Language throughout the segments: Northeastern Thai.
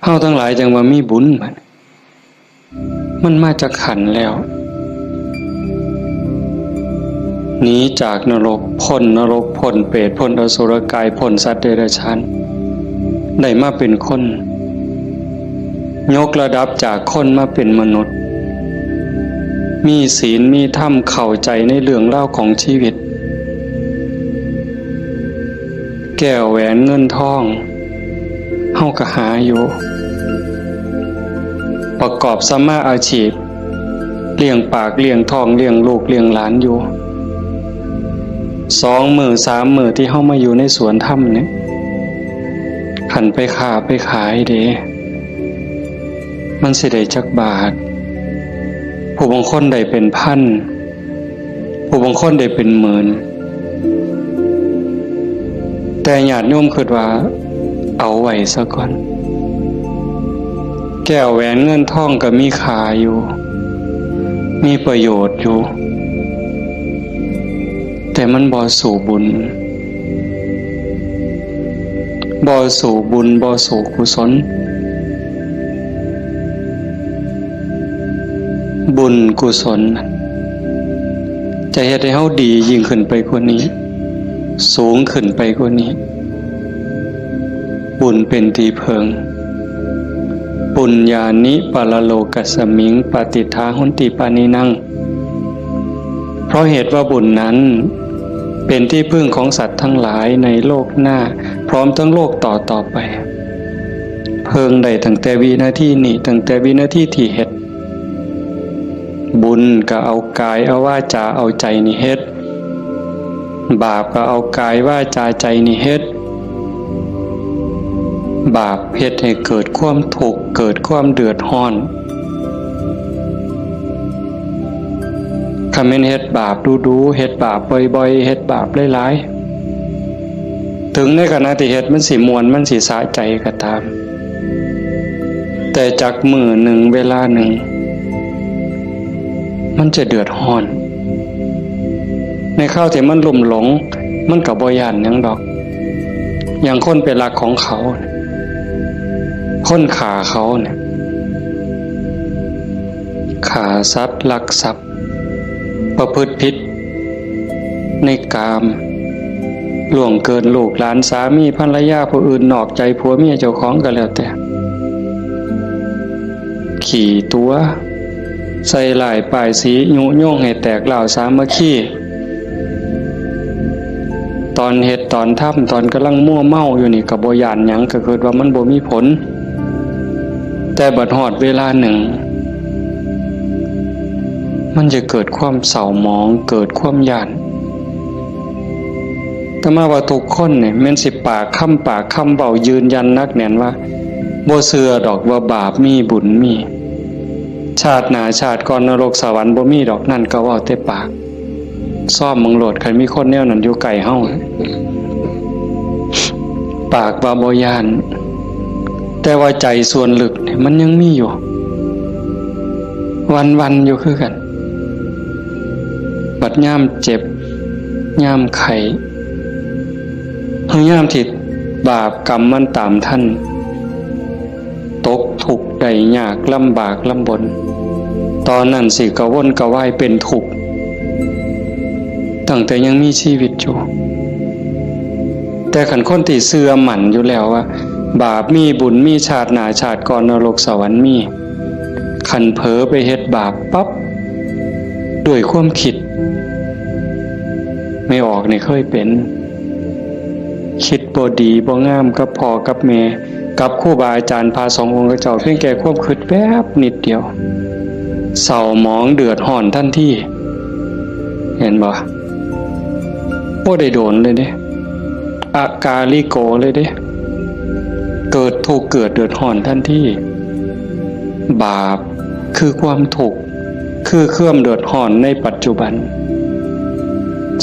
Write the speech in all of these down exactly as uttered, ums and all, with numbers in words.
เฮาทั้งหลายจั่งว่ามีบุญบัด มันมาจากขันธ์แล้ว หนีจากนรก พ้นนรก พ้นเปรต พ้นอสุรกาย พ้นสัตว์เดรัจฉาน ได้มาเป็นคน ยกระดับจากคนมาเป็นมนุษย์ มีศีล มีธรรม เข้าใจในเรื่องราวของชีวิต แก้วแหวนเงินทอง เฮาก็หาอยู่ ประกอบสัมมาอาชีพ เลี้ยงปาก เลี้ยงท้อง เลี้ยงลูก เลี้ยงหลานอยู่ สองมื้อ สามมื้อที่เฮามาอยู่ในสวนธรรมเนี่ย คันไปค้าไปขายเด้ มันสิได้จักบาท ผู้บางคนได้เป็นพัน ผู้บางคนได้เป็นหมื่น แต่ญาติโยมคิดว่าเอาไว้ซะก่อน แก้วแหวนเงินทองก็มีค่าอยู่ มีประโยชน์อยู่ แต่มันบ่สู้บุญ บ่สู้บุญ บ่สู้กุศล บุญกุศล จะเฮ็ดให้เฮาดียิ่งขึ้นไปกว่านี้ สูงขึ้นไปกว่านี้ บุญเป็นที่เพิ่ง ปุญญานิปรโลกัสมิง ปฏิฏฐาหนติปานินัง เพราะเหตุว่าบุญนั้น เป็นที่พึ่งของสัตว์ทั้งหลายในโลกหน้า พร้อมทั้งโลกต่อต่อไป เพิ่งได้ตั้งแต่วินาทีนี้ ตั้งแต่วินาทีที่เฮ็ด บุญก็เอากาย เอาวาจา เอาใจนี่เฮ็ด บาปก็เอากายวาจาใจนี่เฮ็ด บาปเฮ็ดให้เกิดความทุกข์ เกิดความเดือดร้อน คันแม่นเฮ็ดบาปดูๆ เฮ็ดบาปบ่อยๆ เฮ็ดบาปหลายๆ ถึงในขณะที่เฮ็ดมันสิม่วน มันสิสะใจก็ตาม แต่จักมื้อหนึ่งเวลาหนึ่ง มันจะเดือดร้อน ในคราวที่มันลุ่มหลง มันก็บ่ย้านหยังดอก อย่างคนไปลักของเขา คนฆ่าเขาเนี่ย ฆ่าสัตว์ ลักทรัพย์ ประพฤติผิดในกาม ล่วงเกินลูกหลาน สามีภรรยาผู้อื่น นอกใจผัวเมียเจ้าของก็แล้วแต่ ขี้ตั๋ว ใส่ร้ายป้ายสี ยุยงให้แตกร้าวสามัคคี ตอนเฮ็ดตอนทำ ตอนกำลังมัวเมาอยู่นี่ก็บ่ย้านหยัง ก็คิดว่ามันบ่มีผล แต่บัดฮอดเวลาหนึ่ง มันจะเกิดความเศร้าหมอง เกิดความย้าน อาตมาว่าทุกคนเนี่ยแม่นสิปากคำ ปากคำเว้ายืนยันหนักแน่นว่า บ่เชื่อดอกว่าบาปมีบุญมี ชาติหน้าชาติก่อนนรกสวรรค์บ่มีดอก นั่นก็เว้าแต่ปาก ซ่อมเบิ่งโลด คันมีคนแนวนั้นอยู่ใกล้เฮา ปากว่าบ่ย้าน แต่ว่าใจส่วนลึกเนี่ยมันยังมีอยู่ วันๆ อยู่คือกัน บัดยามเจ็บ ยามไข้ หรือยามที่บาปกรรมมันตามทัน ตกทุกข์ได้ยาก ลำบากลำบน ตอนนั้นสิกระวนกระวายเป็นทุกข์ ตั้งแต่ยังมีชีวิตอยู่ แต่คันคนที่เชื่อมั่นอยู่แล้วว่า บาปมีบุญมี ชาติหน้าชาติก่อนนรกสวรรค์มี คันเผลอไปเฮ็ดบาปปั๊บ ด้วยความคิด แม่ออกนี่เคยเป็น คิดบ่ดีบ่งามกับพ่อกับแม่ กับครูบาอาจารย์พระสงฆ์องค์เจ้า เพียงแค่ความคิดแป๊บนิดเดียว เศร้าหมองเดือดร้อนทันที เห็นบ่ บ่ได้โดนเลยเด้ อากาลิโกเลยเด้ เกิดทุกข์เกิดเดือดร้อนทันที บาปคือความทุกข์ คือความเดือดร้อนในปัจจุบัน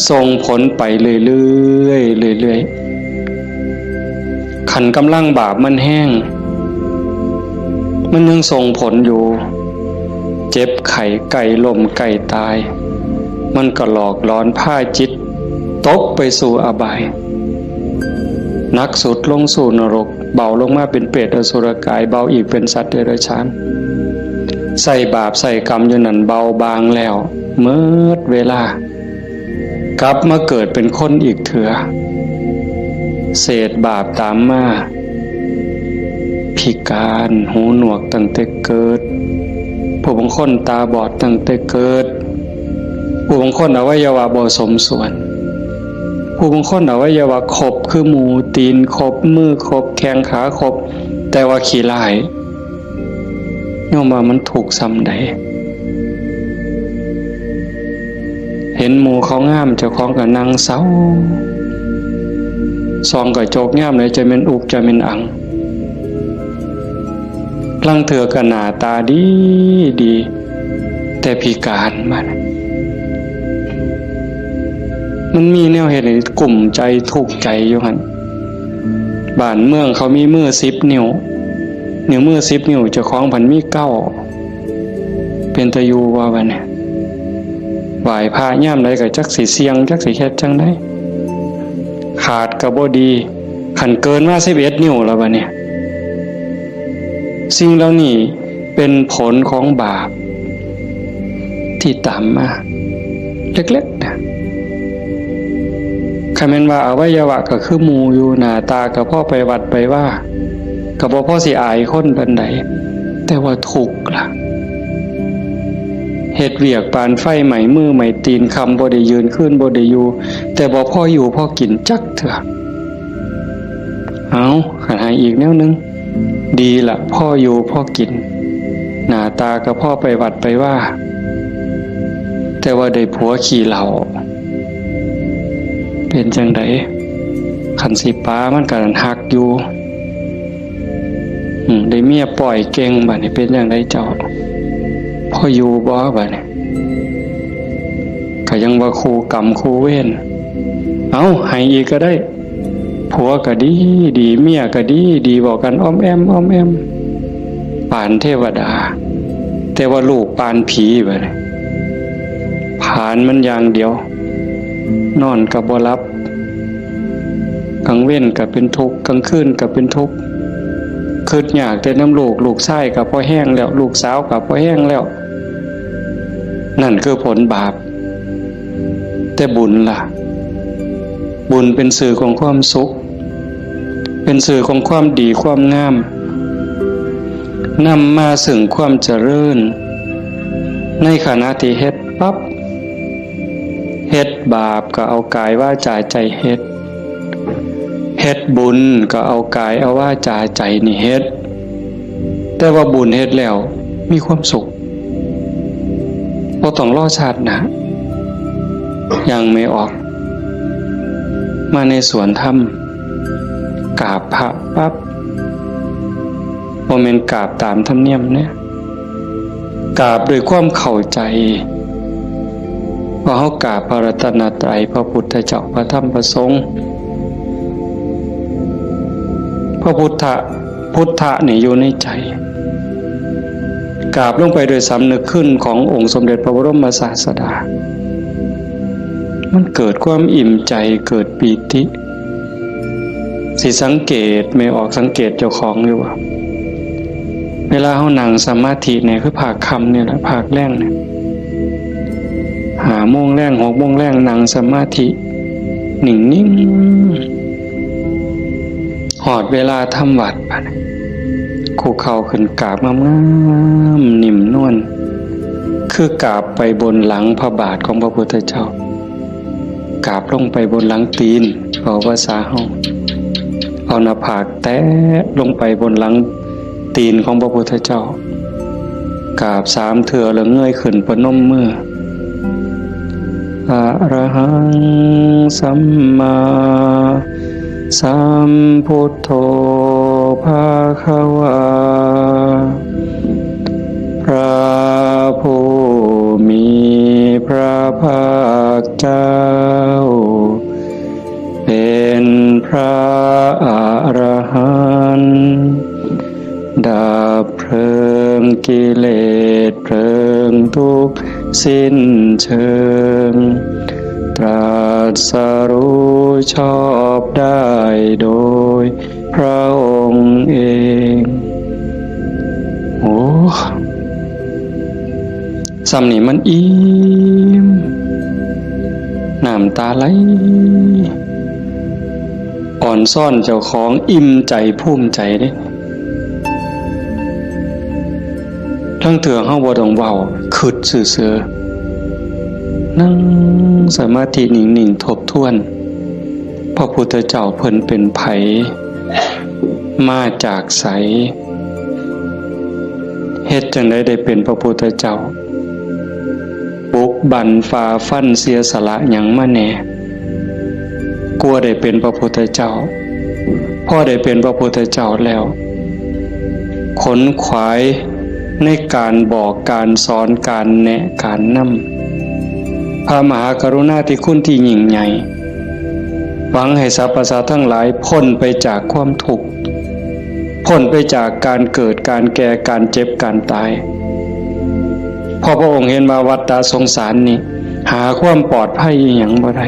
ส่งผลไปเรื่อยๆ เรื่อยๆ คันกำลังบาปมันแฮง มันยังส่งผลอยู่ เจ็บไข้ใกล้ล้มใกล้ตาย มันก็หลอกหลอนพาจิตตกไปสู่อบาย หนักสุดลงสู่นรก เบาลงมาเป็นเปรตอสุรกาย เบาอีกเป็นสัตว์เดรัจฉาน ใส่บาปใส่กรรมอยู่นั่น เบาบางแล้ว เมิดเวลา กลับมาเกิดเป็นคนอีกเถื่อ เศษบาปตามมา พิการ หูหนวกตั้งแต่เกิด ผู้บางคนตาบอดตั้งแต่เกิด ผู้บางคนอวัยวะบ่สมส่วน ผู้บางคนอวัยวะครบคือหมู่ ตีนครบ มือครบ แข้งขาครบ แต่ว่าขี้ร้าย โยมว่ามันทุกข์ส่ำใด เห็นหมู่เขางาม เจ้าของก็นั่งเศร้า ส่องกระจกยามใดจะแม่นอุกจะแม่นอัง ลางเทื่อก็หน้าตาดีดี แต่พิการบัด มันมีแนวเฮ็ดให้กุ้มใจทุกข์ใจอยู่หั่น บ้านเมืองเขามีมือสิบนิ้ว นิ้วมือสิบนิ้ว เจ้าของพันมีเก้า เป็นตาอยู่บ่บัดนี้ ไหว้พระยามใดก็จักสิเสี่ยง จักสิเฮ็ดจั่งใด ขาดก็บ่ดี คันเกินมาสิบเอ็ดนิ้วแล้วบัดนี้ สิ่งเหล่านี้เป็นผลของบาป ที่ตามมา เล็กๆนะ คันแม่นว่าอวัยวะก็คือหมู่อยู่ หน้าตาก็พอไปวัดไปวา ก็บ่พอสิอายคนปานใด แต่ว่าทุกข์ล่ะ เฮ็ดเวียกปานไฟไหม้มือไหม้ตีน ค่ำบ่ได้ยืน คืนบ่ได้อยู่ แต่บ่พออยู่พอกินจักเทื่อ เอา คันให้อีกแนวหนึ่ง ดีละ พออยู่พอกิน หน้าตาก็พอไปวัดไปวา แต่ว่าได้ผัวขี้เหล้า เป็นจั่งใด คันสิปามันก็หักอยู่ อืม ได้เมียป้อยเก่ง บัดนี้เป็นจั่งใดเจ้า พออยู่บ่ บัดนี้ ก็ยังว่าคู่กรรมคู่เวร เอา ให้อีกก็ได้ ผัวก็ดีดี เมียก็ดีดี เว้ากันอ้อมแอ้มอ้อมแอ้ม ปานเทวดา แต่ว่าลูกปานผีบัดนี้ ผลาญมันอย่างเดียว นอนก็บ่หลับ กลางเว็นก็เป็นทุกข์ กลางคืนก็เป็นทุกข์ คิดยากแต่นำลูก ลูกชายก็พอแฮงแล้ว ลูกสาวก็พอแฮงแล้ว นั่นคือผลบาป แต่บุญล่ะ บุญเป็นสื่อของความสุข เป็นสื่อของความดีความงาม นำมาซึ่งความเจริญ ในขณะที่เฮ็ดปั๊บ เฮ็ดบาปก็เอากายวาจาใจเฮ็ด เฮ็ดบุญก็เอากายเอาวาจาใจนี่เฮ็ด แต่ว่าบุญเฮ็ดแล้วมีความสุข บ่ต้องรอชาติหน้า ยังไม่ออก มาในสวนธรรม กราบพระปั๊บ บ่แม่นกราบตามธรรมเนียมเนี่ย กราบด้วยความเข้าใจ ว่าเฮากราบพระรัตนตรัย พระพุทธเจ้า พระธรรม พระสงฆ์ พระพุทธะ พุทธะนี่อยู่ในใจ กราบลงไปโดยสำนึกคุณขององค์สมเด็จพระบรมศาสดา มันเกิดความอิ่มใจ เกิดปีติ สิสังเกต แม่ออกสังเกตเจ้าของอยู่ว่า เวลาเฮานั่งสมาธิเนี่ย คือภาคค่ำเนี่ยแหละ ภาคแลงเนี่ย ห้าโมงแลง หกโมงแลง นั่งสมาธิ นิ่งๆ ฮอดเวลาทำวัตรบัดนี้ คุกเข่าขึ้นกราบงามๆ นิ่มนวล คือกราบไปบนหลังพระบาทของพระพุทธเจ้า กราบลงไปบนหลังตีน เว้าภาษาเฮา เอาหน้าผากแตะลงไปบนหลังตีนของพระพุทธเจ้า กราบสามเทื่อแล้วเงยขึ้นประนมมือ อะระหังสัมมาสัมพุทโธภะคะวา พระผู้มีพระภาคเจ้า เป็นพระอรหันต์ ดับเพลิงกิเลสเพลิงทุกข์สิ้นเชิง ตรัสรู้ชอบได้โดย พระองค์เอง โอ้ ส่ำนี่มันอิ่ม น้ำตาไหล อ่อนซ้อนเจ้าของ อิ่มใจภูมิใจเด้ ลางเทื่อเฮาบ่ต้องเว้า คิดซื่อๆ นั่งสมาธินิ่งๆ ทบทวน พระพุทธเจ้าเพิ่นเป็นไผ มาจากไส เฮ็ดจั่งใดได้เป็นพระพุทธเจ้า บุกบั่นฝ่าฟันเสียสละหยังมาแหน่ กว่าได้เป็นพระพุทธเจ้า พอได้เป็นพระพุทธเจ้าแล้ว ขนขวายในการบอกการสอน การแนะการนำ พระมหากรุณาธิคุณที่ยิ่งใหญ่ หวังให้สรรพสัตว์ทั้งหลายพ้นไปจากความทุกข์ พ้นไปจากการเกิด การแก่ การเจ็บ การตาย เพราะพระองค์เห็นว่าวัฏฏะสงสารนี่ หาความปลอดภัยอิหยังบ่ได้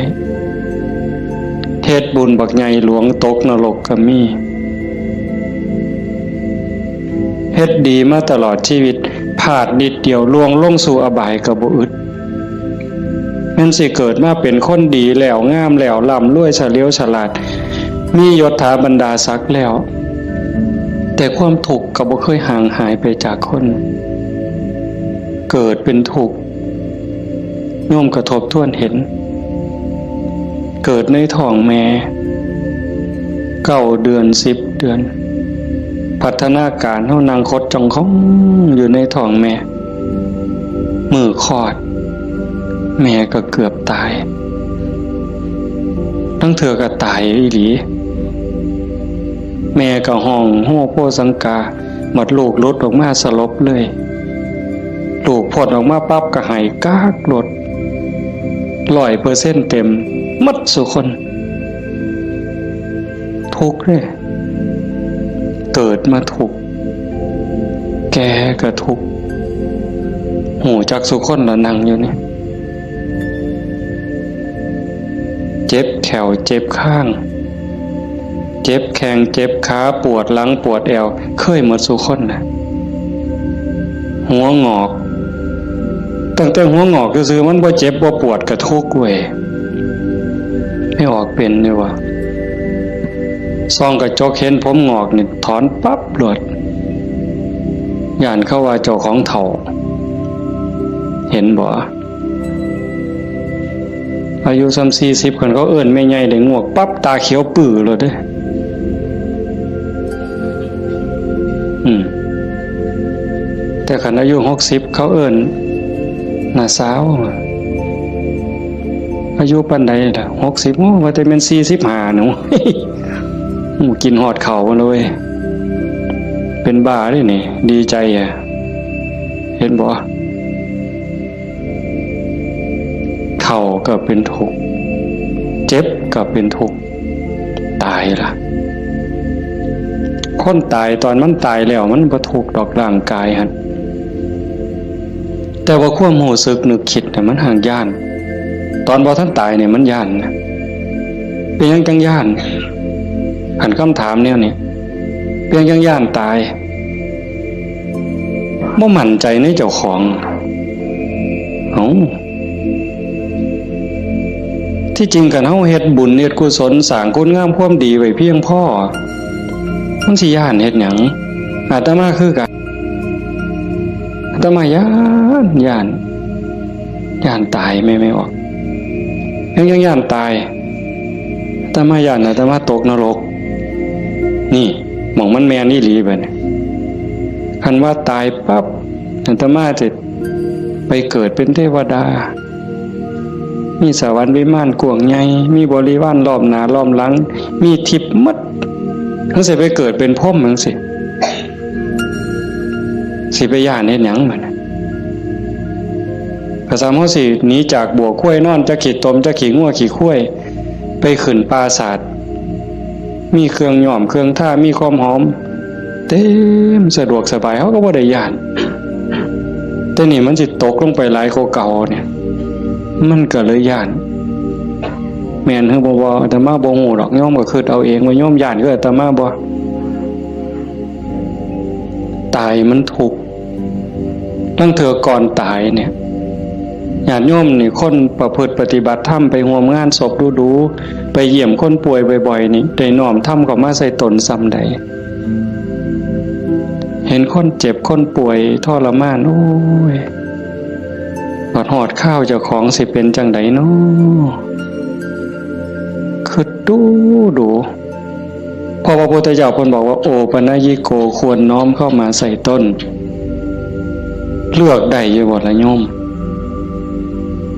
เฮ็ดบุญบักใหญ่หลวงตกนรกก็มี เฮ็ดดีมาตลอดชีวิต พลาดนิดเดียวล่วงลงสู่อบายก็บ่อึด แม่นสิเกิดมาเป็นคนดีแล้ว งามแล้ว ร่ำรวย เฉลียวฉลาด มียศถาบรรดาศักดิ์แล้ว แต่ความทุกข์ก็บ่เคยห่างหายไปจากคน เกิดเป็นทุกข์ โยมก็ทบทวนเห็น เกิดในท้องแม่ เก้าเดือน สิบเดือน พัฒนาการเฮานั่งขดจ้องของอยู่ในท้องแม่ มื้อคลอด แม่ก็เกือบตาย ลางเทื่อก็ตายอีหลี แม่ก็ฮ้องโฮโพสังกา บัดลูกหลุดออกมาสลบเลย ลูกพ้นออกมาปั๊บก็ไห้ก๊ากโลด ร้อยเปอร์เซ็นต์เต็ม หมดซุคน ทุกข์เด้ เกิดมาทุกข์ แก่ก็ทุกข์ ฮู้จักซุคนละนั่งอยู่นี่ เจ็บแข้วเจ็บคาง เจ็บแข้งเจ็บขา ปวดหลังปวดแอว เคยหมดซุคนนะ หัวงอก ตั้งแต่หัวงอกซื่อๆ มันบ่เจ็บบ่ปวดก็ทุกข์เว้ย ไม่ออกเป็นนี่วะ ส่องกระจกเห็นผมงอกนี่ถอนปั๊บโลด ย้านเขาว่าเจ้าของเฒ่า เห็นบ่ อายุส่ำสี่สิบ คันเขาเอิ้นแม่ใหญ่ได้งวกปั๊บ ตาเขียวปื้อโลดเด้ อืม แต่คันอายุหกสิบ เขาเอิ้นน้าสาว อายุปานใดล่ะ หกสิบ โอ้ ว่าแต่แม่นสี่สิบห้าหนู หมูกินฮอดข้าวเลย เป็นบ้าเลยนี่ ดีใจอะ เห็นบ่ เฒ่าก็เป็นทุกข์ เจ็บก็เป็นทุกข์ ตายล่ะ คนตายตอนมันตายแล้วมันบ่ทุกข์ดอกร่างกายหั่น แต่ว่าความรู้สึกนึกคิดน่ะมันห่างย้าน ตอนบ่ทันตายเนี่ยมันย้านนะ เป็นหยังจังย้าน คันคำถามแนวนี้ เป็นหยังจังย้านตาย บ่มั่นใจในเจ้าของ เอ้า ที่จริงคันเฮาเฮ็ดบุญเฮ็ดกุศลสร้างคุณงามความดีไว้เพียงพอ มันสิย้านเฮ็ดหยัง อาตมาคือกัน อาตมาย้าน ย้าน ย้านตายแม่นบ่ ยัง ยังย้านตาย อาตมาย้านอาตมาตกนรก นี่ หม่องมันแม่นอีหลีบัดนี้ คันว่าตายปั๊บ อาตมาสิไปเกิดเป็นเทวดา มีสวรรค์วิมานกว้างใหญ่ มีบริวารล้อมหน้าล้อมหลัง มีทิพย์หมด จั่งซี้ไปเกิดเป็นพรหมจั่งซี้ สิไปย้านเฮ็ดหยังบัดนี้ กะซ้ำเฮาสิหนีจากบัวควายนอน จักขี้ตม จักขี้งัวขี้ควาย ไปขึ้นปราสาท มีเครื่องย้อมเครื่องทา มีความหอม เต็มสะดวกสบาย เฮาก็บ่ได้ย้าน แต่นี่มันสิตกลงไปหลายกว่าเก่าเนี่ย มันก็เลยย้าน แม่นหรือบ่ บ่ อาตมาบ่ฮู้ดอก โยมก็คิดเอาเองว่าโยมย้านคืออาตมาบ่ ตายมันทุกข์ ลางเทื่อก่อนตายเนี่ย ญาติโยมนี่ คนประพฤติปฏิบัติธรรม ไปร่วมงานศพดูๆ ไปเยี่ยมคนป่วยบ่อยๆ นี่ ได้น้อมธรรมเข้ามาใส่ตนส่ำใด เห็นคนเจ็บคนป่วยทรมาน โอ้ย บัดฮอดคราวเจ้าของสิเป็นจั่งใดน้อ คิดดูดู เพราะพระพุทธเจ้าเพิ่นบอกว่า โอปัญญิโก ควรน้อมเข้ามาใส่ตน เลือกได้อยู่บ่ล่ะโยม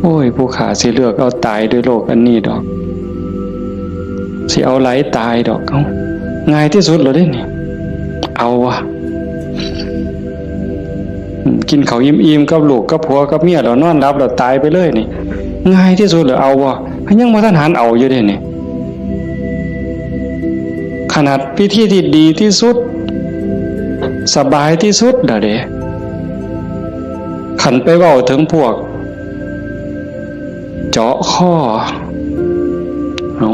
โอ้ย ผู้ข้าสิเลือกเอาตายด้วยโรคอันนี้ดอก สิเอาหลายตายดอก เอ้า ง่ายที่สุดแล้วเด้นี่ เอาวะ อืม กินข้าวอิ่มๆ กับลูกกับผัวกับเมียแล้วนอนหลับแล้วตายไปเลยนี่ ง่ายที่สุดแล้ว เอาวะ ยังบ่ทันหันเอาอยู่เด้นี่ ขนาดวิธีที่ดีที่สุด สบายที่สุดแล้วเด้ คันไปเว้าถึงพวก เจาะคอ เอา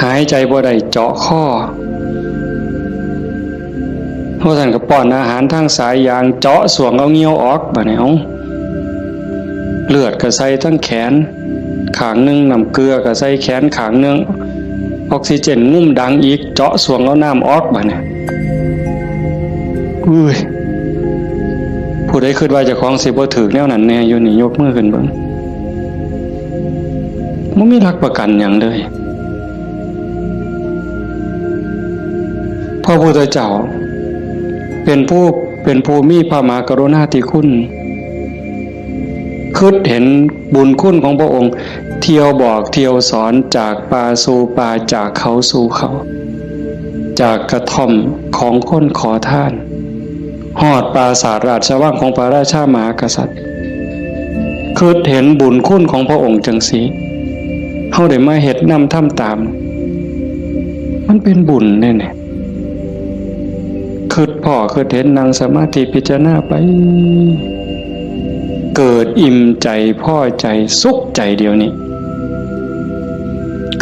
หายใจบ่ได้เจาะคอ เพราะฉะนั้นก็ป้อนอาหารทางสายยาง เจาะส่วงเอาเงี้ยวออก บัดนี้ เอา เลือดก็ใส่ทั้งแขนข้างหนึ่ง น้ำเกลือก็ใส่แขนข้างหนึ่ง ออกซิเจนงุ่มดังอีก เจาะส่วงเอาน้ำออก บัดนี้ อุ้ย ผู้ใดคิดว่าเจ้าของสิบ่ถืกแนวนั้นแน่อยู่นี่ ยกมือขึ้นเบิ่ง บ่มีหลักประกันหยังเลย พระพุทธเจ้า เป็นผู้ เป็นผู้มีพระมหากรุณาธิคุณ คิดเห็นบุญคุณของพระองค์ เที่ยวบอกเที่ยวสอน จากป่าสู่ป่า จากเขาสู่เขา จากกระท่อมของคนขอทาน ฮอดปราสาทราชวังของพระราชามหากษัตริย์ คิดเห็นบุญคุณของพระองค์จังซี้ เฮาได้มาเฮ็ดนำทำตาม มันเป็นบุญเด้เนี่ย คิดพ้อคิดเห็น นั่งสมาธิพิจารณาไป เกิดอิ่มใจ พอใจ สุขใจเดี๋ยวนี้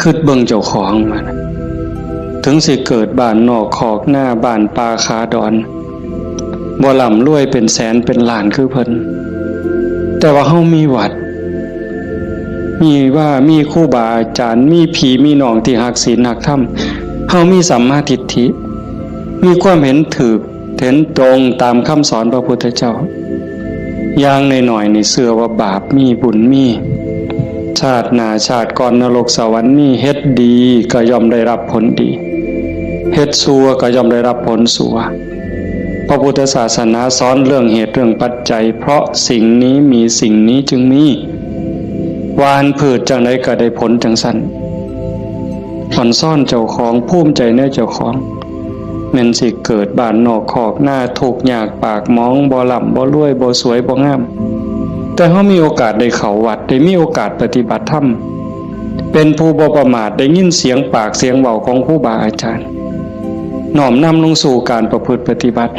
คิดเบิ่งเจ้าของมานะ ถึงสิเกิดบ้านนอกคอกนา บ้านป่าขาดอน บ่ร่ำรวยเป็นแสนเป็นล้านคือเพิ่น แต่ว่าเฮามีวัด มีว่า มีครูบาอาจารย์ มีพี่มีน้องที่ฮักศีลฮักธรรม เฮามีสัมมาทิฏฐิ มีความเห็นถูก เห็นตรงตามคำสอนพระพุทธเจ้า อย่างน้อยๆ นี่เชื่อว่าบาปมีบุญมี ชาติหน้าชาติก่อนนรกสวรรค์มี เฮ็ดดีก็ย่อมได้รับผลดี เฮ็ดชั่วก็ย่อมได้รับผลชั่ว พระพุทธศาสนาสอนเรื่องเหตุเรื่องปัจจัย เพราะสิ่งนี้มีสิ่งนี้จึงมี หว่านพืชจั่งใดก็ได้ผลจั่งซั้น อ่อนซ้อนเจ้าของ ภูมิใจในเจ้าของ แม่นสิเกิดบ้านนอกคอกนา ทุกข์ยากปากหมอง บ่ร่ำบ่รวย บ่สวยบ่งาม แต่เฮามีโอกาสได้เข้าวัด ได้มีโอกาสปฏิบัติธรรม เป็นผู้บ่ประมาท ได้ยินเสียงปากเสียงเว้าของครูบาอาจารย์ น้อมนำลงสู่การประพฤติปฏิบัติ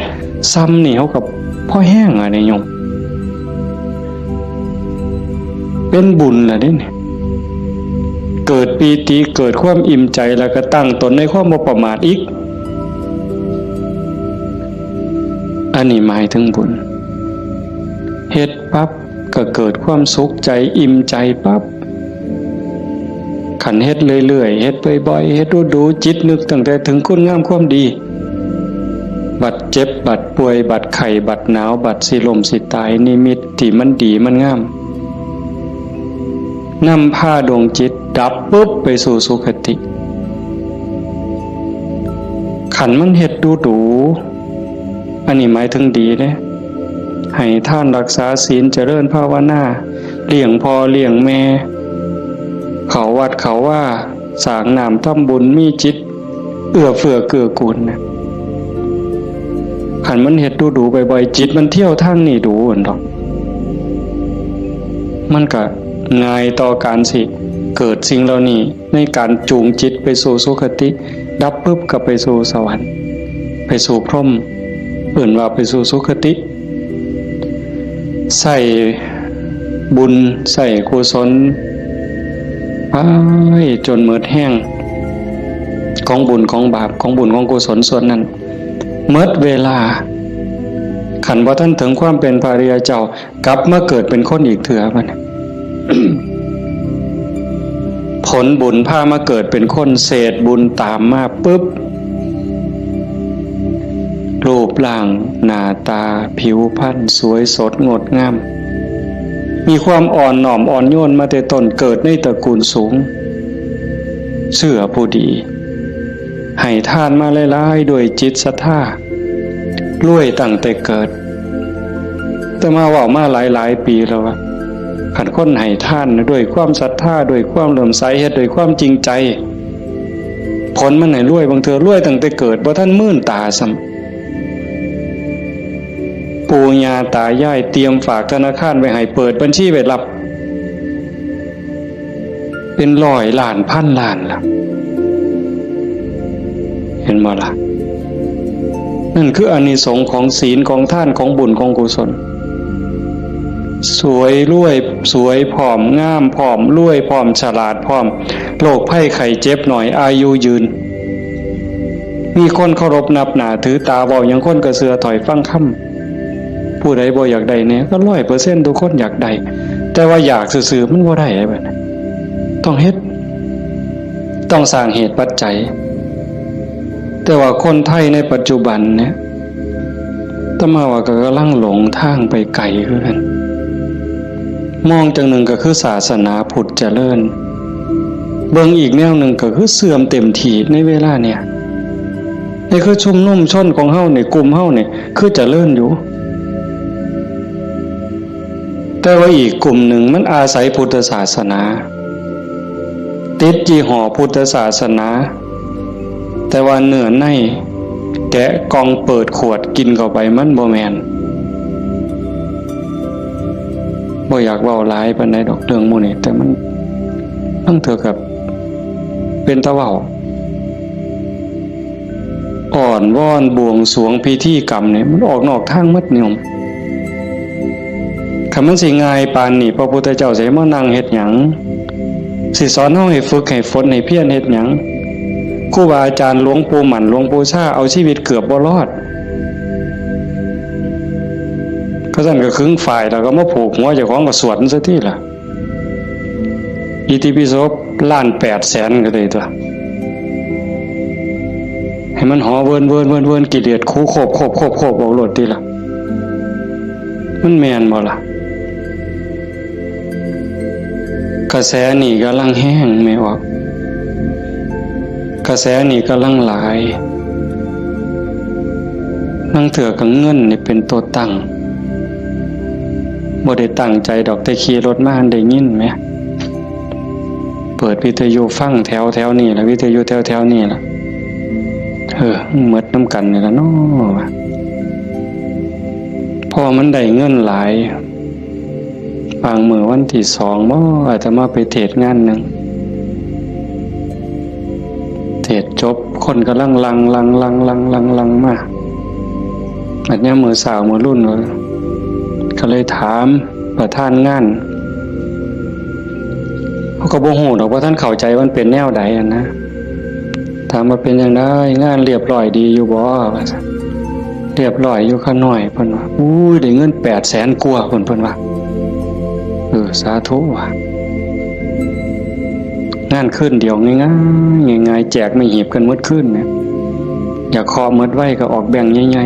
ส่ำนี่เฮาก็พอแฮงอะเด้โยม เป็นบุญล่ะเด้เนี่ย เกิดปีติ เกิดความอิ่มใจ แล้วก็ตั้งตนในความบ่ประมาทอีก อันนี้หมายถึงบุญ เฮ็ดปั๊บก็เกิดความสุขใจ อิ่มใจปั๊บ คันเฮ็ดเรื่อยๆ เฮ็ดบ่อยๆ เฮ็ดดูๆ จิตนึกตั้งแต่ถึงคุณงามความดี บัดเจ็บ บัดป่วย บัดไข้ บัดหนาว บัดสิล้มสิตาย นิมิตที่มันดีมันงาม นำพาดวงจิตดับปุ๊บไปสู่สุคติ คันมันเฮ็ดดูๆ อันนี้หมายถึงดีเด้ ให้ทานรักษาศีล เจริญภาวนา เลี้ยงพ่อเลี้ยงแม่ เข้าวัดเข้าวา สร้างน้ำทำบุญ มีจิตเอื้อเฟื้อเกื้อกูลนะ คันมันเฮ็ดดูๆ บ่อยๆ จิตมันเที่ยวทางนี้ดูหั่นดอก มันก็ง่ายต่อการสิเกิดสิ่งเหล่านี้ ในการจูงจิตไปสู่สุคติ ดับปุ๊บก็ไปสู่สวรรค์ ไปสู่พรหม เอิ้นว่าไปสู่สุคติ ใส่บุญ ใส่กุศล ไปจนหมดแฮง ของบุญของบาป ของบุญของกุศลส่วนนั้น หมดเวลา คันบ่ทันถึงความเป็นพระอริยเจ้า กลับมาเกิดเป็นคนอีกเทื่อบัดนี้ ผลบุญพามาเกิดเป็นคน เศษบุญตามมาปึ๊บ รูปร่างหน้าตาผิวพรรณสวยสดงดงาม มีความอ่อนน้อมอ่อนโยนมาแต่ต้น เกิดในตระกูลสูง เชื่อผู้ดี ให้ทานมาหลายๆ ด้วยจิตศรัทธา รวยตั้งแต่เกิด แต่มาเว้ามาหลายๆ ปีแล้วว่า คันคนให้ทานด้วยความศรัทธา ด้วยความเลื่อมใส เฮ็ดด้วยความจริงใจ ผลมันให้รวย บางเทื่อรวยตั้งแต่เกิด บ่ทันมื่นตาซ้ำ ปู่ย่าตายายเตรียมฝากธนาคารไว้ให้ เปิดบัญชีไว้รับ เป็นร้อยล้านพันล้านล่ะ เห็นบ่ล่ะ นั่นคืออานิสงส์ของศีล ของทาน ของบุญ ของกุศล สวยรวย สวยพร้อม งามพร้อม รวยพร้อม ฉลาดพร้อม โรคภัยไข้เจ็บน้อย อายุยืน มีคนเคารพนับหน้าถือตา เว้าหยังคนก็เชื่อถ้อยฟังคำ ผู้ใดบ่อยากได้แหน่ ก็ร้อยเปอร์เซ็นต์ ทุกคนอยากได้ แต่ว่าอยากซื่อๆ มันบ่ได้บัดนี้ ต้องเฮ็ด ต้องสร้างเหตุปัจจัย แต่ว่าคนไทยในปัจจุบันเนี่ย อาตมาว่าก็กำลังหลงทางไปไกลคือกัน มองจั่งหนึ่งก็คือศาสนาพุทธเจริญ เบิ่งอีกแนวหนึ่งก็คือเสื่อมเต็มที่ในเวลาเนี่ย นี่คือชุมนุมชนของเฮานี่ กลุ่มเฮานี่ คือเจริญอยู่ แต่ว่าอีกกลุ่มหนึ่งมันอาศัยพุทธศาสนา ติดยี่ห้อพุทธศาสนา แต่ว่าเนื้อในแกะกล่องเปิดขวดกินเข้าไปมันบ่แม่น บ่อยากเว้าหลายปานใดดอกเรื่องหมู่นี้ แต่มัน มันเท่ากับเป็นตาเว้า อ้อนวอนบวงสรวงพิธีกรรมนี่ มันออกนอกทางหมดโยม คันมันสิง่ายปานนี้ พระพุทธเจ้าสิมานั่งเฮ็ดหยัง สิสอนเฮาให้ฝึกให้ฝนให้เพียรเฮ็ดหยัง ครูบาอาจารย์หลวงปู่หมั่นหลวงปู่ชาเอาชีวิตเกือบบ่รอด ก็ซั่นก็ขึงฝ้ายแล้วก็มาผูกหัวเจ้าของก็สวดมันซะติล่ะ อิติปิโสล้านแปดแสนก็ได้ตั๊ว ให้มันห่อเวินเวินเวินเวิน กิเลสคูโคบโคบโคบโคบออกโลดติล่ะ มันแม่นบ่ล่ะ กระแสนี่กำลังแฮงแม่ออก กระแสนี่กำลังหลาย ลางเทื่อก็เงินนี่เป็นตัวตั้ง บ่ได้ตั้งใจดอก แต่ขี่รถมาได้ยินแหม เปิดวิทยุฟังแถวแถวนี่ล่ะ วิทยุแถวแถวนี่ล่ะ เออ หมดนำกันนี่ล่ะเนาะ พอมันได้เงินหลาย บางมื้อวันที่สองบ่ อาตมาไปเทศน์งานหนึ่ง เทศน์จบ คนกำลังหลั่ง หลั่ง หลั่ง หลั่ง หลั่ง หลั่งมา บัดยามมื้อเช้ามื้อรุ่น ก็เลยถามประธานงาน เขาก็บ่ฮู้ดอกว่าท่านเข้าใจมันเป็นแนวใดอะนะ ถามว่าเป็นจั่งใด งานเรียบร้อยดีอยู่บ่ ว่าซั่น เรียบร้อยอยู่ข้าน้อย เพิ่นว่า อุ้ย ได้เงินแปดแสนกว่า เพิ่น เพิ่นว่า เออ สาธุว่ะ งานคืนเดียวง่ายๆ ง่ายๆ แจกไม่หีบกันหมดคืนเนี่ย อยากเคาะหมดไวก็ออกแบงค์ใหญ่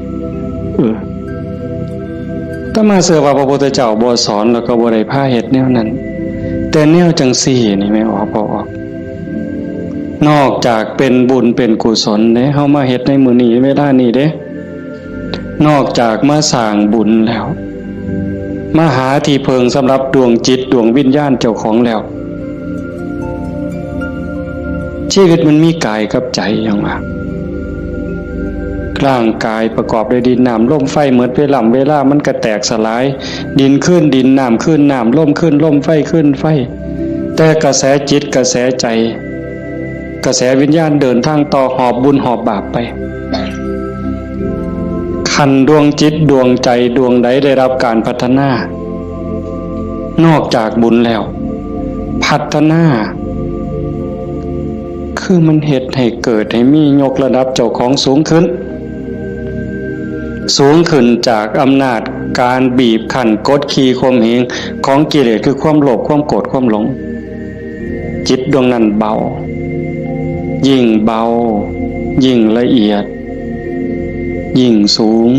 ๆ เออ อาตมาเชื่อว่าพระพุทธเจ้าบ่สอนแล้วก็บ่ได้พาเฮ็ดแนวนั้น แต่แนวจั่งซี้นี่แม่ออก พอออก นอกจากเป็นบุญเป็นกุศลเด้ เฮามาเฮ็ดในมื้อนี้เวลานี้เด้ นอกจากมาสร้างบุญแล้ว มาหาที่เพิ่งสำหรับดวงจิตดวงวิญญาณเจ้าของแล้ว ชีวิตมันมีกายกับใจหยังวะ ร่างกายประกอบด้วยดินน้ำลมไฟ หมดเวลา เวลามันก็แตกสลาย ดินคืนดิน น้ำคืนน้ำ ลมคืนลม ไฟคืนไฟ แต่กระแสจิตกระแสใจ กระแสวิญญาณเดินทางต่อ หอบบุญหอบบาปไป คันดวงจิตดวงใจดวงใดได้รับการพัฒนา นอกจากบุญแล้ว พัฒนา คือมันเฮ็ดให้เกิดให้มี ยกระดับเจ้าของสูงขึ้น สูงขึ้นจากอำนาจการบีบคั้นกดขี่ข่มเหงของกิเลส คือความโลภ ความโกรธ ความหลง จิตดวงนั้นเบา ยิ่งเบา ยิ่งละเอียด ยิ่งสูง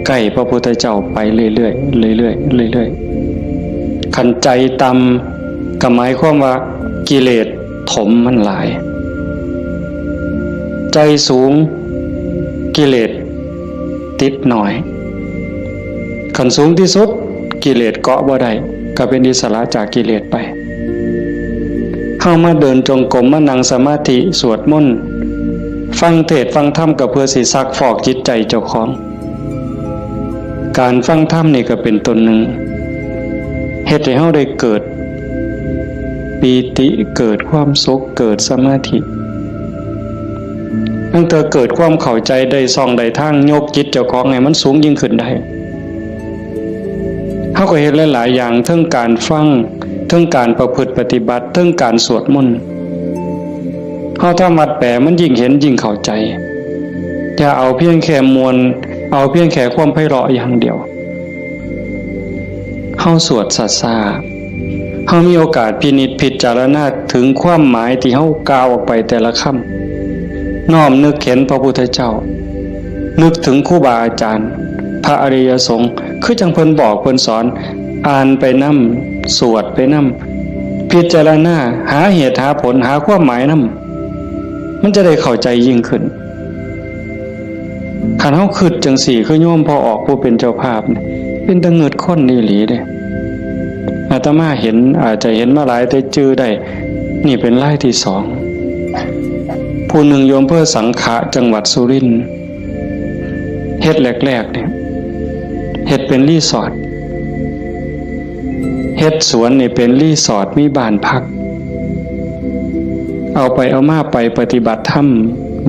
ใกล้พระพุทธเจ้าไปเรื่อยๆ เรื่อยๆ เรื่อยๆ คันใจต่ำก็หมายความว่ากิเลสถมมันหลาย ใจสูง กิเลสติดน้อย คันสูงที่สุด กิเลสเกาะบ่ได้ ก็เป็นอิสระจากกิเลสไป เฮามาเดินจงกรม มานั่งสมาธิ สวดมนต์ ฟังเทศน์ฟังธรรม ก็เพื่อสิซักฟอกจิตใจเจ้าของ การฟังธรรมนี่ก็เป็นต้นหนึ่ง เฮ็ดให้เฮาได้เกิดปีติ เกิดความสุข เกิดสมาธิ ตั้งแต่เกิดความเข้าใจ ได้ช่องได้ทาง ยกจิตเจ้าของให้มันสูงยิ่งขึ้นได้ เฮาก็เฮ็ดหลายๆ อย่าง เทิงการฟัง เทิงการประพฤติปฏิบัติ เทิงการสวดมนต์ เฮาทำวัดแปล มันยิ่งเห็นยิ่งเข้าใจ อย่าเอาเพียงแค่ม่วน เอาเพียงแค่ความไพเราะอย่างเดียว เฮาสวดช้าๆ เฮามีโอกาสพินิจพิจารณาถึงความหมายที่เฮากล่าวออกไปแต่ละคำ น้อมนึกเห็นพระพุทธเจ้า นึกถึงครูบาอาจารย์ พระอริยสงฆ์ คือจั่งเพิ่นบอกเพิ่นสอน อ่านไปนำ สวดไปนำ พิจารณา หาเหตุหาผล หาความหมายนำ มันจะได้เข้าใจยิ่งขึ้น คันเฮาคิดจั่งซี้ คือโยมพ่อออกผู้เป็นเจ้าภาพนี่ เป็นตาเงิดคนอีหลีเด้ อาตมาเห็น อาจจะเห็นมาหลายแต่จื่อได้ นี่เป็นรายที่สอง ผู้หนึ่งอยู่อำเภอสังขะ จังหวัดสุรินทร์ เฮ็ดแรกๆ เนี่ย เฮ็ดเป็นรีสอร์ท เฮ็ดสวนนี่เป็นรีสอร์ท มีบ้านพัก เอาไปเอามาไปปฏิบัติธรรม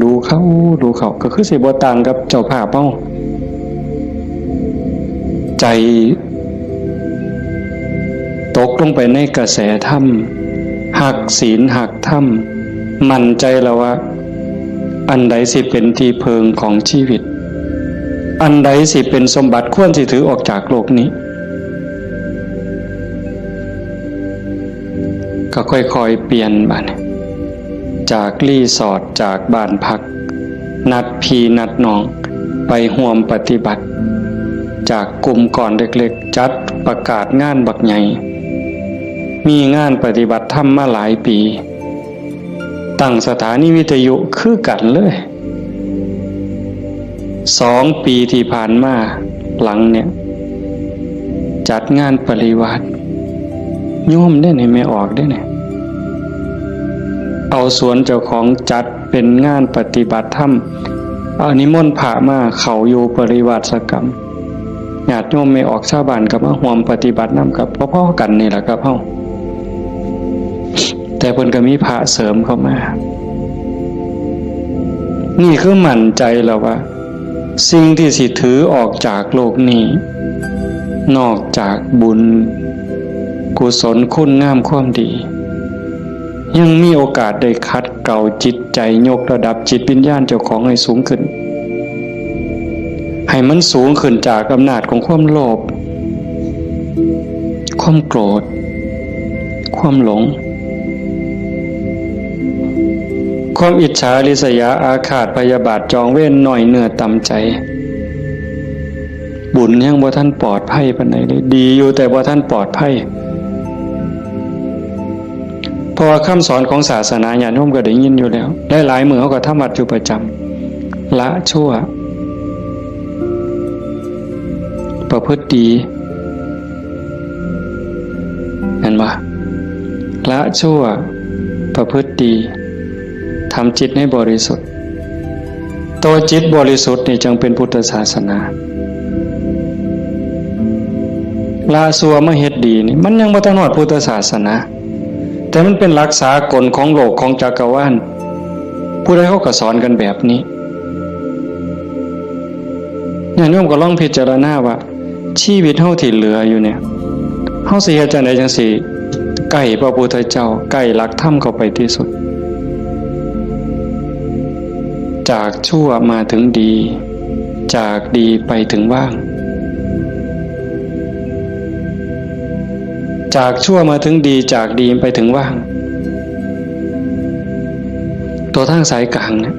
ดูเข้า ดูเข้า ก็คือสิบ่ต่างกับเจ้าภาพเฮา ใจตกลงไปในกระแสธรรม ฮักศีล ฮักธรรม มั่นใจแล้วว่า อันใดสิเป็นที่เพิ่งของชีวิต อันใดสิเป็นสมบัติควรสิถือออกจากโลกนี้ ก็ค่อยๆ เปลี่ยนบัดนี้ จากรีสอร์ท จากบ้านพัก นัดพี่นัดน้อง ไปร่วมปฏิบัติ จากกลุ่มก้อนเล็กๆ จัดประกาศงานบักใหญ่ มีงานปฏิบัติธรรมมาหลายปี ตั้งสถานีวิทยุคือกันเลย สองปีที่ผ่านมาหลังเนี่ย จัดงานปริวาส โยมเด้นี่ แม่ออกเด้นี่ เอาสวนเจ้าของจัดเป็นงานปฏิบัติธรรม เอานิมนต์พระมาเข้าอยู่ปริวาสกรรม ญาติโยมแม่ออกชาวบ้านก็มาร่วมปฏิบัตินำ กับพอๆ กันนี่แหละครับเฮา แต่เพิ่นก็มีพระเสริมเข้ามา นี่คือมั่นใจแล้วว่า สิ่งที่สิถือออกจากโลกนี้ นอกจากบุญ กุศล คุณงามความดี ยังมีโอกาสได้ขัดเกลาจิตใจ ยกระดับจิตวิญญาณเจ้าของให้สูงขึ้น ให้มันสูงขึ้นจากอำนาจของความโลภ ความโกรธ ความหลง ความอิจฉาริษยาอาฆาตพยาบาทจองเวร น้อยเนื้อต่ำใจ บุญยังบ่ทันปลอดภัยปานใดเลย ดีอยู่แต่บ่ทันปลอดภัย เพราะว่าคำสอนของศาสนาญาติโยมก็ได้ยินอยู่แล้ว หลายๆ มื้อเฮาก็ทำวัดอยู่ประจำ ละชั่ว ประพฤติดี เห็นบ่ ละชั่ว ประพฤติดี ทำจิตให้บริสุทธิ์ ตัวจิตบริสุทธิ์นี่จึงเป็นพุทธศาสนา ละชั่วมาเฮ็ดดีนี่ มันยังบ่ทันฮอดพุทธศาสนา แต่มันเป็นหลักสากลของโลก ของจักรวาล ผู้ใดเขาก็สอนกันแบบนี้ ญาติโยมก็ลองพิจารณาว่า ชีวิตเฮาที่เหลืออยู่เนี่ย เฮาสิเฮ็ดจั่งใดจั่งสิใกล้พระพุทธเจ้า ใกล้หลักธรรมเข้าไปที่สุด จากชั่วมาถึงดี จากดีไปถึงว่าง จากชั่วมาถึงดี จากดีไปถึงว่าง ตัวทางสายกลางเนี่ย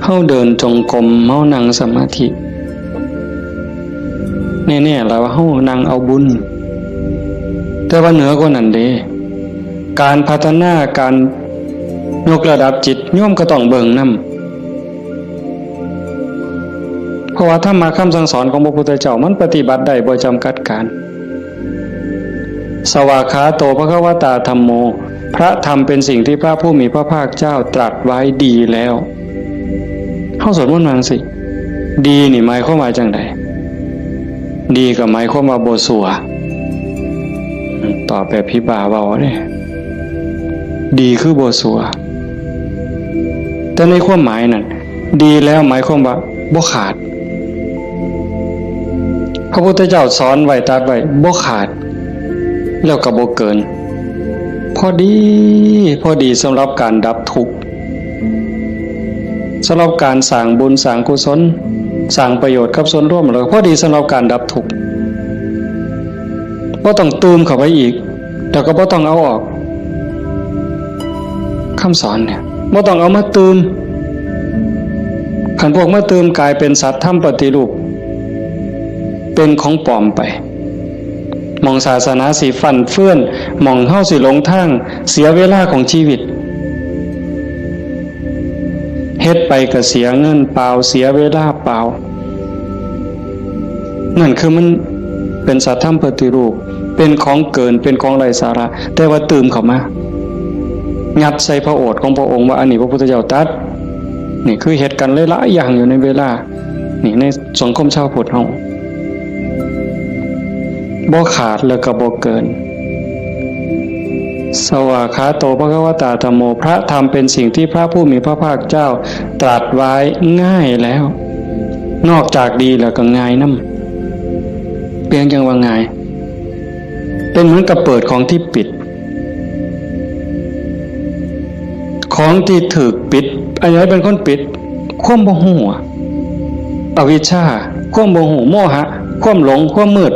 เฮาเดินจงกรม เฮานั่งสมาธิ แน่ๆ แล้วว่าเฮานั่งเอาบุญ แต่ว่าเหนือกว่านั้นเด้ การพัฒนา การยกระดับจิต โยมก็ต้องเบิ่งนำ เพราะว่าธรรมะคำสั่งสอนของพระพุทธเจ้ามันปฏิบัติได้บ่จำกัดการ สวากขาโต ภควตา ธัมโม พระธรรมเป็นสิ่งที่พระผู้มีพระภาคเจ้าตรัสไว้ดีแล้ว เฮาสวดมนต์ว่าจั่งซี้ ดีนี่หมายความว่าจั่งใด ดีก็หมายความว่าบ่ซัว ตอบแบบผีบ้าเว้าเด้ ดีคือบ่ซัว แต่ในความหมายนั่น ดีแล้วหมายความว่าบ่ขาด พระพุทธเจ้าสอนไว้ ตรัสไว้ บ่ขาด แล้วก็บ่เกิน พอดี พอดีสำหรับการดับทุกข์ สำหรับการสร้างบุญสร้างกุศล สร้างประโยชน์กับส่วนรวม แล้วพอดีสำหรับการดับทุกข์ บ่ต้องตื่มเข้าไปอีก แล้วก็บ่ต้องเอาออก คำสอนเนี่ย บ่ต้องเอามาตื่ม คันพวกมาตื่มกลายเป็นสัตว์ธรรมปฏิรูป เป็นของปลอมไป หม่องศาสนาสิฟั่นเฟือน หม่องเฮาสิหลงทาง เสียเวลาของชีวิต เฮ็ดไปก็เสียเงินเปล่า เสียเวลาเปล่า นั่นคือมันเป็นสัตว์ธรรมปฏิรูป เป็นของเกิน เป็นของไร้สาระ แต่ว่าตื่มเข้ามา ยัดใส่พระโอษฐ์ของพระองค์ว่าอันนี้พระพุทธเจ้าตรัส นี่คือเฮ็ดกันหลายๆ อย่างอยู่ในเวลา นี่ในสังคมชาวพุทธเฮา บ่ขาดแล้วก็บ่เกิน สวากขาโต ภควตา ธัมโม พระธรรมเป็นสิ่งที่พระผู้มีพระภาคเจ้าตรัสไว้ง่ายแล้ว นอกจากดีแล้วก็ง่ายนำ เป็นจั่งว่าง่าย เป็นเหมือนกับเปิดของที่ปิด ของที่ถูกปิด อันไหนเป็นคนปิด ความบ่ฮู้อะ อวิชชา ความบ่ฮู้ โมหะ ความหลง ความมืด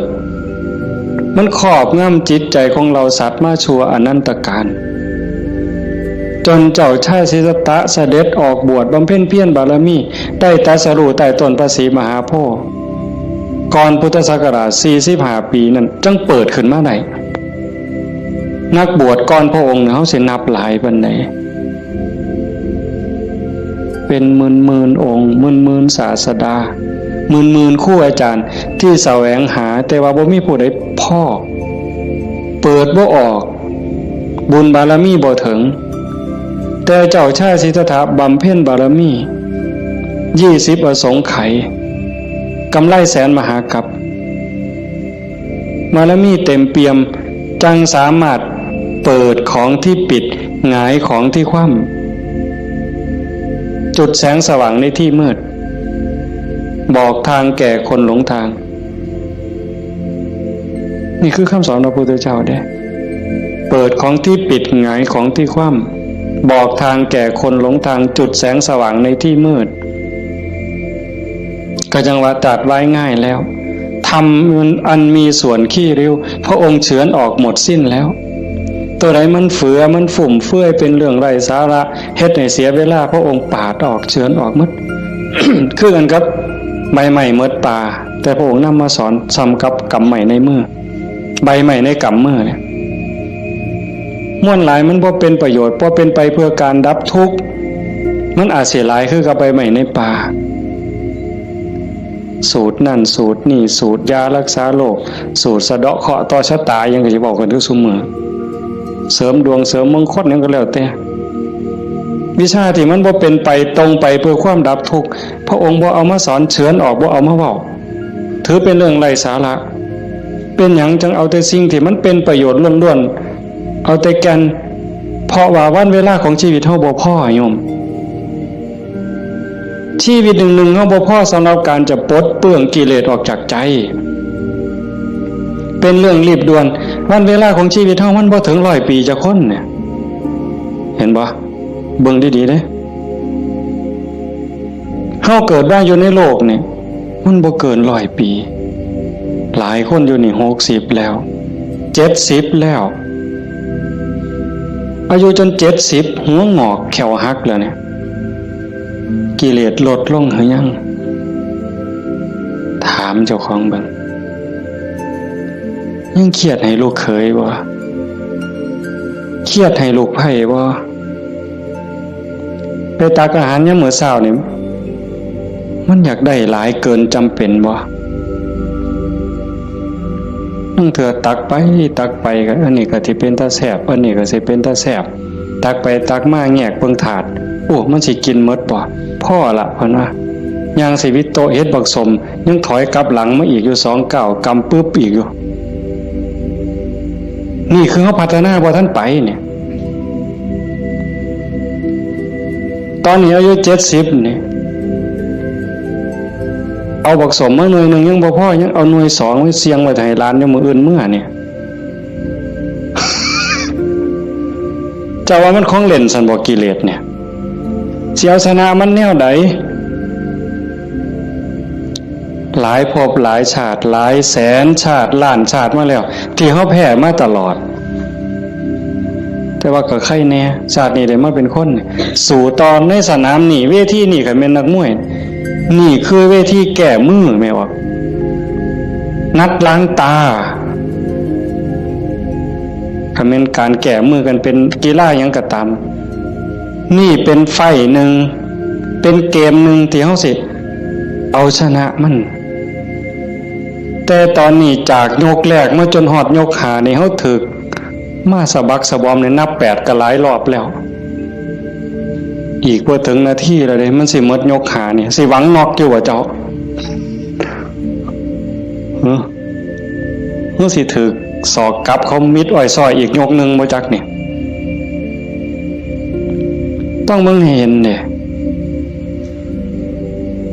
มันครอบงำจิตใจของเราสัตว์มาชั่วอนันตกาล จนเจ้าชายสิทธัตถะเสด็จออกบวชบำเพ็ญเพียรบารมี ได้ตรัสรู้ใต้ต้นพระศรีมหาโพธิ์ ก่อนพุทธศักราช สี่สิบห้า ปีนั่น จั่งเปิดขึ้นมาได้ นักบวชก่อนพระองค์เนี่ย เฮาสินับหลายปานใด เป็นหมื่นๆ องค์ หมื่นๆ ศาสดา หมื่นๆ ครูอาจารย์ที่แสวงหา แต่ว่าบ่มีผู้ใดพ้อ เปิดบ่ออก บุญบารมีบ่ถึง แต่เจ้าชายสิทธัตถะบำเพ็ญบารมี ยี่สิบ อสงไขย กำไรแสนมหากัป บารมีเต็มเปี่ยม จั่งสามารถเปิดของที่ปิด หงายของที่คว่ำ จุดแสงสว่างในที่มืด บอกทางแก่คนหลงทาง นี่คือคำสอนพระพุทธเจ้าเด้ เปิดของที่ปิด หงายของที่คว่ำ บอกทางแก่คนหลงทาง จุดแสงสว่างในที่มืด ก็จั่งว่าตรัสไว้ง่ายแล้ว ธรรมอันมีส่วนขี้ริ้ว พระองค์เฉือนออกหมดสิ้นแล้ว ตัวใดมันเฟือ มันฟุ่มเฟือย เป็นเรื่องไร้สาระ เฮ็ดให้เสียเวลา พระองค์ปาดออก เฉือนออกหมด คือกันกับใบไม้หมดป่า แต่พระองค์นำมาสอนส่ำกับกำไม้ในมือ ใบไม้ในกำมือเนี่ย มวลหลายมันบ่เป็นประโยชน์ บ่เป็นไปเพื่อการดับทุกข์ มันอาจสิหลายคือกับใบไม้ในป่า สูตรนั่นสูตรนี่ สูตรยารักษาโรค สูตรสะเดาะเคราะห์ต่อชะตา หยังก็สิเว้ากันอยู่ซุมื้อ เสริมดวงเสริมมงคลหยังก็แล้วแต่ วิชาที่มันบ่เป็นไปตรงไปเพื่อความดับทุกข์ พระองค์บ่เอามาสอน เฉือนออก บ่เอามาเว้า ถือเป็นเรื่องไร้สาระ เป็นหยังจั่งเอาแต่สิ่งที่มันเป็นประโยชน์ล้วนๆ เอาแต่แก่น เพราะว่าวันเวลาของชีวิตเฮาบ่พอโยม ชีวิตหนึ่งๆ เฮาบ่พอสำหรับการจะปลดเปลื้องกิเลสออกจากใจ เป็นเรื่องรีบด่วน วันเวลาของชีวิตเฮามันบ่ถึงร้อยปีจักคนเนี่ย เห็นบ่ เบิ่งดีๆ เด้ เฮาเกิดมาอยู่ในโลกนี่ มันบ่เกินร้อยปี หลายคนอยู่นี่หกสิบแล้ว เจ็ดสิบแล้ว อายุจนเจ็ดสิบ หัวงอกแข้วหักแล้วเนี่ย กิเลสลดลงหรือยัง ถามเจ้าของเบิ่ง ยังเครียดให้ลูกเขยบ่ เครียดให้ลูกไพร่บ่ ไปตักอาหารยามมื้อเช้านี่ มันอยากได้หลายเกินจำเป็นบ่ ลางเทื่อตักไปตักไปก็ อันนี้ก็สิเป็นตาแซ่บ อันนี้ก็สิเป็นตาแซ่บ ตักไปตักมาแงกเบิ่งถาด โอ้ มันสิกินหมดบ่ พอละ เพิ่นว่า ย่างสิวิดโต๊ะเฮ็ดบักสม ยังถอยกลับหลังมาอีกอยู่สองก้าว กำปึบอีกอยู่ นี่คือเฮาพัฒนาบ่ทันไปเนี่ย ตอนนี้อายุเจ็ดสิบนี่ เอาบักสมมาหน่วยหนึ่งยังบ่พอ ยังเอาหน่วยสองไว้เสี่ยงไว้ให้หลานอยู่มื้ออื่นเมือเนี่ย เจ้าว่ามันของเล่นซั่นบ่ กิเลสเนี่ย สิเอาชนะมันแนวใด หลายภพหลายชาติ หลายแสนชาติ ล้านชาติมาแล้ว ที่เฮาแพ้มาตลอด แต่ว่าก็ไคแน่ ชาตินี้ได้มาเป็นคน สู้ต่อในสนามนี่ เวทีนี่ คันแม่นนักมวย นี่คือเวทีแก้มือ แม่นบ่ นัดล้างตา คันแม่นการแก้มือกันเป็นกีฬาหยังก็ตาม นี่เป็นไฟต์หนึ่ง เป็นเกมหนึ่งที่เฮาสิเอาชนะมัน แต่ตอนนี้จากยกแรกมาจนฮอดยกห้านี่ เฮาถืกมาสะบักสะบอมนี่ นับแปดก็หลายรอบแล้ว อีกบ่ถึงนาทีแล้วเด้ มันสิหมดยกห้านี่ สิหวังน็อกอยู่บ่เจ้า หึ หึ สิถืกศอกกลับเขามิดอ้อยซ้อยอีกยกหนึ่งบ่จักนี่ ต้องเบิ่งให้เห็นเด้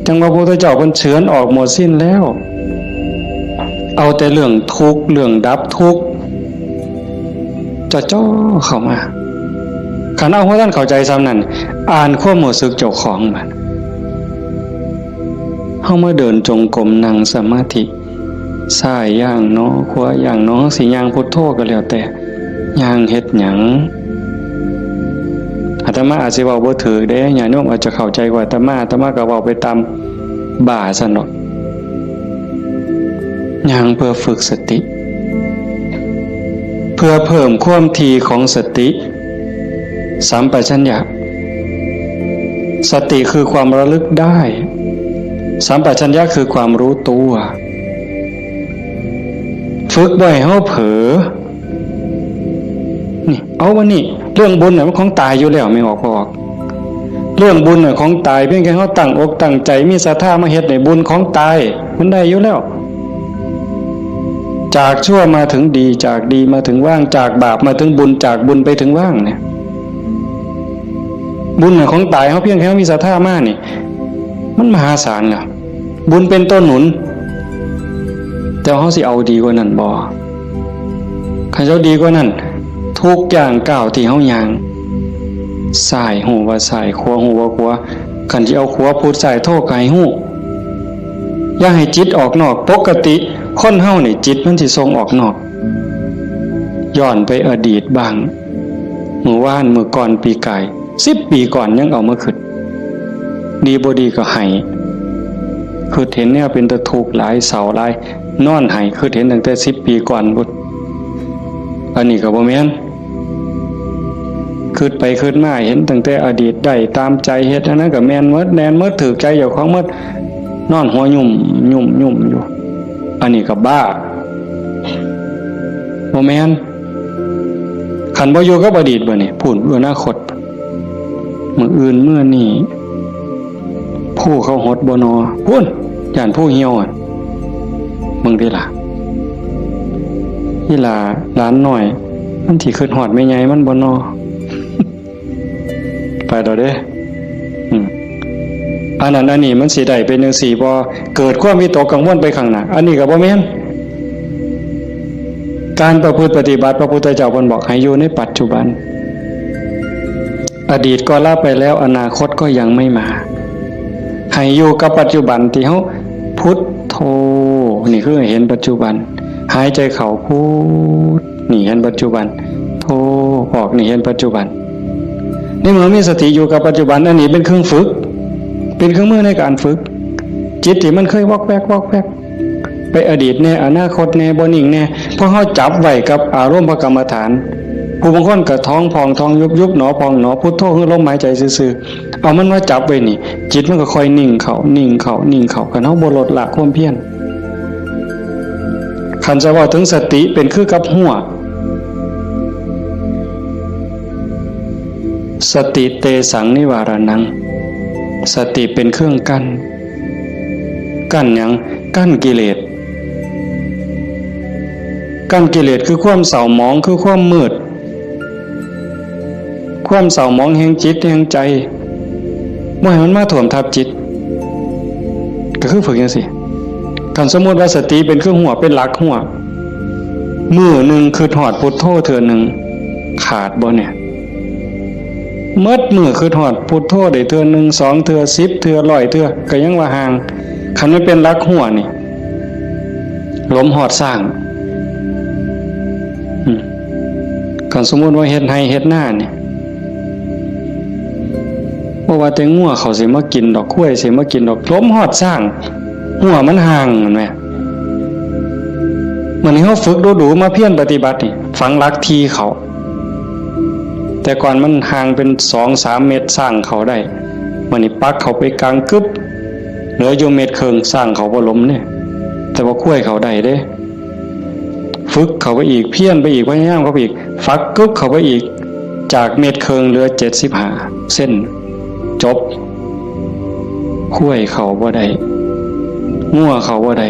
จั่งว่าพระพุทธเจ้าเพิ่นเฉือนออกหมดสิ้นแล้ว เอาแต่เรื่องทุกข์ เรื่องดับทุกข์ จ่อๆเข้ามา คันเอาบ่ทันเข้าใจส่ำนั้น อ่านความรู้สึกเจ้าของบัด เฮามาเดินจงกรม นั่งสมาธิ ซ้ายย่างหนอ ขวาย่างหนอ สิย่างพุทโธก็แล้วแต่ ย่างเฮ็ดหยัง อาตมาอาจสิเว้าบ่ถูกเด้ ญาติโยมอาจจะเข้าใจกว่าอาตมา อาตมาก็เว้าไปตามบ้าซั่นดอก ย่างเพื่อฝึกสติ เพื่อเพิ่มความถี่ของสติ สัมปชัญญะ สติคือความระลึกได้ สัมปชัญญะคือความรู้ตัว ฝึกบ่ให้เฮาเผลอ นี่ เอาวันนี้ เรื่องบุญน่ะมันของตายอยู่แล้ว แม่นบ่พ่อ เรื่องบุญน่ะของตาย เพียงแค่เฮาตั้งอกตั้งใจ มีศรัทธามาเฮ็ดนี่ บุญของตาย มันได้อยู่แล้ว จากชั่วมาถึงดี จากดีมาถึงว่าง จากบาปมาถึงบุญ จากบุญไปถึงว่างเนี่ย บุญน่ะของตาย เฮาเพียงแค่เฮามีศรัทธามานี่ มันมหาศาลแล้ว บุญเป็นตัวหนุน แต่เฮาสิเอาดีกว่านั้นบ่ คันเฮาดีกว่านั้น ทุกย่างก้าวที่เฮาย่าง ซ้ายฮู้ว่าซ้าย ขวาฮู้ว่าขวา คันสิเอาขวาพุทซ้ายโธก็ให้ฮู้ อย่าให้จิตออกนอก ปกติคนเฮานี่จิตมันสิส่งออกนอก ย้อนไปอดีตบ้าง มื้อวาน มื้อก่อน ปีกาย สิบปีก่อนยังเอามาคิด ดีบ่ดีก็ไห้ คิดเห็นแนวเป็นตาทุกข์หลาย เศร้าหลาย นอนไห้ คิดเห็นตั้งแต่สิบปีก่อนพุ้น อันนี้ก็บ่แม่น คิดไปคิดมาเห็นตั้งแต่อดีต ได้ตามใจ เฮ็ดอันนั้นก็แม่นหมด แม่นหมด ถูกใจเจ้าของหมด นอนหัวยุ่มยุ่มยุ่มอยู่ อันนี้ก็บ้า บ่แม่น คันบ่อยู่กับอดีตบัดนี้ พู้น อนาคต มื้ออื่นมื้อนี้ ผู้เขาหดบ่นอ พู้น ย่านผู้เหี่ยวอะ มึงติล่ะ อีหล่าหลานน้อย มันสิคิดฮอดแม่ใหญ่มันบ่นอ ไปแล้วเด้ อืม อันนั้นอันนี้มันสิได้เป็นจั่งซี้บ่ เกิดความวิตกกังวลไปข้างหน้า อันนี้ก็บ่แม่น การประพฤติปฏิบัติ พระพุทธเจ้าเพิ่นบอกให้อยู่ในปัจจุบัน อดีตก็ละไปแล้ว อนาคตก็ยังไม่มา ให้อยู่กับปัจจุบันที่เฮาพุทโธ นี่คือเห็นปัจจุบัน หายใจเข้าพุท นี่เห็นปัจจุบัน โธ ออก นี่เห็นปัจจุบัน ในเมื่อมีสติอยู่กับปัจจุบัน อันนี้เป็นเครื่องฝึก เป็นเครื่องมือในการฝึก จิตที่มันเคยวอกแวกวอกแวก ไปอดีตแน่ อนาคตแน่ บ่นิ่งแน่ พอเฮาจับไว้กับอารมณ์พระกรรมฐาน ผู้บางคนก็ท้องพองท้องยุบ ยุบหนอพองหนอ พุทโธคือลมหายใจซื่อๆ เอามันมาจับไว้นี่ จิตมันก็ค่อยนิ่งเข้า นิ่งเข้า นิ่งเข้า คันเฮาบ่ลดละความเพียร คันจะเว้าถึงสติเป็นคือกับฮั้ว สติเตสังนิวารณัง สติเป็นเครื่องกั้น กั้นหยัง กั้นกิเลส กั้นกิเลสคือความเศร้าหมอง คือความมืด ความเศร้าหมองแห่งจิตแห่งใจ บ่ให้มันมาท่วมทับจิต ก็คือฝึกจังซี่ คันสมมุติว่าสติเป็นเครื่องฮั้ว เป็นหลักฮั้ว มื้อหนึ่งคิดฮอดพุทโธเทื่อหนึ่ง ขาดบ่เนี่ย หมดมื้อคิดฮอดพุทโธได้เทื่อหนึ่ง สองเทื่อ สิบเทื่อ ร้อยเทื่อ ก็ยังว่าห่าง คันมันเป็นหลักฮั้วนี่ หลมฮอดซ้าง อืม คันสมมุติว่าเฮ็ดไร่เฮ็ดนานี่ บ่ว่าแต่งัวเขาสิมากินดอก ควายสิมากินดอก หลมฮอดซ้าง ฮั้วมันห่าง แม่นบ่ มื้อนี้เฮาฝึกดูๆ มาเพียรปฏิบัตินี่ ฝังหลักที่เข้า แต่ก่อนมันห่างเป็นสองสามเมตร ซ้างเข้าได้ มื้อนี้ปักเข้าไปกลางกึ๊บ เหลืออยู่เมตรครึ่ง ซ้างเข้าบ่หลมเด้ แต่ว่าควายเข้าได้เด้ ฝึกเข้าไปอีก เพียรไปอีก พยายามเข้าไปอีก ฝักกึ๊บเข้าไปอีก จากเมตรครึ่งเหลือเจ็ดสิบห้าเซน จบ ควายเข้าบ่ได้ งัวเข้าบ่ได้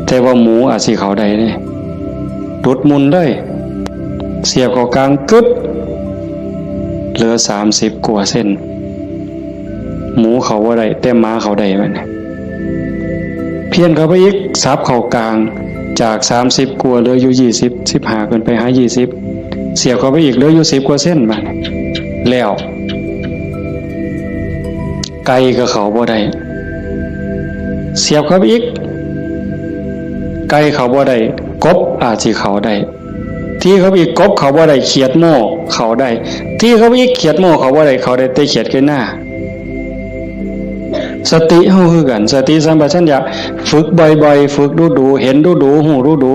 แต่ว่าหมูอาจสิเข้าได้เด้ หลุดมุ่นเลย เสียบเข้ากลางกึ๊บ เหลือสามสิบกว่าเซน หมูเข้าบ่ได้ แต่หมาเข้าได้บัดนี้ เพี้ยนเข้าไปอีก สับเข้ากลาง จากสามสิบกว่าเหลืออยู่ยี่สิบ สิบห้าขึ้นไปหายี่สิบ เสียบเข้าไปอีกเหลืออยู่สิบกว่าเซนบัดนี้ แล้ว ไก่ก็เข้าบ่ได้ เสียบเข้าไปอีก ไก่เข้าบ่ได้ กบอาจสิเข้าได้ ตีเข้าไปอีก กบเข้าบ่ได้ เขียดโม่เข้าได้ ตีเข้าไปอีก เขียดโม่เข้าบ่ได้ เข้าได้แต่เขียดไก่นา สติเฮาคือกัน สติสัมปชัญญะ ฝึกบ่อยๆ ฝึกดูๆ เห็นดูๆ ฮู้ดู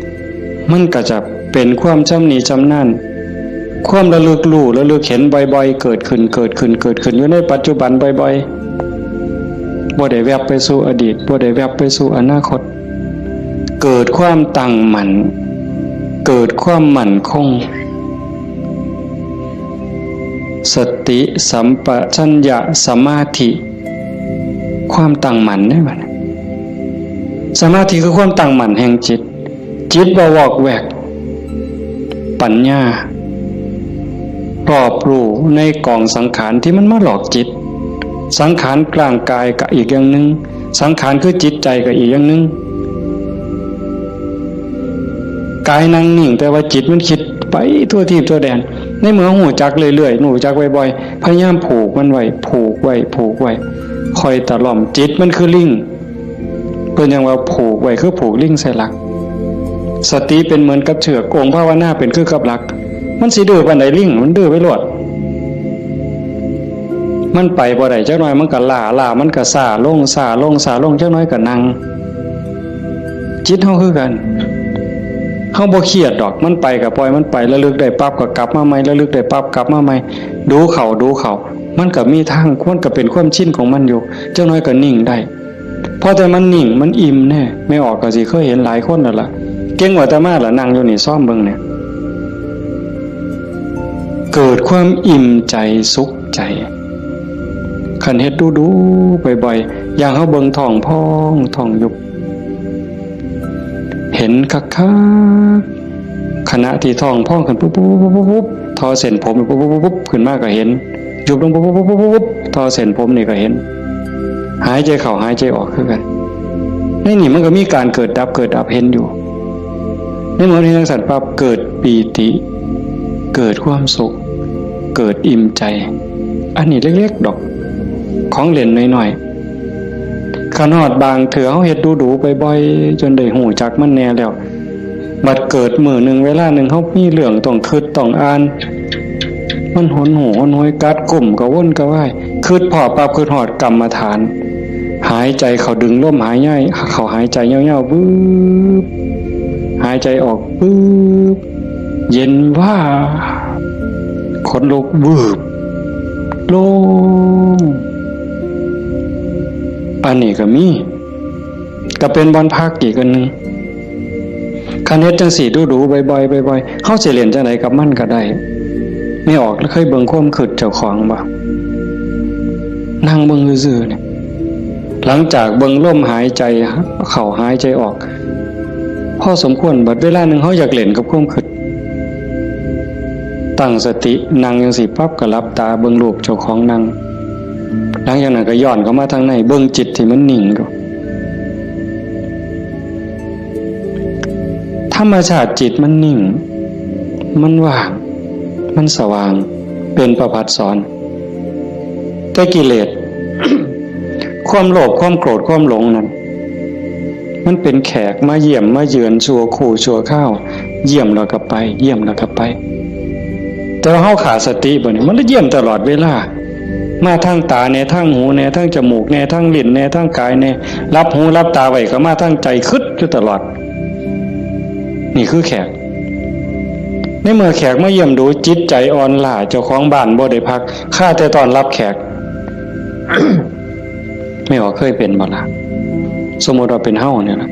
ๆ มันก็จะเป็นความชำนิชำนาญ ความระลึกรู้ ระลึกเห็นบ่อยๆ เกิดขึ้น เกิดขึ้น เกิดขึ้น อยู่ในปัจจุบันบ่อยๆ บ่ได้แวบไปสู่อดีต บ่ได้แวบไปสู่อนาคต เกิดความตั้งมั่น เกิดความมั่นคง สติสัมปชัญญะสมาธิ ความตั้งมั่นเด้บัดนี้ สมาธิคือความตั้งมั่นแห่งจิต จิตบ่วอกแวก ปัญญา รอบรู้ในกองสังขารที่มันมาหลอกจิต สังขารร่างกายก็อีกอย่างหนึ่ง สังขารคือจิตใจก็อีกอย่างหนึ่ง กายนั่งนิ่ง แต่ว่าจิตมันคิดไปทั่วทีปทั่วแดน ในเมื่อฮู้จักเรื่อยๆ ฮู้จักบ่อยๆ พยายามผูกมันไว้ ผูกไว้ ผูกไว้ คอยตะล่อม จิตมันคือลิง เพิ่นยังว่าผูกไว้คือผูกลิงใส่หลัก สติเป็นเหมือนกับเชือก องค์ภาวนาเป็นคือกับหลัก มันสิดื้อปานใดลิง มันดื้อไปโลด มันไปบ่ได้ จักหน่อยมันก็ล้า ล้ามันก็ซ้าลง ซ้าลง ซ้าลง จักหน่อยก็นั่ง จิตเฮาคือกัน เฮาบ่เครียดดอก มันไปก็ปล่อยมันไป ระลึกได้ปั๊บก็กลับมาใหม่ ระลึกได้ปั๊บกลับมาใหม่ ดูเข้า ดูเข้า มันก็มีทาง มันก็เป็นความชินของมันอยู่ จักหน่อยก็นิ่งได้ พอแต่มันนิ่ง มันอิ่มแน่ แม่ออกก็สิเคยเห็นหลายคนแล้วล่ะ เก่งกว่าอาตมาล่ะ นั่งอยู่นี่ ซ่อมเบิ่งเนี่ย เกิดความอิ่มใจสุขใจ คันเฮ็ดดูๆ บ่อยๆ อย่างเฮาเบิ่งท้องพองท้องยุบ เห็นคักๆ ขณะที่ท้องพองขึ้นปุ๊บปุ๊บปุ๊บปุ๊บปุ๊บ ทอเส้นผมปุ๊บปุ๊บปุ๊บปุ๊บ ขึ้นมาก็เห็น ยุบลงปุ๊บปุ๊บปุ๊บปุ๊บปุ๊บ ทอเส้นผมนี่ก็เห็น หายใจเข้าหายใจออกคือกัน ในนี่มันก็มีการเกิดดับเกิดดับเห็นอยู่ ในเมื่อเห็นจังซั่นปั๊บ เกิดปีติ เกิดความสุข เกิดอิ่มใจ อันนี้เล็กๆ ดอก ข ของเล่นน้อยๆ คันฮอดบางเทื่อเฮาเฮ็ดดูๆ บ่อยๆ จนได้ฮู้จักมันแหน่แล้ว บัดเกิดมื้อหนึ่งเวลาหนึ่งเฮามีเรื่องต้องคิดต้องอ่าน มันหนหูหนหวยกัดกุ้มกระวนกระวาย คิดพ้อปั๊บคิดฮอดกรรมฐาน หายใจเข้าดึงลมหายใจเข้าหายใจยาวๆ วืบ หายใจออกวืบ เย็นวาบ ขนลุกวืบ โล่ง อันนี้ก็มี ก็เป็นบ่อนพักอีกอันหนึ่ง คันเฮ็ดจั่งซี้ดูๆ บ่อยๆ บ่อยๆ เฮาสิเล่นจั่งใดกับมันก็ได้ แม่ออกเคยเบิ่งความคิดเจ้าของบ่ นั่งเบิ่งซื่อๆ นี่ หลังจากเบิ่งลมหายใจเข้าหายใจออก พอสมควร บัดเวลาหนึ่งเฮาอยากเล่นกับความคิด ตั้งสตินั่งจั่งซี้ปั๊บก็หลับตาเบิ่งรูปเจ้าของนั่ง หลังจากนั้นก็ย้อนเข้ามาทางใน เบิ่งจิตที่มันนิ่งดู ธรรมชาติจิตมันนิ่ง มันว่าง มันสว่าง เป็นประภัสสร แต่กิเลส ความโลภ ความโกรธ ความหลงนั่น มันเป็นแขกมาเยี่ยมมาเยือนชั่วครู่ชั่วคราว เยี่ยมแล้วก็ไป เยี่ยมแล้วก็ไป แต่ว่าเฮาขาดสติบ่นี่ มันเลยเยี่ยมตลอดเวลา มาทางตาแหน่ ทางหูแหน่ ทางจมูกแหน่ ทางลิ้นแหน่ ทางกายแหน่ หลับหูหลับตาไว้ก็มาทางใจ คิดอยู่ตลอด นี่คือแขก ในเมื่อแขกมาเยี่ยมดู จิตใจอ่อนล้า เจ้าของบ้านบ่ได้พัก คาแต่ต้อนรับแขก แม่ออกเคยเป็นบ่ล่ะ สมมุติว่าเป็นเฮาเนี่ยนะ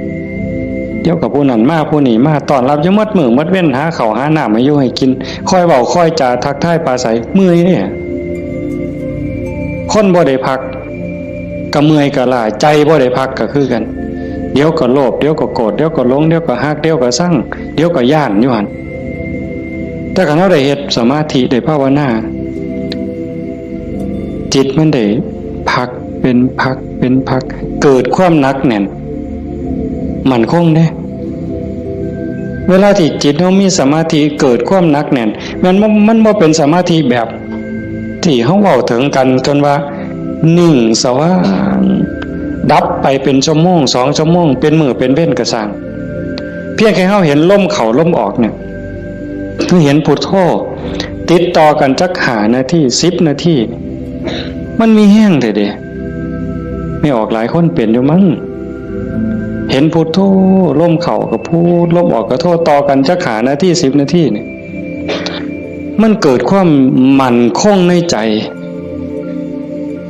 เดี๋ยวกับผู้นั้นมาผู้นี้มา ต้อนรับอยู่หมดมื้อหมดเว็น หาข้าวหาน้ำให้อยู่ให้กิน คอยเว้าคอยจาทักทายปราศรัย เมื่อยเนี่ย คนบ่ได้พัก ก็เมื่อยก็ล้า ใจบ่ได้พักก็คือกัน เดี๋ยวก็โลภ เดี๋ยวก็โกรธ เดี๋ยวก็หลง เดี๋ยวก็ฮัก เดี๋ยวก็ซัง เดี๋ยวก็ย้านอยู่หั่น แต่คันเฮาได้เฮ็ดสมาธิ ได้ภาวนา จิตมันได้พักเป็นพักเป็นพัก เกิดความหนักแน่น มั่นคงเด้ เวลาที่จิตเฮามีสมาธิ เกิดความหนักแน่น มันบ่ มันบ่เป็นสมาธิแบบที่เฮาเว้าถึงกัน จนว่านิ่งสว่าง ดับไปเป็นชั่วโมง สองชั่วโมง เป็นมื้อเป็นเว็นก็ซ่าง เพียงแค่เฮาเห็นลมเข้าลมออกเนี่ย คือเห็นพุทโธ ติดต่อกันจักห้านาที สิบนาที มันมีแฮงแท้เด้ แม่ออกหลายคนเป็นอยู่มั้ง เห็นพุทโธ ลมเข้าก็พุท ลมออกก็โธ ต่อกันจักห้านาที สิบนาทีนี่ มันเกิดความมั่นคงในใจ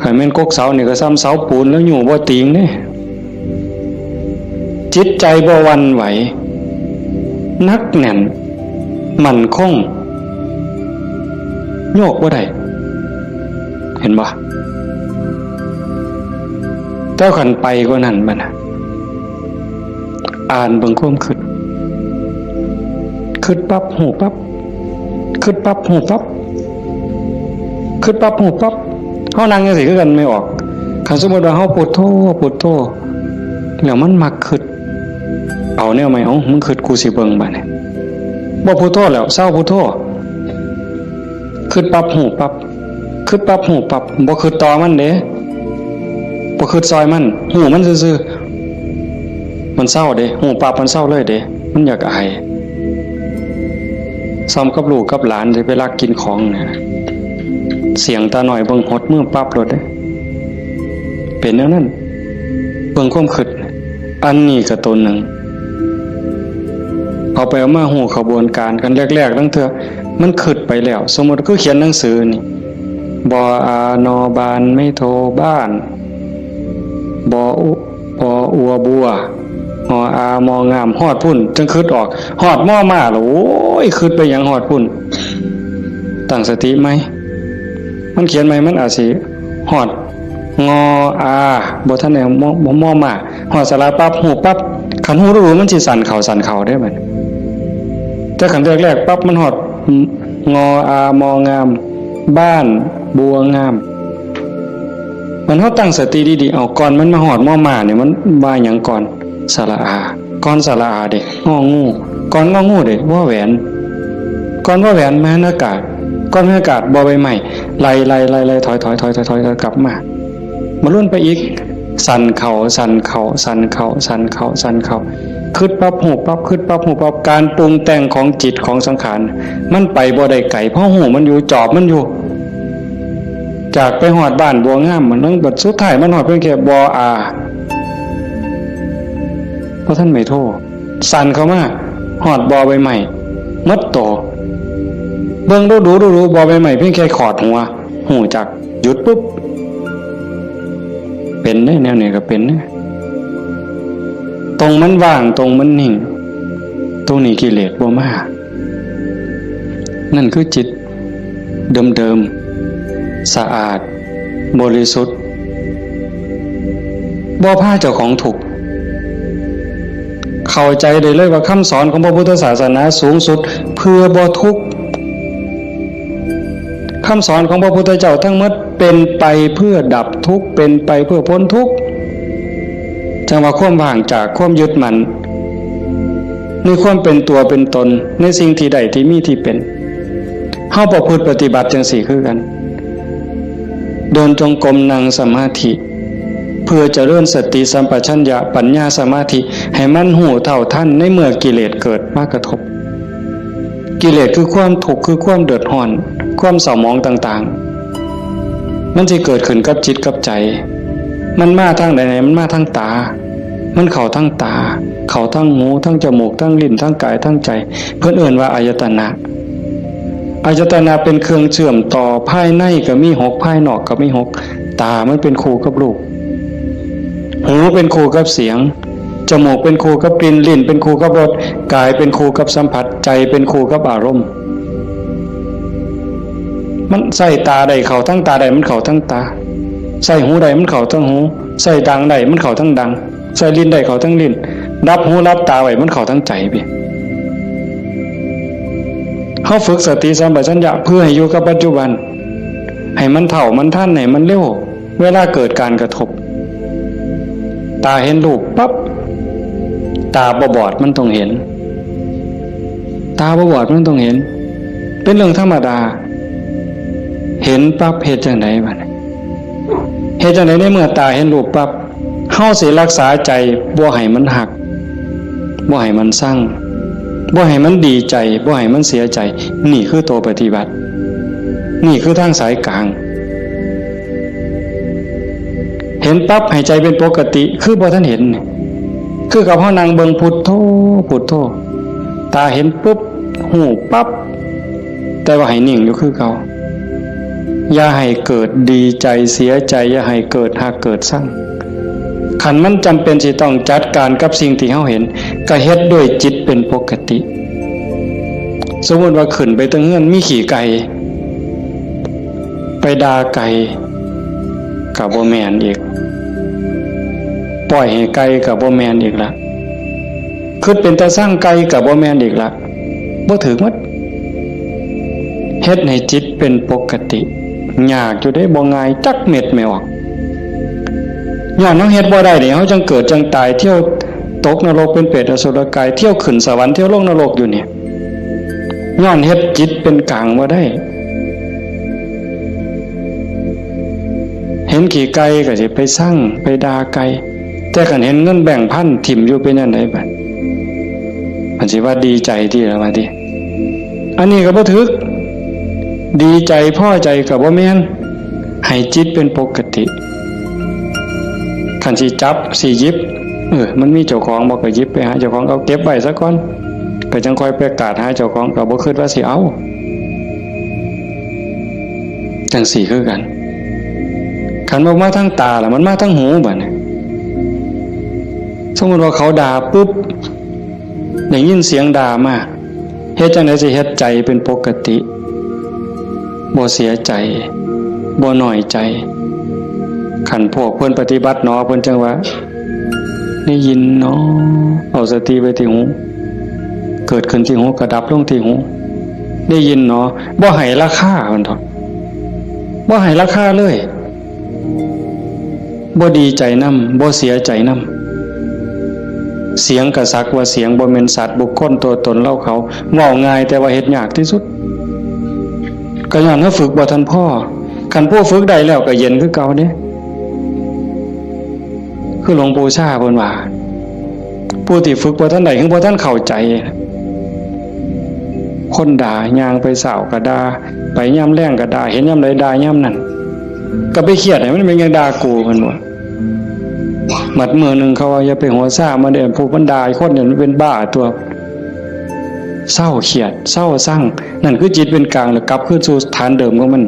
คันแม่นกกเสานี่ก็ส่ำเสาปูนแล้วอยู่บ่ติงเด้ จิตใจบ่หวั่นไหว หนักแน่น มั่นคง โยกบ่ได้ เห็นบ่ แต่คันไปกว่านั้นบัดน่ะ อ่านเบิ่งความคิด คิดปั๊บ ฮู้ปั๊บ คิดปั๊บ ฮู้ปั๊บ คิดปั๊บ ฮู้ปั๊บ เฮานั่งจั่งซี้คือกัน แม่ออก คันสมมุติว่าเฮาพุทโธ พุทโธ แล้วมันมักคิด เอาแนวใหม่ เอ้า มึงคิด กูสิเบิ่งบัดนี้ บ่พุทโธแล้ว เซาพุทโธ คิดปั๊บ ฮู้ปั๊บ คิดปั๊บ ฮู้ปั๊บ บ่คิดต่อมันเด้ บ่คิดซอยมัน ฮู้มันซื่อๆ มันเซาเด้ ฮู้ปั๊บ มันเซาเลยเด้ มันอยากอาย ส่ำกับลูกกับหลานสิไปลักกินของเนี่ย เสี้ยงตาน้อยเบิ่งหดมือปั๊บโลดเด้ เป็นแนวนั้น เบิ่งความคิด อันนี้ก็ตัวหนึ่ง เอาไปเอามาฮู้ขบวนการกัน แรกๆ ลางเทื่อ มันคิดไปแล้ว สมมุติคือเขียนหนังสือนี่ บออา นอ บาน ไม้โท บ้าน บออุ บออัว บัว งออา มองาม ฮอดพุ้น จั่งคิดออก ฮอดมอมาแล้ว โอ้ย คิดไปหยังฮอดพุ้น ตั้งสติใหม่ มันเขียนใหม่ มันอาจสิฮอด งออา บ่ทันได้มอ มอมา ฮอดสระปั๊บ ฮู้ปั๊บ คันฮู้รู้มันสิสั่นเข้าสั่นเข้าเด้บัด แต่คันแรกๆ ปั๊บ มันฮอด งออา มองาม บ้าน บัวงาม มันเฮาตั้งสติดีๆ เอา ก่อนมันมาฮอดมอมาเนี่ย มันว่าหยังก่อน สระอา ก่อนสระอาเด้ งองู ก่อนงองูเด้ วอแหวน ก่อนวอแหวน มหากาศ ก่อนมหากาศ บอใบไม้ ไล่ๆๆๆ ถอยๆๆๆ กลับมา มาลุ้นไปอีก สั่นเข่า สั่นเข่า สั่นเข่า สั่นเข่า สั่นเข่า คิดปั๊บฮู้ปั๊บ คิดปั๊บฮู้ปั๊บ การปรุงแต่งของจิตของสังขาร มันไปบ่ได้ไกล เพราะฮู้มันอยู่ จอบมันอยู่ จากไปฮอดบ้านบัวงาม มันบัดสุดท้ายมันฮอดเพียงแค่บ่ออา เพราะท่านไม่โทษ สั่นเข้ามา ฮอดบ่อใบไม้ หมดโต เบิ่งดูดูดูดู บ่อใบไม้เพียงแค่ขอดหัว ฮู้จัก หยุดปุ๊บ เป็นเด้ แนวนี้ก็เป็นเด้ ตรงมันว่าง ตรงมันนิ่ง ตรงนี้กิเลสบ่มา นั่นคือจิตเดิมๆ สะอาด บริสุทธิ์ บ่พาเจ้าของทุกข์ เข้าใจได้เลยว่าคำสอนของพระพุทธศาสนาสูงสุดเพื่อบ่ทุกข์ คำสอนของพระพุทธเจ้าทั้งหมดเป็นไปเพื่อดับทุกข์ เป็นไปเพื่อพ้นทุกข์ จังว่าความว่างจากความยึดมั่น ในความเป็นตัวเป็นตน ในสิ่งที่ได้ที่มีที่เป็น เฮาประพฤติปฏิบัติจังซี่คือกัน เดินจงกรม นั่งสมาธิ เพื่อเจริญสติสัมปชัญญะ ปัญญา สมาธิ ให้มันฮู้เท่าทันในเมื่อกิเลสเกิดมากระทบ กิเลสคือความทุกข์ คือความเดือดร้อน ความเศร้าหมองต่างๆ มันสิเกิดขึ้นกับจิตกับใจ มันมาทางใด มันมาทางตา มันเข้าทางตา เข้าทางหู ทางจมูก ทางลิ้น ทางกาย ทางใจ เพิ่นเอิ้นว่าอายตนะ อายตนะเป็นเครื่องเชื่อมต่อ ภายในก็มีหก ภายนอกก็มีหก ตามันเป็นคู่กับรูป หูเป็นคู่กับเสียง จมูกเป็นคู่กับกลิ่น ลิ้นเป็นคู่กับรส กายเป็นคู่กับสัมผัส ใจเป็นคู่กับอารมณ์ มันใส่ตาได้เข้าทั้งตาได้ มันเข้าทั้งตา ใส่หูได้ มันเข้าทั้งหู ใส่ดังได้ มันเข้าทั้งดัง ใส่ลิ้นได้เข้าทั้งลิ้น รับหูรับตาไว้ มันเข้าทั้งใจพี่ เฮาฝึกสติสัมปชัญญะเพื่อให้อยู่กับปัจจุบัน ให้มันเท่ามันทัน ให้มันเร็ว เวลาเกิดการกระทบ ตาเห็นรูปปั๊บ ตาบ่บอดมันต้องเห็น ตาบ่บอดมันต้องเห็น เป็นเรื่องธรรมดา เห็นปั๊บเฮ็ดจังได๋บัดนี้ เฮ็ดจังได๋ในเมื่อตาเห็นรูปปั๊บ เฮาสิรักษาใจบ่ให้มันฮัก บ่ให้มันซัง บ่ให้มันดีใจ บ่ให้มันเสียใจ นี่คือตัวปฏิบัติ นี่คือทางสายกลาง เห็นปั๊บให้ใจเป็นปกติ คือบ่ทันเห็น คือกับเฮานั่งเบิ่งพุทโธ พุทโธ ตาเห็นปุ๊บ ฮู้ปั๊บ แต่ว่าให้นิ่งอยู่คือเก่า อย่าให้เกิดดีใจเสียใจ อย่าให้เกิดฮักเกิดซัง คันมันจำเป็นสิต้องจัดการกับสิ่งที่เฮาเห็น ก็เฮ็ดด้วยจิตเป็นปกติ สมมุติว่าขึ้นไปเทิงเฮือนมีขี้ไก่ ไปด่าไก่ ก็บ่แม่นอีก ปล่อยให้ไก่ก็บ่แม่นอีกละ คิดเป็นตาซังไก่ก็บ่แม่นอีกละ บ่ถืกหมด เฮ็ดให้จิตเป็นปกติ ยากอยู่เด้ บ่ง่ายจักเม็ดแม่ออก ย้อนเฮาเฮ็ดบ่ได้นี่ เฮาจังเกิดจังตาย เที่ยวตกนรกเป็นเปรตอสุรกาย เที่ยวขึ้นสวรรค์ เที่ยวลงนรกอยู่นี่ ย้อนเฮ็ดจิตเป็นกลางบ่ได้ เห็นขี้ไก่ก็สิไปซัง ไปด่าไก่ แต่คันเห็นเงินแบงค์พันถิ่มอยู่เป็นจั่งใดบัด มันสิว่าดีใจติล่ะว่าติ อันนี้ก็บ่ถืก ดีใจพอใจก็บ่แม่น ให้จิตเป็นปกติ คันสิจับสิหยิบ เออ มันมีเจ้าของบ่ก็หยิบไปหาเจ้าของ เอาเก็บไว้ซะก่อน ก็จั่งค่อยไปกาดหาเจ้าของ ก็บ่คิดว่าสิเอา จั่งซี้คือกัน คันบ่มาทางตาล่ะ มันมาทางหูบัดนี้ สมมุติว่าเขาด่าปุ๊บ ได้ยินเสียงด่ามา เฮ็ดจั่งใดสิเฮ็ดใจเป็นปกติ บ่เสียใจ บ่น้อยใจ คันพวกเพิ่นปฏิบัติหนอ เพิ่นจั่งว่า ได้ยินหนอ เอาสติไว้ที่หู เกิดขึ้นที่หู ก็ดับลงที่หู ได้ยินหนอ บ่ให้ราคา เพิ่นเถาะ บ่ให้ราคาเลย บ่ดีใจนำ บ่เสียใจนำ เสียงก็สักว่าเสียง บ่แม่นสัตว์บุคคลตัวตนเราเขา เว้าง่ายแต่ว่าเฮ็ดยากที่สุด ก็ย้อนเฮาฝึกบ่ทันพอ คันผู้ฝึกได้แล้วก็เย็นคือเก่าเด้ คือหลวงปู่ชาเพิ่นว่า ผู้ที่ฝึกบ่ทันได้ คือบ่ทันเข้าใจ คนด่า ย่างไปเช้าก็ด่า ไปยามแลงก็ด่า เห็นยามใดด่ายามนั้น ก็ไปเครียดให้มันเป็นหยังด่ากู เพิ่นว่า บัดมื้อหนึ่งเขาว่า อย่าไปหัวซ่ามันเด้อ ผู้มันด่าคนเนี่ยมันเป็นบ้าตัว เซาเครียด เซาซัง นั่นคือจิตเป็นกลาง แล้วกลับคืนสู่ฐานเดิมของมัน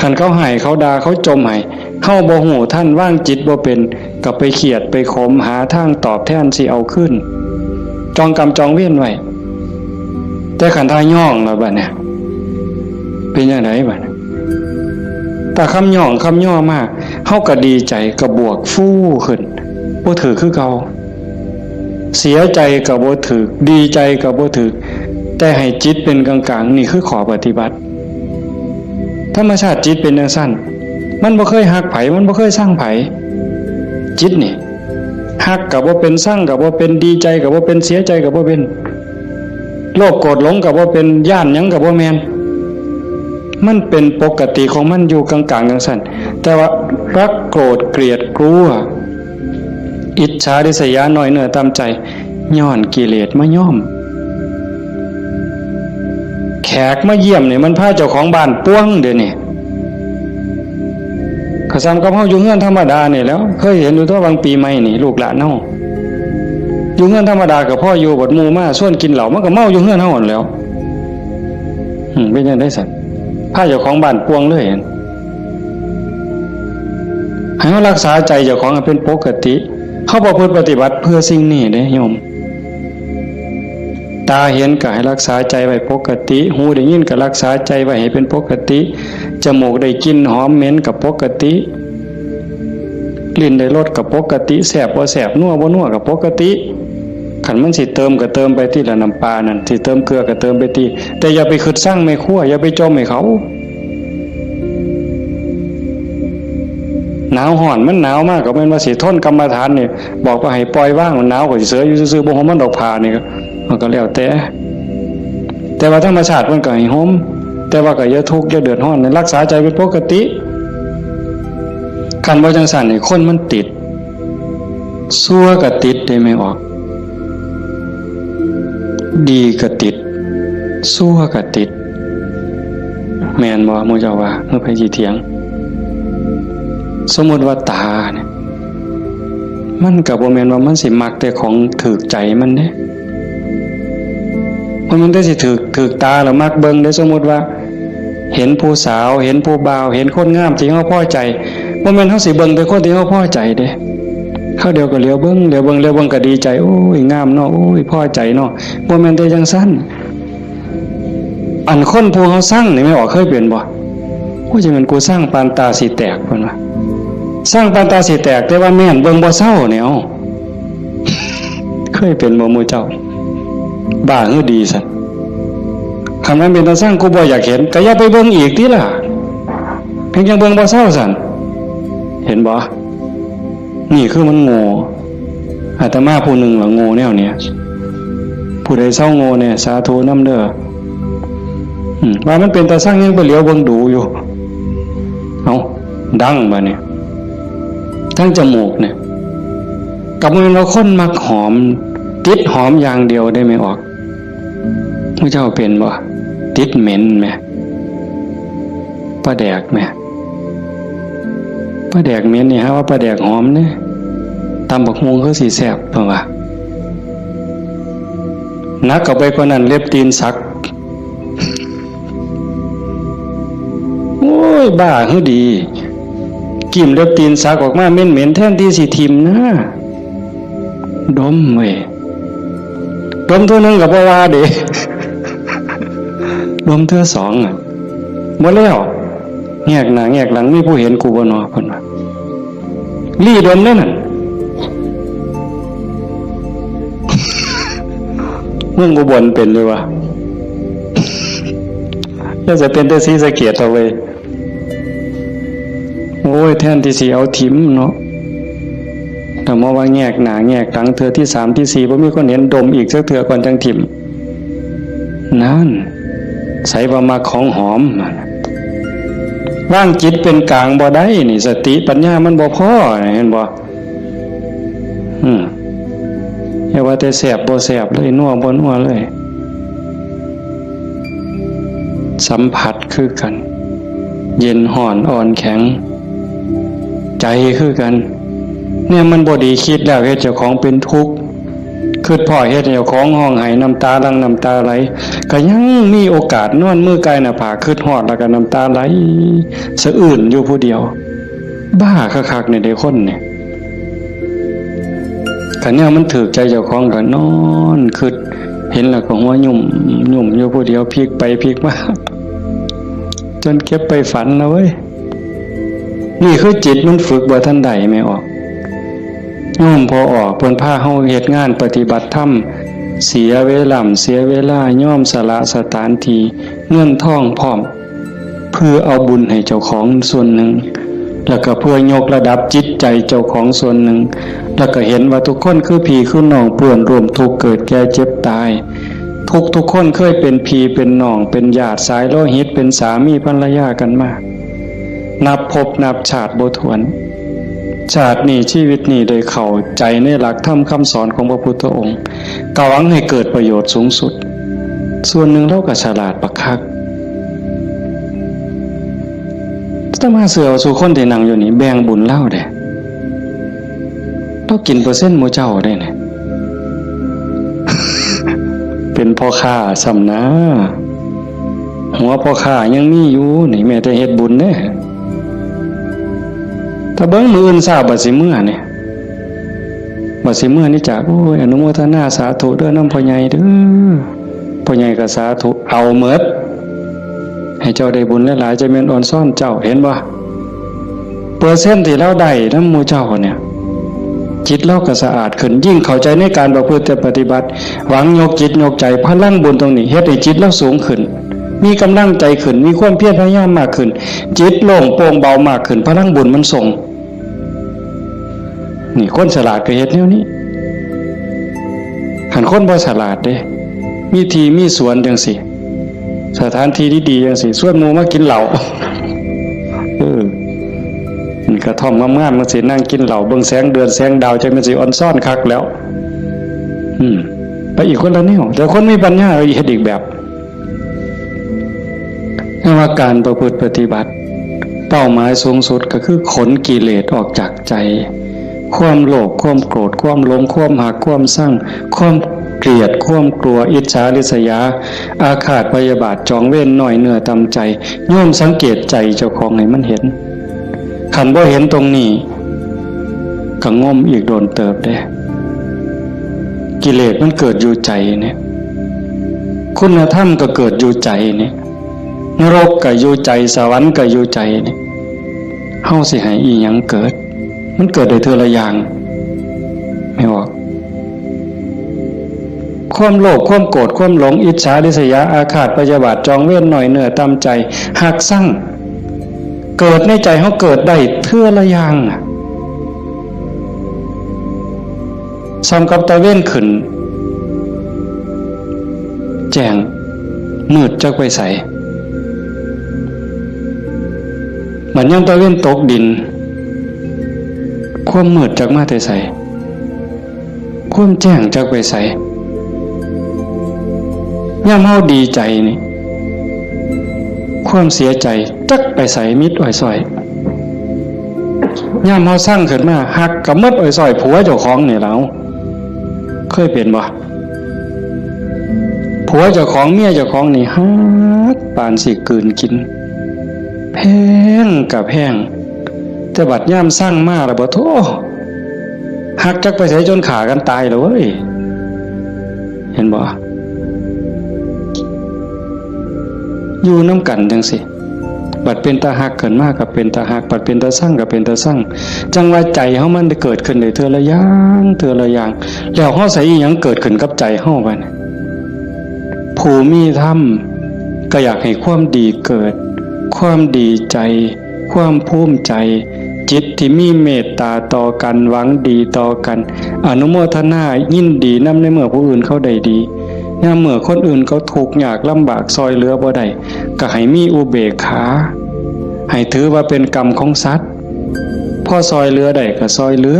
คันเขาให้ เขาด่า เขาจ่มให้ เฮาบ่ฮู้ทัน วางจิตบ่เป็น ก็ไปเครียด ไปขม หาทางตอบแทนสิเอาคืน จองกรรมจองเวรไว้ แต่คันถ้าย้องแล้วบัดเนี่ย เป็นจั่งใดบัดเนี่ย ถ้าคำย้องคำย่อมา เฮาก็ดีใจ ก็บวกฟูขึ้น บ่ถืกคือเก่า เสียใจก็บ่ถืก ดีใจก็บ่ถืก แต่ให้จิตเป็นกลางๆ นี่คือข้อปฏิบัติ ธรรมชาติจิตเป็นจั่งซั้น มันบ่เคยฮักไผ มันบ่เคยซังไผ จิตนี่ ฮักก็บ่เป็น ซังก็บ่เป็น ดีใจก็บ่เป็น เสียใจก็บ่เป็น โลภโกรธหลงก็บ่เป็น ย้านหยังก็บ่แม่น มันเป็นปกติของมันอยู่กลางๆ จั่งซั้น แต่ว่ารักโกรธเกลียดกลัว อิจฉาริษยา น้อยเนื้อต่ำใจ ย้อนกิเลสมาย้อม แขกมาเยี่ยมนี่มันพาเจ้าของบ้านป่วงเดี๋ยวนี้ ก็ส่ำกับเฮาอยู่เฮือนธรรมดานี่แหล้ว เคยเห็นอยู่ตั๊ว บางปีใหม่นี่ ลูกหลานเฮาอยู่เฮือนธรรมดาก็พออยู่ บัดหมู่มาชวนกินเหล้า มันก็เมาอยู่เฮือนเฮาหั้นแหล้ว อืม เป็นจั่งใดซั้น พาเจ้าของบ้านป่วงเลย ให้เฮารักษาใจเจ้าของให้เป็นปกติ เฮาประพฤติปฏิบัติเพื่อสิ่งนี้เด้โยม ตาเห็นก็ให้รักษาใจไว้ปกติ หูได้ยินก็รักษาใจไว้ให้เป็นปกติ จมูกได้กลิ่นหอมเหม็นก็ปกติ ลิ้นได้รสก็ปกติ แซ่บบ่แซ่บ นัวบ่นัวก็ปกติ คันมันสิเติมก็เติมไปติละ น้ำปลานั่น สิเติมเกลือก็เติมไปติ แต่อย่าไปคิดซังแม่ครัว อย่าไปจ่มให้เขา หนาวฮ้อน มันหนาวมากก็แม่นว่าสิทนกรรมฐานนี่ บอกว่าให้ปล่อยวาง มันหนาวก็สิเสยอยู่ซื่อๆ บ่ห่มมันดอกผ้านี่ก็ มันก็แล้วแต่ แต่ว่าธรรมชาติมันก็ให้ห่ม แต่ว่าก็อย่าทุกข์อย่าเดือดร้อน รักษาใจเป็นปกติ คันบ่จั่งซั้นนี่ คนมันติด ชั่วก็ติดเด้แม่ออก ดีก็ติด ชั่วก็ติด แม่นบ่ หมู่เจ้าว่า หรือไผสิเถียง สมมุติว่าตาเนี่ย มันก็บ่แม่นว่ามันสิมักแต่ของถืกใจมันเด้ บ่แม่นแต่สิถืก ถืกตาแล้วมักเบิ่งเด้ สมมุติว่า เห็นผู้สาว เห็นผู้บ่าว เห็นคนงามที่เฮาพอใจ บ่แม่นเฮาสิเบิ่งแต่คนที่เฮาพอใจเด้ คราวเดียวก็เหลียวเบิ่ง เหลียวเบิ่ง เหลียวเบิ่งก็ดีใจ โอ้ย งามเนาะ โอ้ย พอใจเนาะ บ่แม่นแต่จั่งซั้น อันคนผู้เฮาซังนี่ แม่ออกเคยเป็นบ่ โอ้ย จั่งแม่นกูซังปานตาสิแตก เพิ่นว่า ซังปานตาสิแตก แต่ว่าแม่นเบิ่งบ่เซาเนี่ย เอ้า เคยเป็นบ่หมู่เจ้า บ้าหรือดีซั้น คันมันเป็นตาซัง กูบ่อยากเห็น ก็อย่าไปเบิ่งอีกติล่ะ เพียงจั่งเบิ่งบ่เซาซั้น เห็นบ่ นี่คือมันโง่ อาตมาผู้หนึ่งล่ะโง่แนวเนี้ย ผู้ใดเซาโง่แน่ สาธุนำเด้อ อืม ว่ามันเป็นตาซังยังไปเหลียวเบิ่งดูอยู่ เอ้า ดังบาดนี้ ทั้งจมูกเนี่ย ก็บ่แม่นว่าคนมักหอม ติดหอมอย่างเดียวเด้แม่ออก หมู่เจ้าเป็นบ่ ติดเหม็นแหม ปลาแดกแหม ปลาแดกเหม็นนี่หาว่าปลาแดกหอมเด้ ตำบักหุ่งคือสิแซ่บ เพิ่นว่า หนักเข้าไปกว่านั้น เล็บตีนสัก โอ้ย บ้าหรือดี กลิ่นเล็บตีนสักออกมาเหม็นๆ แทนที่สิถิ่มนะ ดมเว้ย ดมเทื่อหนึ่งก็บ่ว่าเด้ ดมเทื่อสองอะ บ่แล้ว แงกหน้าแงกหลัง มีผู้เห็นกูบ่นอ เพิ่นว่า ลี้ดมเด้นั่น เมืองอุบลเป็นอยู่วะ แล้วจะเป็นแต่ศรีสะเกษเอาเว้ย โอ้ย แทนที่สิเอาถิ่มเนาะ แต่มาว่าแงกหน้าแงกหลังเทื่อที่สามที่สี่ บ่มีคนเห็น ดมอีกสักเทื่อก่อนจั่งถิ่ม นั่น ไสว่ามักของหอม วางจิตเป็นกลางบ่ได้นี่ สติปัญญามันบ่พอ เห็นบ่ อืม อย่าว่าแต่แซ่บบ่แซ่บเลย นัวบ่นัวเลย สัมผัสคือกัน เย็นฮ้อนอ่อนแข็ง ใจคือกัน เนี่ยมันบ่ดี คิดแล้วเฮ็ดเจ้าของเป็นทุกข์ คิดพ้อเฮ็ดให้เจ้าของฮ้องไห้น้ำตาหลั่งน้ำตาไหล ก็ยังมีโอกาสนอนมือกายหน้าผาก คิดฮอดแล้วก็น้ำตาไหลสะอื้นอยู่ผู้เดียว บ้าคักๆ นี่เด้คนนี่ คันแนวมันถืกใจเจ้าของก็นอนคิด เห็นแล้วก็หัวยุ่มยุ่มอยู่ผู้เดียว พลิกไปพลิกมา จนเก็บไปฝันนะเว้ย นี่คือจิตมันฝึกบ่ทันได้แม่ออก โยมพ่อออก เพิ่นพาเฮาเฮ็ดงานปฏิบัติธรรม เสียเวลา เสียเวลา ยอมสละสถานที่ เงินทองพร้อม เพื่อเอาบุญให้เจ้าของส่วนหนึ่ง แล้วก็เพื่อยกระดับจิตใจเจ้าของส่วนหนึ่ง แล้วก็เห็นว่าทุกคนคือพี่คือน้อง เปื้อนร่วมทุกข์เกิดแก่เจ็บตาย ทุกทุกคนเคยเป็นพี่เป็นน้อง เป็นญาติสายโลหิต เป็นสามีภรรยากันมา นับภพนับชาติบ่ถ้วน ชาตินี้ชีวิตนี้ได้เข้าใจในหลักธรรมคำสอนของพระพุทธองค์ ก็หวังให้เกิดประโยชน์สูงสุด ส่วนหนึ่งลาวก็ฉลาดบักคัก อาตมาเชื่อว่าซุคนที่นั่งอยู่นี่แบ่งบุญลาวเด้ ลาวกินเปอร์เซ็นต์หมู่เจ้าเด้เนี่ย เป็นพ่อค้าซ้ำนะ หัวพ่อค้ายังมีอยู่นี่ แม้แต่เฮ็ดบุญเด้ ถ้าเบิ่งมื้ออื่นเช้าบัดสิเมือนี่ บัดสิเมือนี่จ้ะ โอ้ย อนุโมทนาสาธุเด้อนำพ่อใหญ่เด้อ พ่อใหญ่ก็สาธุ เอาหมด ให้เจ้าได้บุญหลายๆ จะแม่นออนซ่อนเจ้า เห็นบ่ เปอร์เซ็นต์ที่ลาวได้นำหมู่เจ้าเนี่ย จิตลาวก็สะอาดขึ้น ยิ่งเข้าใจในการประพฤติปฏิบัติ หวังยกจิตยกใจ พลังบุญตรงนี้เฮ็ดให้จิตลาวสูงขึ้น มีกำลังใจขึ้น มีความเพียรพยายามมากขึ้น จิตโล่งโปร่งเบามากขึ้น พลังบุญมันส่ง นี่คนฉลาดก็เฮ็ดแนวนี้ คันคนบ่ฉลาดเด้ มีที่มีสวนจังซี่ สถานที่ดีๆจังซี่ ชวนหมู่มากินเหล้า เออ นี่กระท่อมงามๆจังซี่ นั่งกินเหล้า เบิ่งแสงเดือนแสงดาว จังแม่นสิออนซ่อนคักแล้ว อืม ไปอีกคนละแนว แต่คนมีปัญญาเฮ็ดอีกแบบ แต่ว่าการประพฤติปฏิบัติ เป้าหมายสูงสุดก็คือขนกิเลสออกจากใจ ความโลภ ความโกรธ ความหลง ความฮัก ความซัง ความเกลียด ความกลัว อิจฉาริษยา อาฆาตพยาบาท จองเวร น้อยเนื้อต่ำใจ โยมสังเกตใจเจ้าของให้มันเห็น คันบ่เห็นตรงนี้ ก็งมอีกโดนเติบเด้ กิเลสมันเกิดอยู่ใจเนี่ย คุณธรรมก็เกิดอยู่ใจเนี่ย นรกก็อยู่ใจ สวรรค์ก็อยู่ใจเนี่ย เฮาสิให้อีหยังเกิด มันเกิดได้เทื่อละอย่าง แม่นบ่ ความโลภ ความโกรธ ความหลง อิจฉาริษยา อาฆาตพยาบาท จองเวร น้อยเนื้อต่ำใจ ฮักซัง เกิดในใจเฮาเกิดได้เทื่อละอย่างอะ ส่ำกับตะเวนขึ้น แจ้ง มืดจักไปไส บัดยามตะเวนตกดิน ความมืดจักมาแต่ไส ความแจ้งจักไปไส ยามเฮาดีใจนี่ ความเสียใจจักไปไส มิดอ้อยซ้อย ยามเฮาซังขึ้นมา ฮักก็หมดอ้อยซ้อย ผัวเจ้าของนี่แหละ เคยเป็นบ่ ผัวเจ้าของ เมียเจ้าของนี่ฮักปานสิกลืนกิน แพงก็แพง แต่บัดยามซังมาแล้วบ่ โธ่ ฮักจักไปไสจนฆ่ากันตายแล้วเว้ย เห็นบ่ อยู่นำกันจังซี่ บัดเป็นตาฮักขึ้นมาก็เป็นตาฮัก บัดเป็นตาซังก็เป็นตาซัง จั่งว่าใจเฮามันได้เกิดขึ้นได้เทื่อละอย่าง เทื่อละอย่าง แล้วเฮาใส่อีหยังเกิดขึ้นกับใจเฮาบัดนี้ ผู้มีธรรมก็อยากให้ความดีเกิด ความดีใจ ความภูมิใจ จิตที่มีเมตตาต่อกัน หวังดีต่อกัน อนุโมทนายินดีนำในเมื่อผู้อื่นเขาได้ดี ยามเมื่อคนอื่นเขาทุกข์ยากลำบาก ซ่อยเหลือบ่ได้ ก็ให้มีอุเบกขา ให้ถือว่าเป็นกรรมของสัตว์ พอซอยเหลือได้ก็ซอยเหลือ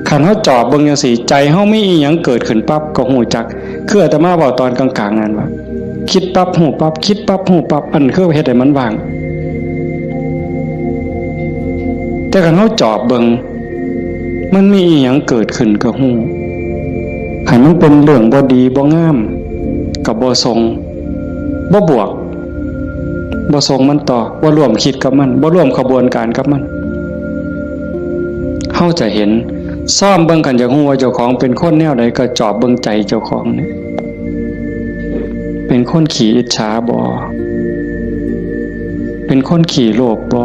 คันเฮาจอบเบิ่งจั่งซี้ ใจเฮามีอีหยังเกิดขึ้นปั๊บก็ฮู้จัก คืออาตมาเว้าตอนกลางๆ นั่นว่า คิดปั๊บฮู้ปั๊บ คิดปั๊บฮู้ปั๊บ อันคือเฮ็ดให้มันว่าง แต่คันเฮาจอบเบิ่ง มันมีอีหยังเกิดขึ้นก็ฮู้ คันมันเป็นเรื่องบ่ดีบ่งาม ก็บ่ส่ง บ่บวก บ่ส่งมันต่อ บ่ร่วมคิดกับมัน บ่ร่วมขบวนการกับมัน เฮาจะเห็น ซ่อมเบิ่ง คันอยากฮู้ว่าเจ้าของเป็นคนแนวใด ก็จอบเบิ่งใจเจ้าของเนี่ย เป็นคนขี้อิจฉาบ่ เป็นคนขี้โลภบ่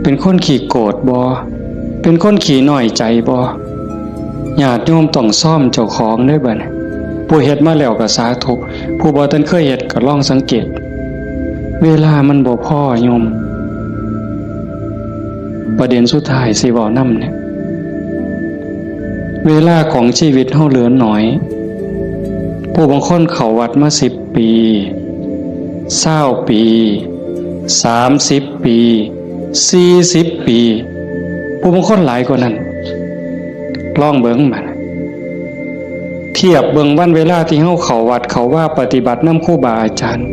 เป็นคนขี้โกรธบ่ เป็นคนขี้น้อยใจบ่ ญาติโยมต้องซ่อมเจ้าของเด้อบัดนี้ ผู้เฮ็ดมาแล้วก็สาธุ ผู้บ่ทันเคยเฮ็ดก็ลองสังเกต เวลามันบ่พอโยม ประเด็นสุดท้ายสิเว้านำเนี่ย เวลาของชีวิตเฮาเหลือน้อย ผู้บางคนเข้าวัดมาสิบปี ซาวปี สามสิบปี สี่สิบปี ผู้บางคนหลายกว่านั้น ลองเบิ่งบัด เทียบเบิ่งวันเวลาที่เฮาเข้าวัดเข้าวาปฏิบัตินำครูบาอาจารย์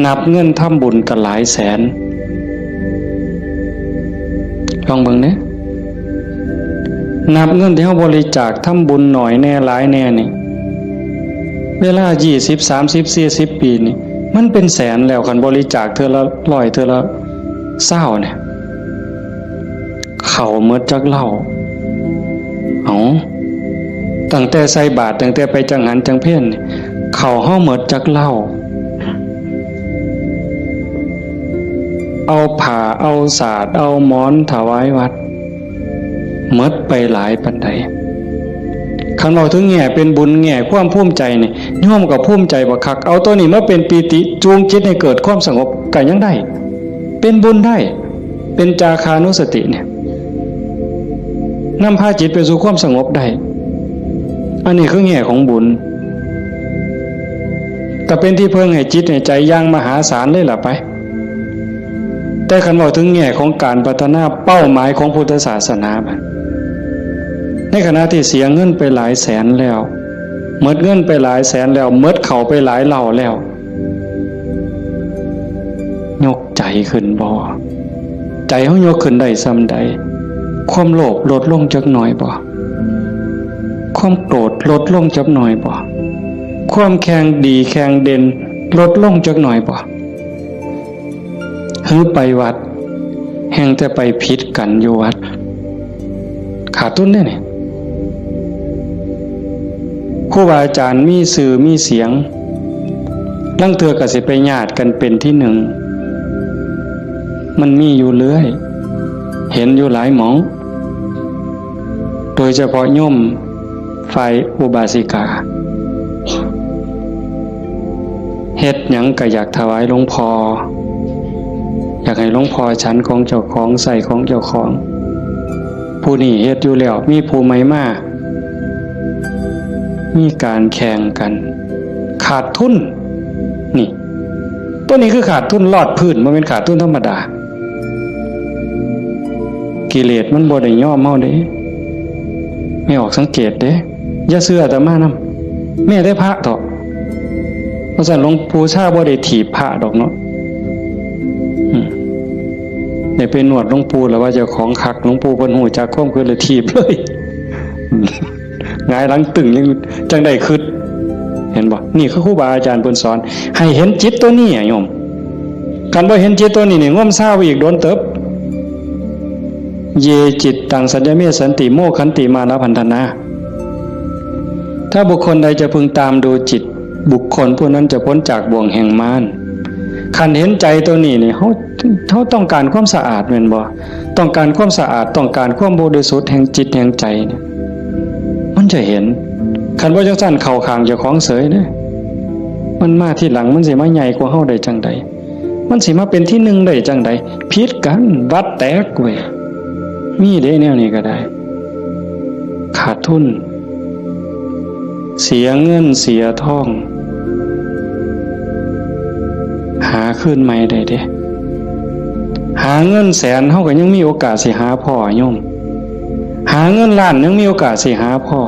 นับเงินทำบุญก็หลายแสน ลองเบิ่งเด้ นับเงินที่เฮาบริจาคทำบุญหน่อยแน่หลายแน่นี่ เวลายี่สิบ สามสิบ สี่สิบ ปีนี่ มันเป็นแสนแล้ว คันบริจาคเทื่อละร้อย เทื่อละซาวเนี่ย เข้าหมดจักเหล้า เอ้า ตั้งแต่ใส่บาตร ตั้งแต่ไปจังหันจังเพลนี่ เข้าเฮาหมดจักเหล้า เอาผ้า เอาสาด เอาหมอนถวายวัด หมดไปหลายปานใด คันเว้าถึงแง่เป็นบุญ แง่ความภูมิใจนี่ โยมก็ภูมิใจบักคัก เอาตัวนี้มาเป็นปีติ จูงจิตให้เกิดความสงบ ก็ยังได้ เป็นบุญได้ เป็นจาคานุสติเนี่ย นำพาจิตไปสู่ความสงบได้ อันนี้คือแง่ของบุญ ก็เป็นที่เพิ่งให้จิตให้ใจอย่างมหาศาลเลยล่ะไป แต่คันเว้าถึงแง่ของการพัฒนาเป้าหมายของพุทธศาสนาบัด ในขณะที่เสียเงินไปหลายแสนแล้ว หมดเงินไปหลายแสนแล้ว หมดเข้าไปหลายเหล้าแล้ว ยกใจขึ้นบ่ ใจเฮายกขึ้นได้ส่ำใด ความโลภลดลงจักหน่อยบ่ ความโกรธลดลงจักหน่อยบ่ ความแข่งดีแข่งเด่นลดลงจักหน่อยบ่ หือไปวัด แฮ่งแต่ไปผิดกันอยู่วัด ขาดทุนเด้นี่ ครูบาอาจารย์มีชื่อมีเสียง ลางเทื่อก็สิไปญาติกันเป็นที่หนึ่ง มันมีอยู่เรื่อย เห็นอยู่หลายหม่อง โดยเฉพาะโยมฝ่ายอุบาสิกา เฮ็ดหยังก็อยากถวายหลวงพ่อ อยากให้หลวงพ่อฉันของเจ้าของ ใช้ของเจ้าของ ผู้นี้เฮ็ดอยู่แล้ว มีผู้ใหม่มา มีการแข่งกัน ขาดทุน นี่ ตัวนี้คือขาดทุนลอดพื้น บ่แม่นขาดทุนธรรมดา กิเลสมันบ่ได้ยอมเฮาเด้ แม่ออกสังเกตเด้ อย่าเชื่ออาตมานำ แม้แต่พระเถาะ เพราะฉะนั้นหลวงปู่ชาบ่ได้ถีบพระดอกเนาะ อืม ได้ไปนวดหลวงปู่แล้วว่าเจ้าของคัก หลวงปู่เพิ่นฮู้จักความคิดเลยถีบเลย หงายหลังตึงยังจังได้คิด เห็นบ่ นี่คือครูบาอาจารย์เพิ่นสอน ให้เห็นจิตตัวนี้อะโยม คันบ่เห็นจิตตัวนี้นี่ งมซาวอีกโดนเติบ เยจิตตังสัญญเมสันติ โมคขันติมานะพันธนา ถ้าบุคคลใดจะพึงตามดูจิต บุคคลผู้นั้นจะพ้นจากบ่วงแห่งมาร คันเห็นใจตัวนี้นี่ เฮา เฮาต้องการความสะอาดแม่นบ่ ต้องการความสะอาด ต้องการความบริสุทธิ์แห่งจิตแห่งใจเนี่ย มันจะเห็น คันบ่จังซั่นเข้าข้างเจ้าของเสยเด้ มันมาทีหลัง มันสิมาใหญ่กว่าเฮาได้จังใด มันสิมาเป็นที่หนึ่งได้จังใด ผิดกัน วัดแตกเว้ย มีเด้แนวนี้ก็ได้ ขาดทุน เสียเงินเสียทอง าคืนใหม่ได้เด้ หาเงินแสนเฮาก็ยังมีโอกาสสิหาพ้อโยม หาเงินล้านยังมีโอกาสสิหาพ้อ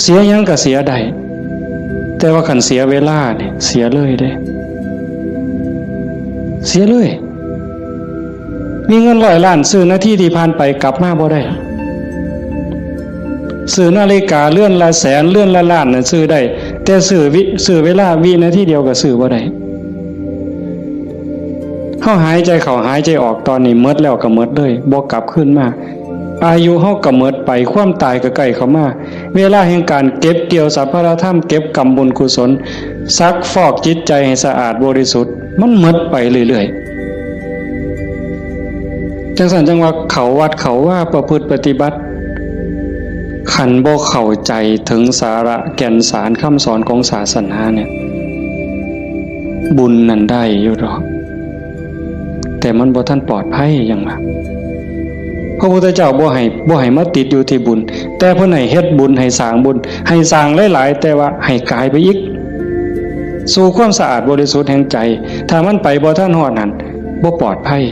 เสียหยังก็เสียได้ แต่ว่าคันเสียเวลาเนี่ยเสียเลยเด้ เสียเลย มีเงินร้อยล้านซื้อนาทีที่ผ่านไปกลับมาบ่ได้ ซื้อนาฬิกาเรือนละแสนเรือนละล้านน่ะซื้อได้ แต่ซื้อวิ ซื้อเวลาวินาทีเดียวก็ซื้อบ่ได้ เฮาหายใจเข้าหายใจออกตอนนี้หมดแล้วก็หมดเลย บ่กลับคืนมา อายุเฮาก็หมดไป ความตายก็ใกล้เข้ามา เวลาแห่งการเก็บเกี่ยวสรรพธรรม เก็บกำบุญกุศล ซักฟอกจิตใจให้สะอาดบริสุทธิ์ มันหมดไปเรื่อยๆ จังซั่นจังว่าเข้าวัดเข้าวาประพฤติปฏิบัติ คันบ่เข้าใจถึงสาระแก่นสารคำสอนของศาสนาเนี่ย บุญนั่นได้อยู่ดอก แต่มันบ่ทันปลอดภัยหยังว่า พระพุทธเจ้าบ่ให้ บ่ให้มาติดอยู่ที่บุญ แต่เพิ่นให้เฮ็ดบุญ ให้สร้างบุญ ให้สร้างหลายๆ แต่ว่าให้กายไปอีก สู่ความสะอาดบริสุทธิ์แห่งใจ ถ้ามันไปบ่ทันฮอดนั่น บ่ปลอดภัย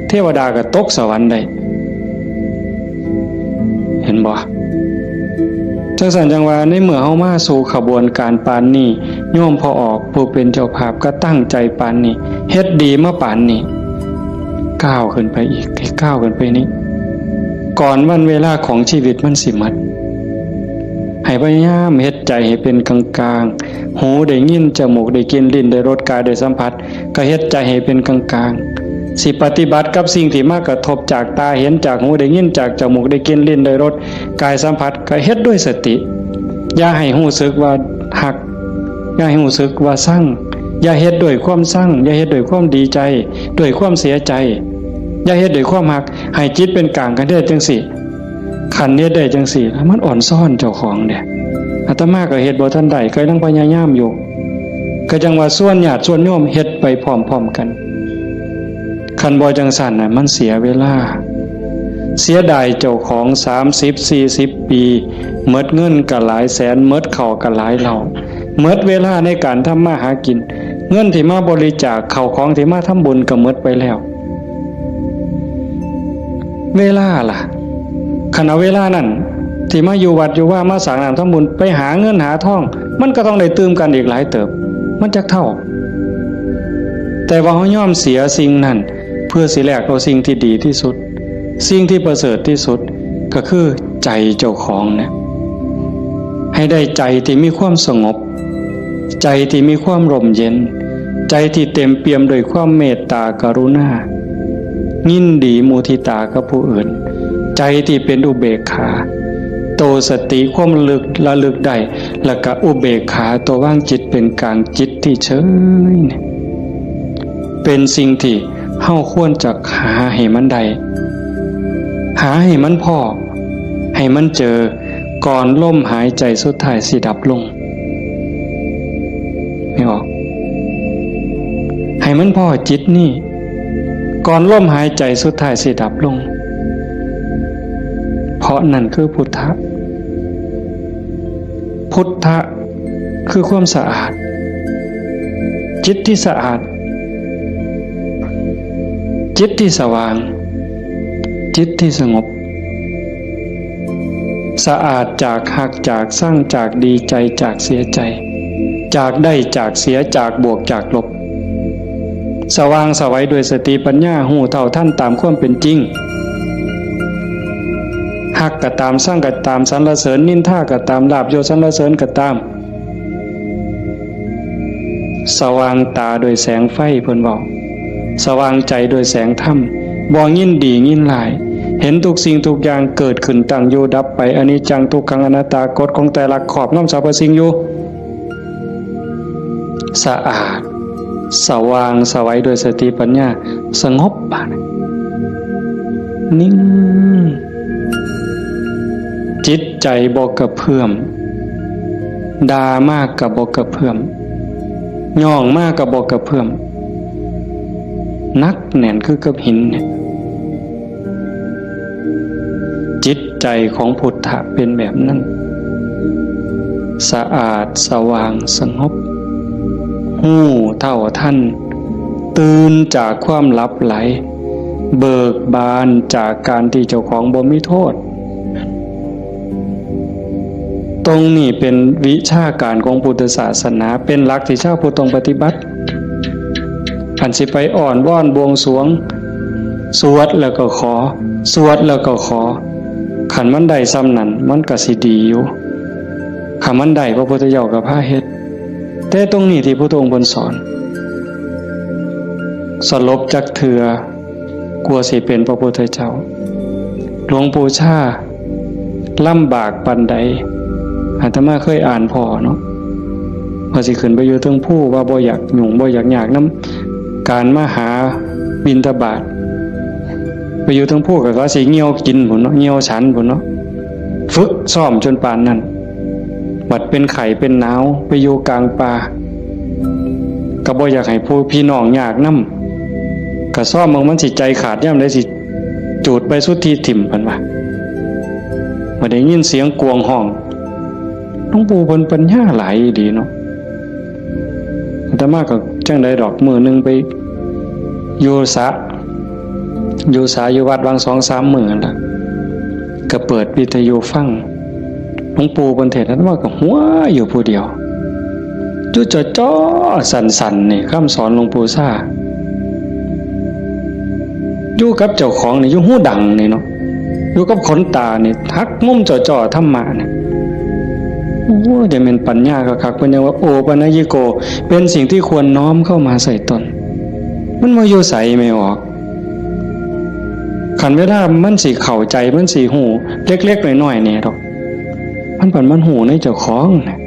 เทวดาก็ตกสวรรค์ได้ เห็นบ่ จังซั่นจังว่าในเมื่อเฮามาสู่ขบวนการปานนี้ โยมพ่อออกผู้เป็นเจ้าภาพก็ตั้งใจปานนี้ เฮ็ดดีมาปานนี้ ก้าวขึ้นไปอีก ให้ก้าวขึ้นไปนี้ ก่อนวันเวลาของชีวิตมันสิหมด ให้พยายามเฮ็ดใจให้เป็นกลางๆ หูได้ยิน จมูกได้กลิ่น ลิ้นได้รส กายได้สัมผัส ก็เฮ็ดใจให้เป็นกลางๆ สิปฏิบัติกับสิ่งที่มากระทบจากตาเห็น จากหูได้ยิน จากจมูกได้กลิ่น ลิ้นได้รส กายสัมผัส ก็เฮ็ดด้วยสติ อย่าให้รู้สึกว่าฮัก อย่าให้รู้สึกว่าชัง อย่าเฮ็ดด้วยความชัง อย่าเฮ็ดด้วยความดีใจ ด้วยความเสียใจ อย่าเฮ็ดด้วยความฮัก ให้จิตเป็นกลางกันได้จังซี่ คันเฮ็ดได้จังซี่ มันอ่อนซ้อนเจ้าของเด้ อาตมาก็เฮ็ดบ่ทันได้ ก็ยังพยายามอยู่ ก็จังว่าชวนญาติชวนโยมเฮ็ดไปพร้อมๆกัน คันบ่จังซั่นน่ะ มันเสียเวลา เสียดายเจ้าของ สามสิบ สี่สิบ ปี หมดเงินก็หลายแสน หมดข้าวก็หลายเหล้า หมดเวลาในการทำมาหากิน เงินที่มาบริจาค ข้าวของที่มาทำบุญก็หมดไปแล้ว เวลาล่ะ คันเอาเวลานั้นที่มาอยู่วัดอยู่วา มาสร้างน้ำทำบุญ ไปหาเงินหาทอง มันก็ต้องได้ตื่มกันอีกหลายเติบ มันจักเท่า แต่ว่าเฮายอมเสียสิ่งนั้น เพื่อสิแลกเอาสิ่งที่ดีที่สุด สิ่งที่ประเสริฐที่สุด ก็คือใจเจ้าของเนี่ย ให้ได้ใจที่มีความสงบ ใจที่มีความร่มเย็น ใจที่เต็มเปี่ยมด้วยความเมตตากรุณา ยินดีมุทิตากับผู้อื่น ใจที่เป็นอุเบกขา โตสติความระลึก ระลึกได้ แล้วก็อุเบกขา ตัววางจิตเป็นกลาง จิตที่เฉยเนี่ย เป็นสิ่งที่เฮาควรจะหาให้มันได้ หาให้มันพ้อ ให้มันเจอ ก่อนลมหายใจสุดท้ายสิดับลง ไม่ออก ให้มันพ้อจิตนี่ ก่อนลมหายใจสุดท้ายสิดับลง เพราะนั่นคือพุทธะ พุทธะคือความสะอาด จิตที่สะอาด จิตที่สว่าง จิตที่สงบ สะอาดจากฮัก จากชัง จากดีใจ จากเสียใจ จากได้ จากเสีย จากบวก จากลบ สว่างไสวด้วยสติปัญญา ฮู้เท่าทันตามความเป็นจริง ฮักก็ตาม ชังก็ตาม สรรเสริญนินทาก็ตาม ลาภยศสรรเสริญก็ตาม สว่างตาด้วยแสงไฟ เพิ่นเว้า สว่างใจด้วยแสงธรรม บ่ยินดียินร้าย เห็นทุกสิ่งทุกอย่างเกิดขึ้น ตั้งอยู่ดับไป อนิจจัง ทุกขัง อนัตตา กฎของไตรลักษณ์ครอบงำสรรพสิ่งอยู่ สะอาด สว่างไสวด้วยสติปัญญา สงบ บาดนี้ นิ่ง จิตใจบ่กระเพื่อม ด่ามากก็บ่กระเพื่อม ย่องมากก็บ่กระเพื่อม หนักแน่นคือกับหินเนี่ย จิตใจของพุทธะเป็นแบบนั้น สะอาด สว่าง สงบ ฮู้เท่าทัน ตื่นจากความหลับไหล เบิกบานจากการที่เจ้าของบ่มีโทษ ตรงนี้เป็นวิชาการของพุทธศาสนา เป็นหลักที่ชาวพุทธต้องปฏิบัติ อันสิไปอ้อนวอนบวงสรวง สวดแล้วก็ขอ สวดแล้วก็ขอ คันมันได้ส่ำนั้น มันก็สิดีอยู่ คันมันได้ พระพุทธเจ้าก็พาเฮ็ด แต่ตรงนี้ที่พุทธองค์เพิ่นสอน สลบจักเทื่อ กลัวสิเป็นพระพุทธเจ้า หลวงปู่ชาลำบากปานใด อาตมาเคยอ่านพ้อเนาะ ว่าสิขึ้นไปอยู่เทิงภู ว่าบ่อยากยุ่ง บ่อยากยากนำการมาหาบิณฑบาต ไปอยู่เทิงภูก็ว่าสิเหี่ยวกินพุ้นเนาะ เหี่ยวฉันพุ้นเนาะ ฝึกซ้อมจนปานนั้น บัดเป็นไข้เป็นหนาว ไปอยู่กลางป่า ก็บ่อยากให้ผู้พี่น้องยากนำ ก็ซ้อมเบิ่งมันสิใจขาดยามใด สิจูดใบสุทธิถิ่ม เพิ่นว่า บ่ได้ยินเสียงกวางฮ้อง หลวงปู่เพิ่นปัญญาหลายอีหลีเนาะ อาตมาก็จั่งใดดอก มื้อหนึ่งไปอยู่สระ อยู่สระอยู่วัด วางสองสามมื้อนั่นล่ะ ก็เปิดวิทยุฟัง หลวงปู่เพิ่นเทศน์ อาตมาก็หัวอยู่ผู้เดียว อยู่จ่อๆ สั่นๆ นี่ คำสอนหลวงปู่ชา อยู่กับเจ้าของนี่ อยู่หูดังนี่เนาะ อยู่กับขนตานี่ หักมุมจ่อๆ ธรรมะนี่ โอ้ จะเป็นปัญญาคักๆ เพิ่นยังว่า โอปัญญิโก เป็นสิ่งที่ควรน้อมเข้ามาใส่ตน มันบ่อยู่ไส แม่ออก คันเวลามันสิเข้าใจ มันสิฮู้ เล็กๆ น้อยๆ นี่ดอก มันปันมันฮู้ในเจ้าของน่ะ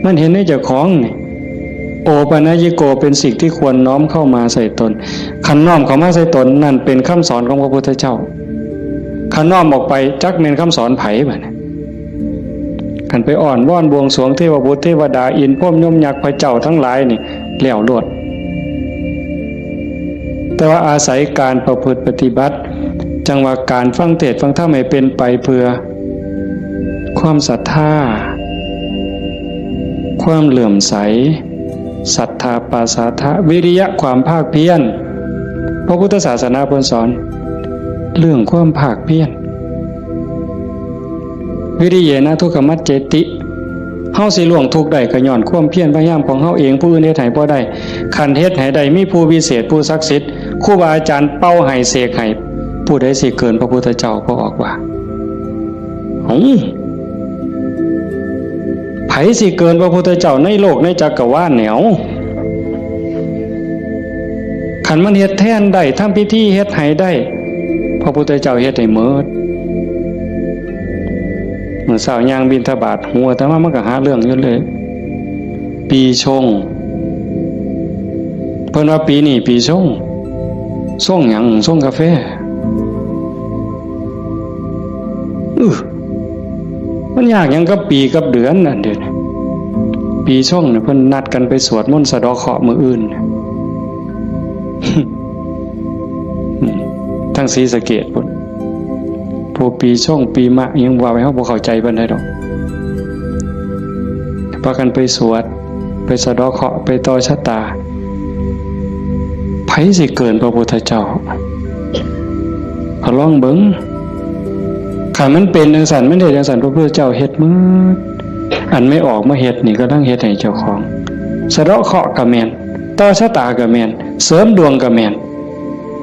มันเห็นในเจ้าของนี่ โอปัญญิโก เป็นสิ่งที่ควรน้อมเข้ามาใส่ตน คันน้อมเข้ามาใส่ตน นั่นเป็นคำสอนของพระพุทธเจ้า คันน้อมออกไป จักแม่นคำสอนไผบัดนี้ คันไปอ้อนวอนบวงสรวงเทวบุตรเทวดา อินทร์พรหมยมยักษ์พระเจ้าทั้งหลายนี่ แล้วโลด แต่ว่าอาศัยการประพฤติปฏิบัติ จั่งว่าการฟังเทศน์ฟังธรรมให้เป็นไปเพื่อ ความศรัทธา ความเลื่อมใส ศรัทธาปาสาทะ วิริยะ ความภาคเพียร พระพุทธศาสนาเพิ่นสอน เรื่องความภาคเพียร วิริเยนะทุกขมัจเจติ เฮาสิล่วงทุกข์ได้ก็ย้อนความเพียรพยายามของเฮาเอง ผู้อื่นเฮ็ดให้บ่ได้ คันเฮ็ดให้ได้ มีผู้วิเศษ ผู้ศักดิ์สิทธิ์ ครูบาอาจารย์เป่าให้เสกให้ ผู้ใดสิเกินพระพุทธเจ้า พระออกว่า เอ้า ไผสิเกินพระพุทธเจ้าในโลกในจักรวาลเนี่ย เอ้า คันมันเฮ็ดแทนได้ ทำพิธีเฮ็ดให้ได้ พระพุทธเจ้าเฮ็ดให้หมด มื้อเช้าย่างบิณฑบาต หัวอาตมามันก็หาเรื่องอยู่เลย ปีชง เพิ่นว่าปีนี้ปีชง ชงหยัง ชงกาแฟ อื้อ มันยากหยังกับปีกับเดือนนั่นเดี๋ยวนี้ ปีชงเนี่ยเพิ่นนัดกันไปสวดมนต์สะเดาะเคราะห์มื้ออื่น อืม ทั้งศรีสะเกษพุ้น พวกปีชงปีมะยังว่าไป เฮาบ่เข้าใจปานใดดอก พากันไปสวด ไปสะเดาะเคราะห์ ไปต่อชะตา ไผสิเกินพระพุทธเจ้า ก็ลองเบิ่ง คันมันเป็นจั่งซั่น มันเฮ็ดจั่งซั่น พระพุทธเจ้าเฮ็ดหมด อันแม่ออกมาเฮ็ดนี่ กำลังเฮ็ดให้เจ้าของ สะเดาะเคราะห์ก็แม่น ต่อชะตาก็แม่น เสริมดวงก็แม่น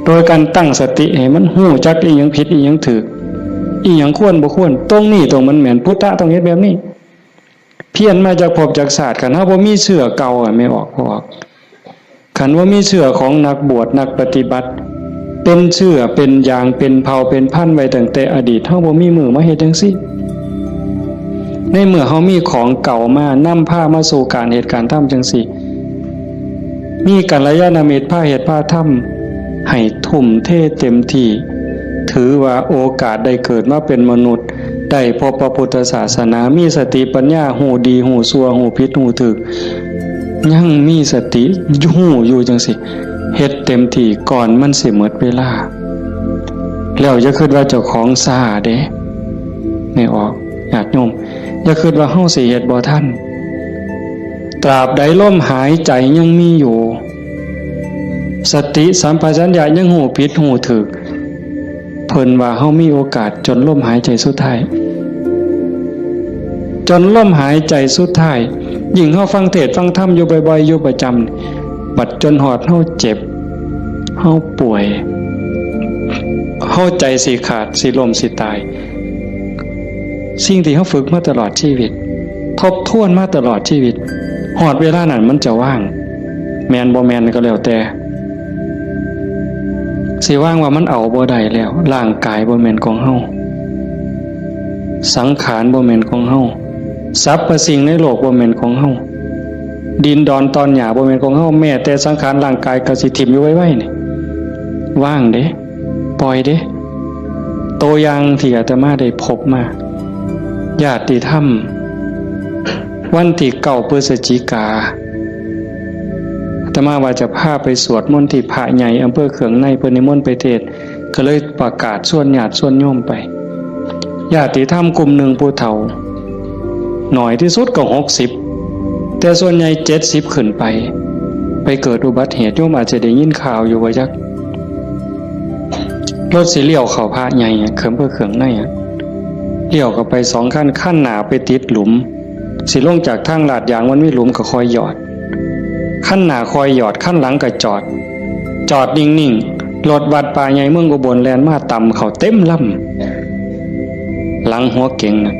โดยการตั้งสติให้มันฮู้จักอีหยังผิดอีหยังถูก อีหยังควรบ่ควร ตรงนี้ตรงมันแม่น พุทธะต้องเฮ็ดแบบนี้ เพี้ยนมาจากภพจากชาติ คันเฮาบ่มีเชื้อเก่าอะ แม่ออก พวก คันว่ามีเชื้อของนักบวชนักปฏิบัติ เป็นเชื้อเป็นยางเป็นเผ่าเป็นพันธุ์ไว้ตั้งแต่อดีต เฮาบ่มีมื้อมาเฮ็ดจั่งซี้ ในเมื่อเฮามีของเก่ามานำพามาสู่การเฮ็ดการทำจั่งซี้ มีกัลยาณมิตรพาเฮ็ดพาทำ ให้ทุ่มเทเต็มที่ ถือว่าโอกาสได้เกิดมาเป็นมนุษย์ ได้พบพระพุทธศาสนา มีสติปัญญา ฮู้ดีฮู้ชั่ว ฮู้ผิดฮู้ถูก ยังมีสติฮู้อยู่จั่งซี้ เฮ็ดเต็มที่ก่อนมันสิหมดเวลา แล้วอย่าคิดว่าเจ้าของช้าเด้ แม่ออก ญาติโยม อย่าคิดว่าเฮาสิเฮ็ดบ่ทัน ตราบใดลมหายใจยังมีอยู่ สติสัมปชัญญะยังฮู้ผิดฮู้ถูก เพิ่นว่าเฮามีโอกาสจนลมหายใจสุดท้าย จนลมหายใจสุดท้าย ยิ่งเฮาฟังเทศน์ฟังธรรมอยู่บ่อยๆ อยู่ประจำ บัดจนฮอดเฮาเจ็บ เฮาป่วย เฮาใจสิขาด สิล้ม สิตาย สิ่งที่เฮาฝึกมาตลอดชีวิต ทบทวนมาตลอดชีวิต ฮอดเวลานั้นมันจะว่าง แม่นบ่แม่นก็แล้วแต่ สิว่างว่ามันเอาบ่ได้แล้ว ร่างกายบ่แม่นของเฮา สังขารบ่แม่นของเฮา สรรพสิ่งในโลกบ่แม่นของเฮา ดินดอนตอนหญ้าบ่แม่นของเฮา แม้แต่สังขารร่างกายก็สิถิ่มอยู่ไวๆ นี่ ว่างเด้ ปล่อยเด้ ตัวอย่างที่อาตมาได้พบมา ญาติธรรม วันที่เก้าพฤศจิกา อาตมาว่าจะพาไปสวดมนต์ที่พระใหญ่อำเภอเคืองใน เพิ่นนิมนต์ไปเทศน์ ก็เลยประกาศชวนญาติชวนโยมไป ญาติธรรมกลุ่มหนึ่งผู้เฒ่า น้อยที่สุดก็หกสิบ แต่ส่วนใหญ่เจ็ดสิบขึ้นไป ไปเกิดอุบัติเหตุ โยมอาจจะได้ยินข่าวอยู่ว่าจัก รถสิเลี้ยวเข้าพระใหญ่อะ เคืองอำเภอเคืองในอะ เลี้ยวเข้าไปสองคัน คันหน้าไปติดหลุม สิลงจากทางลาดยางมันมีหลุมก็ค่อยหยอด คันหน้าค่อยหยอด คันหลังก็จอด จอดนิ่งๆ รถวัดป่าใหญ่เมืองอุบลแล่นมาตำเข้าเต็มลำ หลังหัวเก๋งนั่น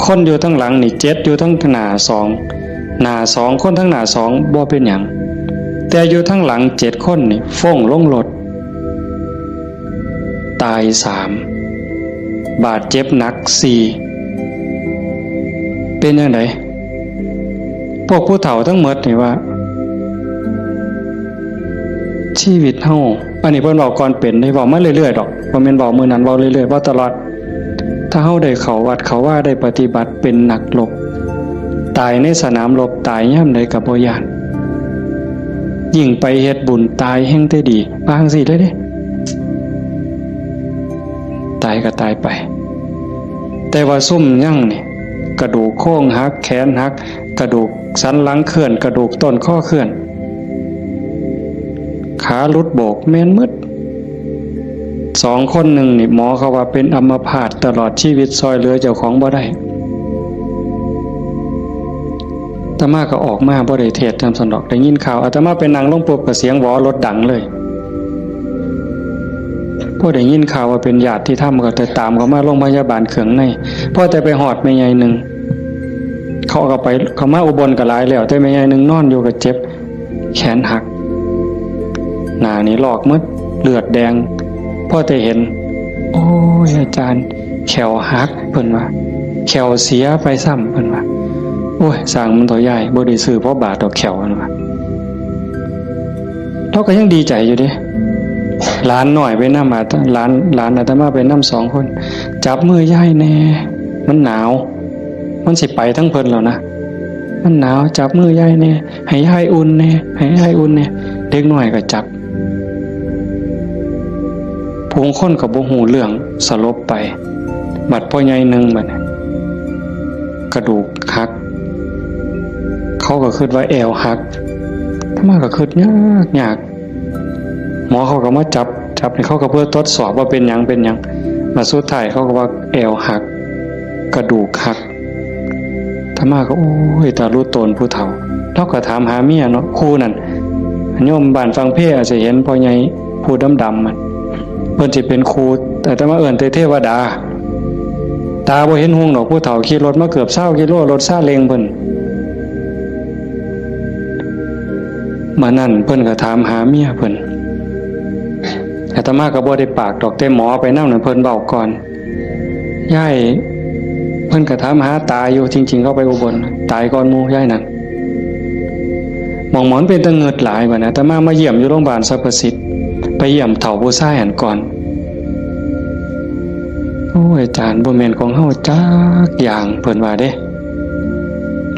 คนอยู่ทั้งหลังนี่เจ็ด อยู่ทั้งหน้าสอง หน้าสอง คนทั้งหน้าสองบ่เป็นหยัง แต่อยู่ทั้งหลังเจ็ดคนนี่ฟ้งลงรถ ตายสาม บาดเจ็บหนักสี่ เป็นจั่งใด พวกผู้เฒ่าทั้งหมดนี่ว่า ชีวิตเฮา อันนี้เพิ่นเว้าก่อนเป็นเด้ เว้ามาเรื่อยๆ ดอก บ่แม่นเว้ามื้อนั้น เว้าเรื่อยๆ เว้าตลอด ถ้าเฮาได้เข้าวัดเข้าวา ได้ปฏิบัติเป็นนักรบ ตายในสนามรบ ตายยามใดก็บ่ย้าน ยิ่งไปเฮ็ดบุญตายแฮ่งแต่ดี ว่าจั่งซี้เลยเด้ ตายก็ตายไป แต่ว่าซุมยังนี่ กระดูกโครงหัก แขนหัก กระดูกสันหลังเคลื่อน กระดูกต้นคอเคลื่อน ขาหลุดโบก แม่นหมด สองคนหนึ่งนี่ หมอเขาว่าเป็นอัมพาตตลอดชีวิต ซ่อยเหลือเจ้าของบ่ได้ อาตมาก็ออกมาบ่ได้เทศน์นำซั้นดอก ได้ยินข่าว อาตมาไปนั่งลงปุ๊บก็เสียงหวอรถดังเลย พอได้ยินข่าวว่าเป็นญาติธรรมก็แต่ตามเขามาโรงพยาบาลเคืองใน พอแต่ไปฮอดแม่ใหญ่หนึ่ง เขาก็ไป เขามาอุบลก็หลายแล้ว แต่แม่ใหญ่หนึ่งนอนอยู่ก็เจ็บ แขนหัก หน้านี่ลอกหมด เลือดแดง พอแต่เห็น โอ้ย อาจารย์ แข้วหัก เพิ่นว่า แข้วเสียไปซ้ำ เพิ่นว่า โอ้ย สร้างมันเถาะยาย บ่ได้ซื้อพอบาทดอกแข้ว เพิ่นว่า ลาวก็ยังดีใจอยู่เด้ หลานน้อยไปนำ อาต- หลาน หลานอาตมาไปนำสองคน จับมือยายแหน่ มันหนาว มันสิไปทั้งเพิ่นแล้วนะ มันหนาว จับมือยายแหน่ ให้ยายอุ่นแหน่ ให้ยายอุ่นแหน่ เด็กน้อยก็จับ ผู้คนก็บ่ฮู้เรื่อง สลบไป บัดพ่อใหญ่หนึ่งบัดนี้ กระดูกหัก เขาก็คิดว่าแอวหัก อาตมาก็คิดยากยาก หมอเขาก็มาจับ จับนี่เขาก็เพื่อทดสอบว่าเป็นหยัง เป็นหยัง มาสุดท้ายเขาก็ว่าแอวหัก กระดูกหัก อาตมาก็ โอ้ย ตาลุโตนผู้เฒ่า ลาวก็ถามหาเมียเนาะ ครูนั่น โยมบ้านฝั่งเพอาจจะเห็นพ่อใหญ่ผู้ดำๆ มัน เพิ่นสิเป็นครู อาตมาเอิ้นแต่เทวดา ตาบ่เห็นฮุงดอก ผู้เฒ่าขี่รถมาเกือบซาวกิโล รถซาเล้งเพิ่น มื้อนั้นเพิ่นก็ถามหาเมียเพิ่น อาตมาก็บ่ได้ปากดอก แต่หมอไปนำนั่นเพิ่นเว้าก่อน ยาย เพิ่นก็ถามหาตาอยู่ จริงๆ เขาไปอุบล ตายก่อนหมู่ยายนั่น หม่องหมอนเป็นตะเงิดหลายบัดนี้ อาตมามาเยี่ยมอยู่โรงพยาบาลสรรพสิทธิ์ ไปเยี่ยมเฒ่าผู้ชายหั้นก่อน โอ้ย อาจารย์ บ่แม่นของเฮาจักอย่าง เพิ่นว่าเด้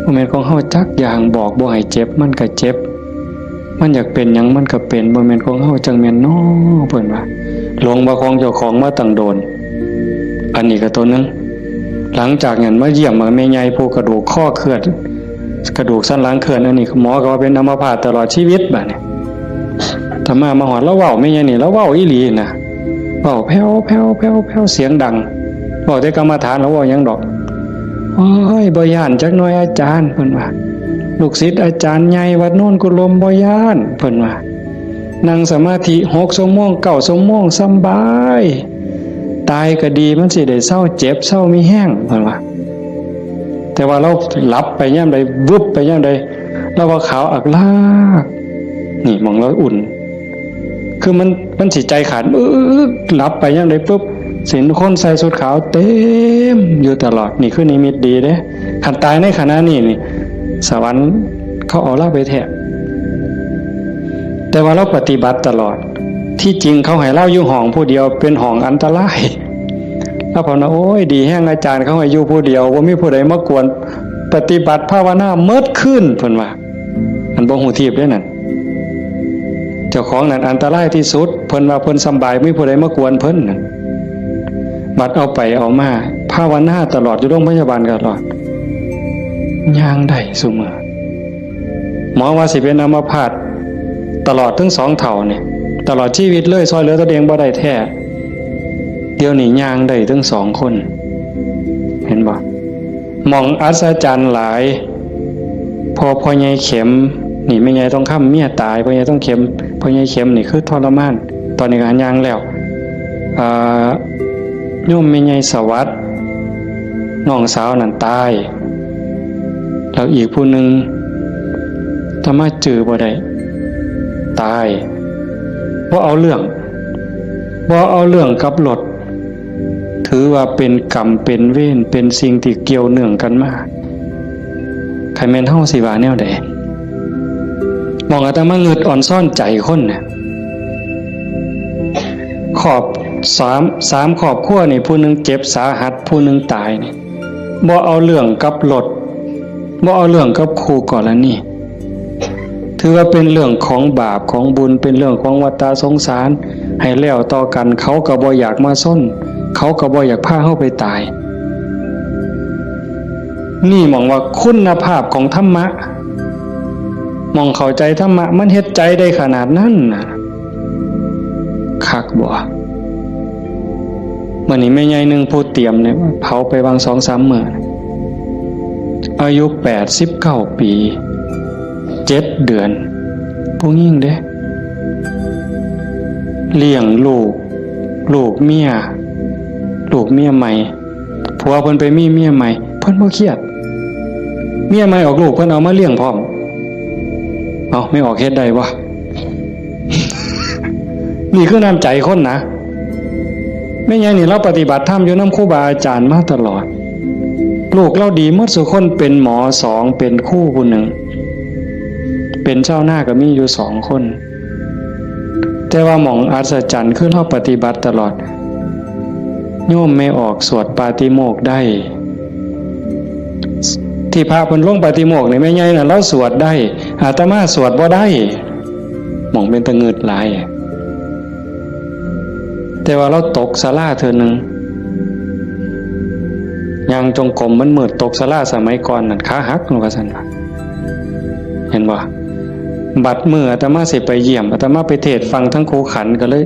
บ่แม่นของเฮาจักอย่าง บอกบ่ให้เจ็บ มันก็เจ็บ มันอยากเป็นหยังมันก็เป็น บ่แม่นของเฮาจั่งแม่นน้อ เพิ่นว่า หลงว่าของเจ้าของมาตั้งโดน อันนี้ก็ตัวหนึ่ง หลังจากนั้นมาเยี่ยมแม่ใหญ่ผู้กระดูกคอเคลื่อน กระดูกสันหลังเคลื่อน อันนี้หมอก็ว่าเป็นอัมพาตตลอดชีวิตบัดนี้ อาตมามาฮอด ลาวเว้าแม่นหยังนี่ ลาวเว้าอีหลีนะ เว้าแผ่วๆๆๆ เสียงดัง เว้าแต่กรรมฐาน ลาวเว้าหยังดอก โอ้ย บ่ย้านจักหน่อยอาจารย์ เพิ่นว่า ลูกศิษย์อาจารย์ใหญ่วัดโนนกุลม บ่ย้าน เพิ่นว่า นั่งสมาธิหกชั่วโมง เก้าชั่วโมง สำบาย ตายก็ดี มันสิได้เซาเจ็บ เซามีแฮง เพิ่นว่า แต่ว่าลาวหลับไปยามใด วึบไปยามใด ลาวว่าขาวอักลาก นี่หม่องลาวอุ่น คือมัน มันสิใจขาด อึ๊ก หลับไปยามใดปุ๊บ สิเห็นคนใส่ชุดขาวเต็มอยู่ตลอด นี่คือนิมิตดีเด้ คันตายในขณะนี้นี่ สวรรค์เขาเอาลาวไปแท้ แต่ว่าลาวปฏิบัติตลอด ที่จริงเขาให้ลาวอยู่ห้องผู้เดียว เป็นห้องอันตราย ลาวภาวนา โอ้ย ดีแฮงอาจารย์เขาให้อยู่ผู้เดียว บ่มีผู้ใดมากวน ปฏิบัติภาวนาเมิดคืน เพิ่นว่า อันบ่ฮู้ทีบเด้นั่น เจ้าของนั่นอันตรายที่สุด เพิ่นว่าเพิ่นสำบาย บ่มีผู้ใดมากวนเพิ่นนั่น บัดเอาไปเอามา ภาวนาตลอด อยู่โรงพยาบาลตลอด ย่างได้ซุมื้อ หมอว่าสิเป็นอัมพาตตลอดทั้งสองเฒ่านี่ ตลอดชีวิตเลย ซ่อยเหลือตนเองบ่ได้แท้ เดี๋ยวนี้ย่างได้ทั้งสองคน เห็นบ่ หม่องอัศจรรย์หลาย พอพ่อใหญ่เข็ม นี่แม่ใหญ่ทองคำเมียตาย พ่อใหญ่ทองเข็ม พ่อใหญ่เข็มนี่คือทรมาน ตอนนี้ก็ย่างแล้ว อ่า โยมแม่ใหญ่สวัสดิ์ น้องสาวนั่นตาย แล้วอีกผู้หนึ่ง อาตมาจื่อบ่ได้ ตาย บ่เอาเรื่อง บ่เอาเรื่องกับรถ ถือว่าเป็นกรรมเป็นเวร เป็นสิ่งที่เกี่ยวเนื่องกันมา คันแม่นเฮาสิว่าแนวใด หม่องอาตมางึดอ่อนซ้อนใจคนน่ะ ครอบ สาม สามครอบครัวนี่ ผู้หนึ่งเจ็บสาหัส ผู้หนึ่งตายนี่ บ่เอาเรื่องกับรถ บ่เอาเรื่องกับคู่กรณี ถือว่าเป็นเรื่องของบาปของบุญ เป็นเรื่องของวัฏฏะสงสาร ให้แล้วต่อกัน เขาก็บ่อยากมาซน เขาก็บ่อยากพาเฮาไปตาย นี่หม่องว่าคุณภาพของธรรมะ หม่องเข้าใจธรรมะ มันเฮ็ดใจได้ขนาดนั้นน่ะ คักบ่ มื้อนี้แม่ใหญ่หนึ่งผู้เตรียมเนี่ย เผาไปวางสองสามมื้อ อายุแปดสิบเก้าปี เจ็ดเดือน ผู้หญิงเด้ เลี้ยงลูก ลูกเมีย ลูกเมียใหม่ ผัวเพิ่นไปมีเมียใหม่ เพิ่นบ่เครียด เมียใหม่ออกลูก เพิ่นเอามาเลี้ยงพร้อม เอ้า แม่ออกเฮ็ดได้บ่ นี่คือน้ำใจคนนะ แม่ใหญ่นี่ลาวปฏิบัติธรรมอยู่นำครูบาอาจารย์มาตลอด ลูกลาวดีหมดซุคน เป็นหมอสอง เป็นครูผู้หนึ่ง เป็นชาวนาก็มีอยู่สองคน แต่ว่าหม่องอัศจรรย์คือลาวปฏิบัติตลอด โยมแม่ออกสวดปาฏิโมกข์ได้ ที่พระเพิ่นลงปาฏิโมกข์นี่แม่ใหญ่น่ะลาวสวดได้ อาตมาสวดบ่ได้ หม่องเป็นตะงึดหลาย แต่ว่าลาวตกศาลาเทื่อหนึ่ง ย่างจงกรมมันมืด ตกศาลาสมัยก่อนนั่นขาหัก ว่าซั่นว่า เห็นบ่ บัดมื้ออาตมาสิไปเยี่ยม อาตมาไปเทศน์ฟังทั้งครูขันก็เลย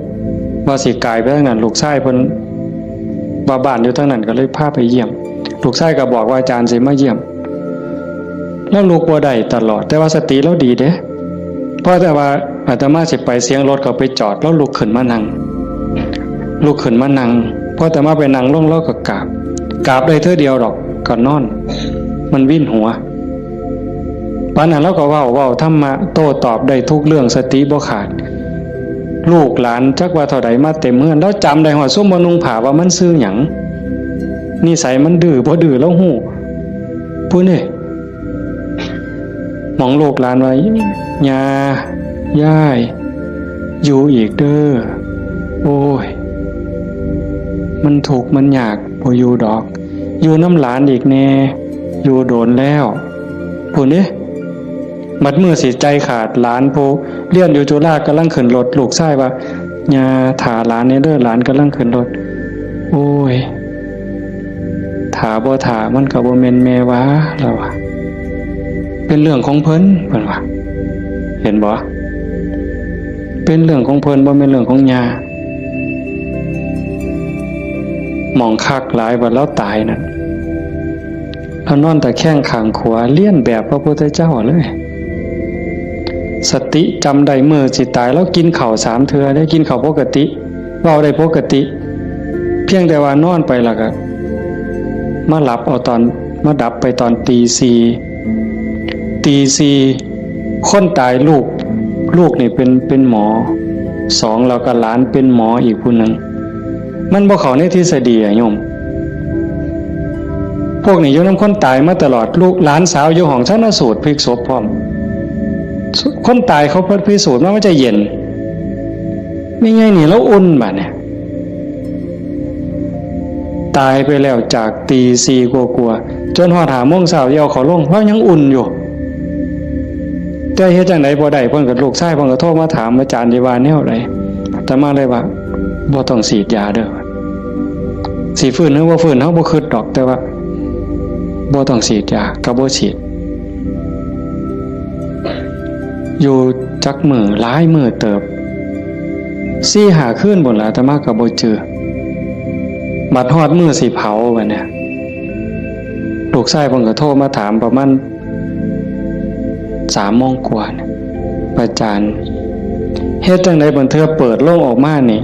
ว่าสิกายไปทางนั้น ลูกชายเพิ่นว่าบ้านอยู่ทางนั้นก็เลยพาไปเยี่ยม ลูกชายก็บอกว่าอาจารย์สิมาเยี่ยม ลาวลุกบ่ได้ตลอด แต่ว่าสติลาวดีเด้ พอแต่ว่าอาตมาสิไปเสียงรถเขาไปจอด ลาวลุกขึ้นมานั่ง ลุกขึ้นมานั่ง พออาตมาไปนั่งลงลาวก็กราบ กราบได้เทื่อเดียวดอก ก็นอน มันวินหัว ปานนั้นลาวก็เว้า เว้าธรรมะโต้ตอบได้ทุกเรื่อง สติบ่ขาด ลูกหลานจักว่าเท่าใดมาเต็มเฮือน ลาวจำได้ฮอดซุมบ่นุ่งผ้าว่ามันชื่อหยัง นิสัยมันดื้อบ่ดื้อลาวฮู้ ผู้นี่ หม่องลูกหลานว่า ย่า ยาย อยู่อีกเด้อ โอ้ย มันทุกข์มันยาก บ่อยู่ดอก อยู่นำหลานอีกแน่ อยู่โดนแล้ว พู้นเด้ บัดมื้อสิใจขาด หลานผู้เรียนอยู่จุฬากำลังขึ้นรถ ลูกชายว่า ย่า ถ่าหลานแน่เด้อ หลานกำลังขึ้นรถ โอ้ย ถ่าบ่ถ่ามันก็บ่แม่นแม่ว่า ลาวว่า เป็นเรื่องของเพิ่น เพิ่นว่า เห็นบ่ เป็นเรื่องของเพิ่น บ่แม่นเรื่องของย่า หม่องคักหลาย บัดลาวตายนั่น ลาวนอนตะแคงข้างขวา เลียนแบบพระพุทธเจ้าเลย สติจำได้มื้อสิตาย ลาวกินข้าวสามเทื่อเด้ กินข้าวปกติ เว้าได้ปกติ เพียงแต่ว่านอนไปแล้วก็ มาหลับเอาตอน มาดับไปตอนตีสี่ ตีสี่ คนตายลูก ลูกนี่เป็น เป็นหมอ สอง แล้วก็หลานเป็นหมออีกผู้หนึ่ง มันบ่เข้าในทฤษฎีอะโยม พวกนี้อยู่นำคนตายมาตลอด ลูกหลานสาวอยู่ห้องชันสูตรพลิกศพพร้อม คนตายเขาพิสูจน์มาว่าจะเย็น แม่ใหญ่นี่ลาวอุ่นบาดเนี่ย ตายไปแล้วจากตีสี่กว่าๆ จนฮอดห้าโมงเช้า เอาเขาลง ลาวยังอุ่นอยู่ แต่เฮ็ดจั่งใดบ่ได้ เพิ่นก็ ลูกชายเพิ่นก็โทรมาถาม อาจารย์สิว่าแนวใด อาตมาเลยว่า บ่ต้องฉีดยาเด้อ สิฟื้นหรือบ่ฟื้น เฮาบ่คิดดอก แต่ว่า บ่ต้องฉีดยา ก็บ่ฉีด อยู่จักมื้อ หลายมื้อเติบ สี่ห้าคืนพู้นล่ะ อาตมาก็บ่จื่อ บัดฮอดมื้อสิเผาบัดเนี่ย ลูกชายเพิ่นก็โทรมาถามประมาณสามโมงกว่าเนี่ย อาจารย์ เฮ็ดจั่งใดบางเทื่อเปิดโลงออกมานี่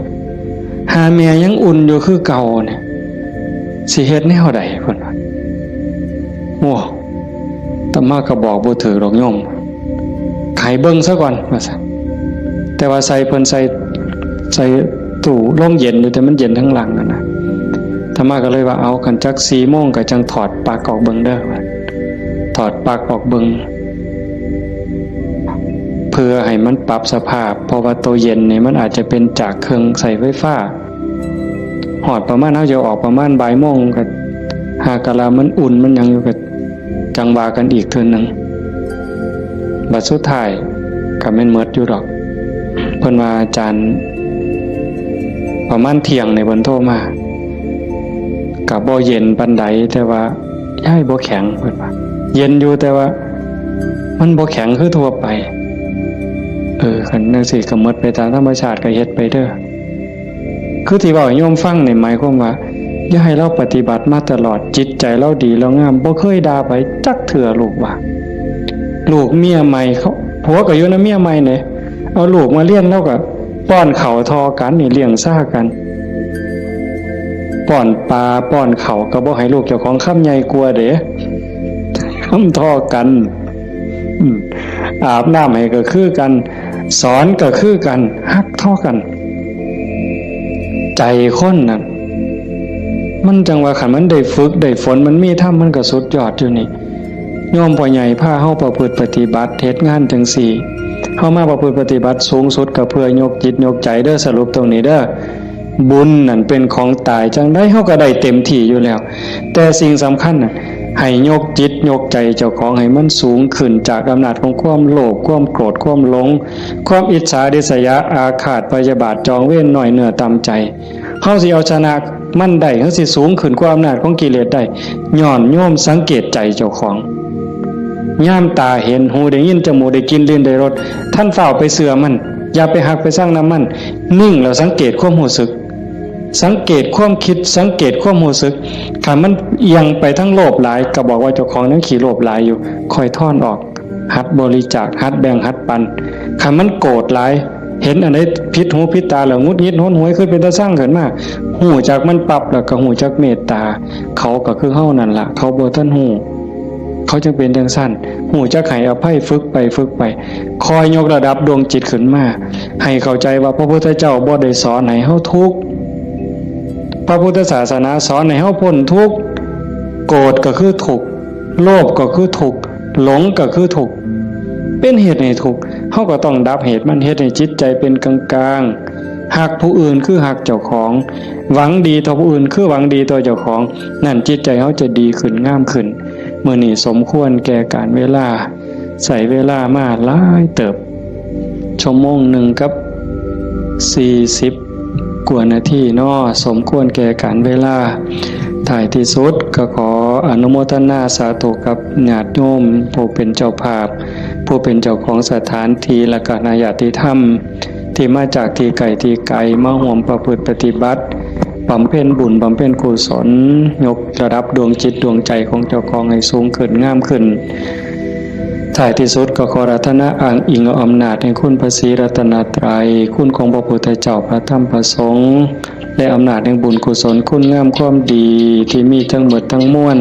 หาแม่ยังอุ่นอยู่คือเก่าเนี่ย สิเฮ็ดแนวใดเพิ่นว่า โอ้ อาตมาก็บอกบ่ถืกดอกโยม ให้เบิ่งซะก่อน ว่าซั่น แต่ว่าใส่เพิ่นใส่ ใส่ตู้โรงเย็นอยู่ แต่มันเย็นทั้งหลังนั่นนะ อาตมาก็เลยว่า เอา คันจักสี่โมงก็จั่งถอดปลั๊กออกเบิ่งเด้อ ว่า ถอดปลั๊กออกเบิ่ง เพื่อให้มันปรับสภาพ เพราะว่าตัวเย็นนี่มันอาจจะเป็นจากเครื่องใช้ไฟฟ้า ฮอดประมาณ เฮาจะออกประมาณบ่ายโมง ก็หากะลามันอุ่นมันหยังอยู่ ก็จั่งว่ากันอีกเทื่อหนึ่ง บัดสุดท้ายก็แม่นหมดอยู่ดอก เพิ่นว่าอาจารย์ ประมาณเที่ยงนี่เพิ่นโทรมา ก็บ่เย็นปานใด แต่ว่า ยายบ่แข็ง เพิ่นว่า เย็นอยู่ แต่ว่า มันบ่แข็งคือทั่วไป เออ คันจั่งซี้ก็หมดไปตามธรรมชาติ ก็เฮ็ดไปเด้อ คือที่เว้าให้โยมฟังนี่หมายความว่า อย่าให้ลาวปฏิบัติมาตลอด จิตใจลาวดีลาวงาม บ่เคยด่าไผจักเทื่อ ลูกว่า ลูกเมียใหม่เขา ผัวก็อยู่นำเมียใหม่เด้ เอาลูกมาเรียน ลาวก็ป้อนข้าวท่อกันนี่ เลี้ยงซ่ากัน ป้อนปลาป้อนข้าวก็บ่ให้ลูกเจ้าของ คำใหญ่กว่าเด้ คำท่อกัน อืม อาบน้ำให้ก็คือกัน สอนก็คือกัน ฮักท่อกัน ใจคนน่ะ มันจั่งว่าคันมันได้ฝึกได้ฝน มันมีธรรม มันก็สุดยอดอยู่นี่ โยมพ่อใหญ่พาเฮาประพฤติปฏิบัติ เฮ็ดงานจั่งซี้ เฮามาประพฤติปฏิบัติสูงสุดก็เพื่อยกจิตยกใจเด้อ สรุปตรงนี้เด้อ บุญนั่นเป็นของตาย จั่งใดเฮาก็ได้เต็มที่อยู่แล้ว แต่สิ่งสำคัญน่ะ ให้ยกจิตยกใจเจ้าของให้มันสูงขึ้นจากอำนาจของความโลภ ความโกรธ ความหลง ความอิจฉาริษยา อาฆาตพยาบาท จองเวร น้อยเนื้อต่ำใจ เฮาสิเอาชนะมันได้ เฮาสิสูงขึ้นกว่าอำนาจของกิเลสได้ ย้อนโยมสังเกตใจเจ้าของ ยามตาเห็น หูได้ยิน จมูกได้กลิ่น ลิ้นได้รส ท่านฟ้าวไปเชื่อมัน อย่าไปฮักไปซังนำมัน นิ่งแล้วสังเกตความรู้สึก สังเกตความคิด สังเกตความรู้สึก คันมันเอียงไปทางโลภหลาย ก็บอกว่าเจ้าของยังขี้โลภหลายอยู่ ค่อยถอนออก หัดบริจาค หัดแบ่ง หัดปัน คันมันโกรธหลาย เห็นอันใดผิดหูผิดตาแล้วหงุดหงิดหนหวย คือเป็นตาซังขึ้นมา ฮู้จักมันปั๊บแล้วก็ฮู้จักเมตตา เขาก็คือเฮานั่นล่ะ เขาบ่ทันฮู้ เขาจั่งเป็นจั่งซั่น ฮู้จักให้อภัย ฝึกไปฝึกไป คอยยกระดับดวงจิตขึ้นมา ให้เข้าใจว่าพระพุทธเจ้าบ่ได้สอนให้เฮาทุกข์ พระพุทธศาสนาสอนให้เฮาพ้นทุกข์ โกรธก็คือทุกข์ โลภก็คือทุกข์ หลงก็คือทุกข์ เป็นเหตุให้ทุกข์ เฮาก็ต้องดับเหตุมัน เฮ็ดให้จิตใจเป็นกลางๆ ฮักผู้อื่นคือฮักเจ้าของ หวังดีต่อผู้อื่นคือหวังดีต่อเจ้าของ นั่นจิตใจเฮาจะดีขึ้น งามขึ้น มื้อนี้สมควรแก่กาลเวลา ใช้เวลามาหลายเติบ ชั่วโมงหนึ่งกับสี่สิบกว่านาทีเนาะ สมควรแก่กาลเวลา ท้ายที่สุดก็ขอ อนุโมทนาสาธุกับญาติโยม ผู้เป็นเจ้าภาพ ผู้เป็นเจ้าของสถานที่ และก็คณะญาติธรรม ที่มาจากที่ไกลที่ไกล มาร่วมประพฤติปฏิบัติ บำเพ็ญบุญ บำเพ็ญกุศล ยกระดับดวงจิตดวงใจของเจ้าของให้สูงขึ้น งามขึ้น ท้ายที่สุดก็ขออาราธนาอ้างอิงเอาอำนาจแห่งคุณพระศรีรัตนตรัย คุณของพระพุทธเจ้า พระธรรม พระสงฆ์ และอำนาจแห่งบุญกุศล คุณงามความดีที่มีทั้งหมดทั้งมวล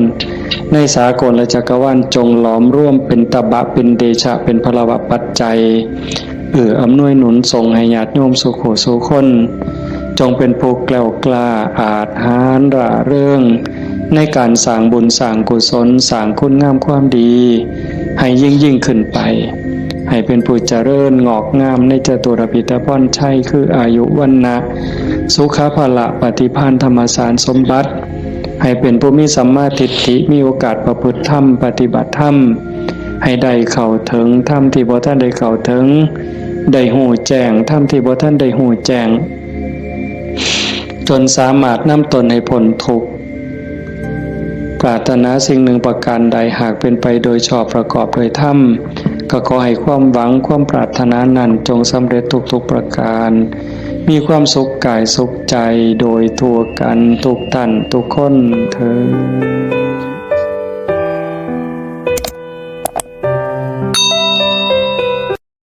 ในสากลและจักรวาล จงหลอมรวมเป็นตบะ เป็นเดชะ เป็นพลวะปัจจัย เอื้ออำนวยหนุนส่งให้ญาติโยมสู่ผู้สู่คน จงเป็นผู้แกล้วกล้า อาจหาญ ร่าเริง ในการสร้างบุญสร้างกุศล สร้างคุณงามความดี ให้ยิ่งยิ่งขึ้นไป ให้เป็นผู้เจริญงอกงามในจตุรพิธพรชัย คืออายุ วรรณะ สุขะ พละ ปฏิภาณ ธรรมสารสมบัติ ให้เป็นผู้มีสัมมาทิฏฐิ มีโอกาสประพฤติธรรม ปฏิบัติธรรม ให้ได้เข้าถึงธรรมที่บ่ทันได้เข้าถึง ได้ฮู้แจ้งธรรมที่บ่ทันได้ฮู้แจ้ง จนสามารถนำตนให้พ้นทุกข์ ปรารถนาสิ่งหนึ่งประการใด หากเป็นไปโดยชอบประกอบโดยธรรม ก็ขอให้ความหวังความปรารถนานั้นจงสำเร็จทุกๆประการ มีความสุขกายสุขใจโดยทั่วกันทุกท่านทุกคนเทอญ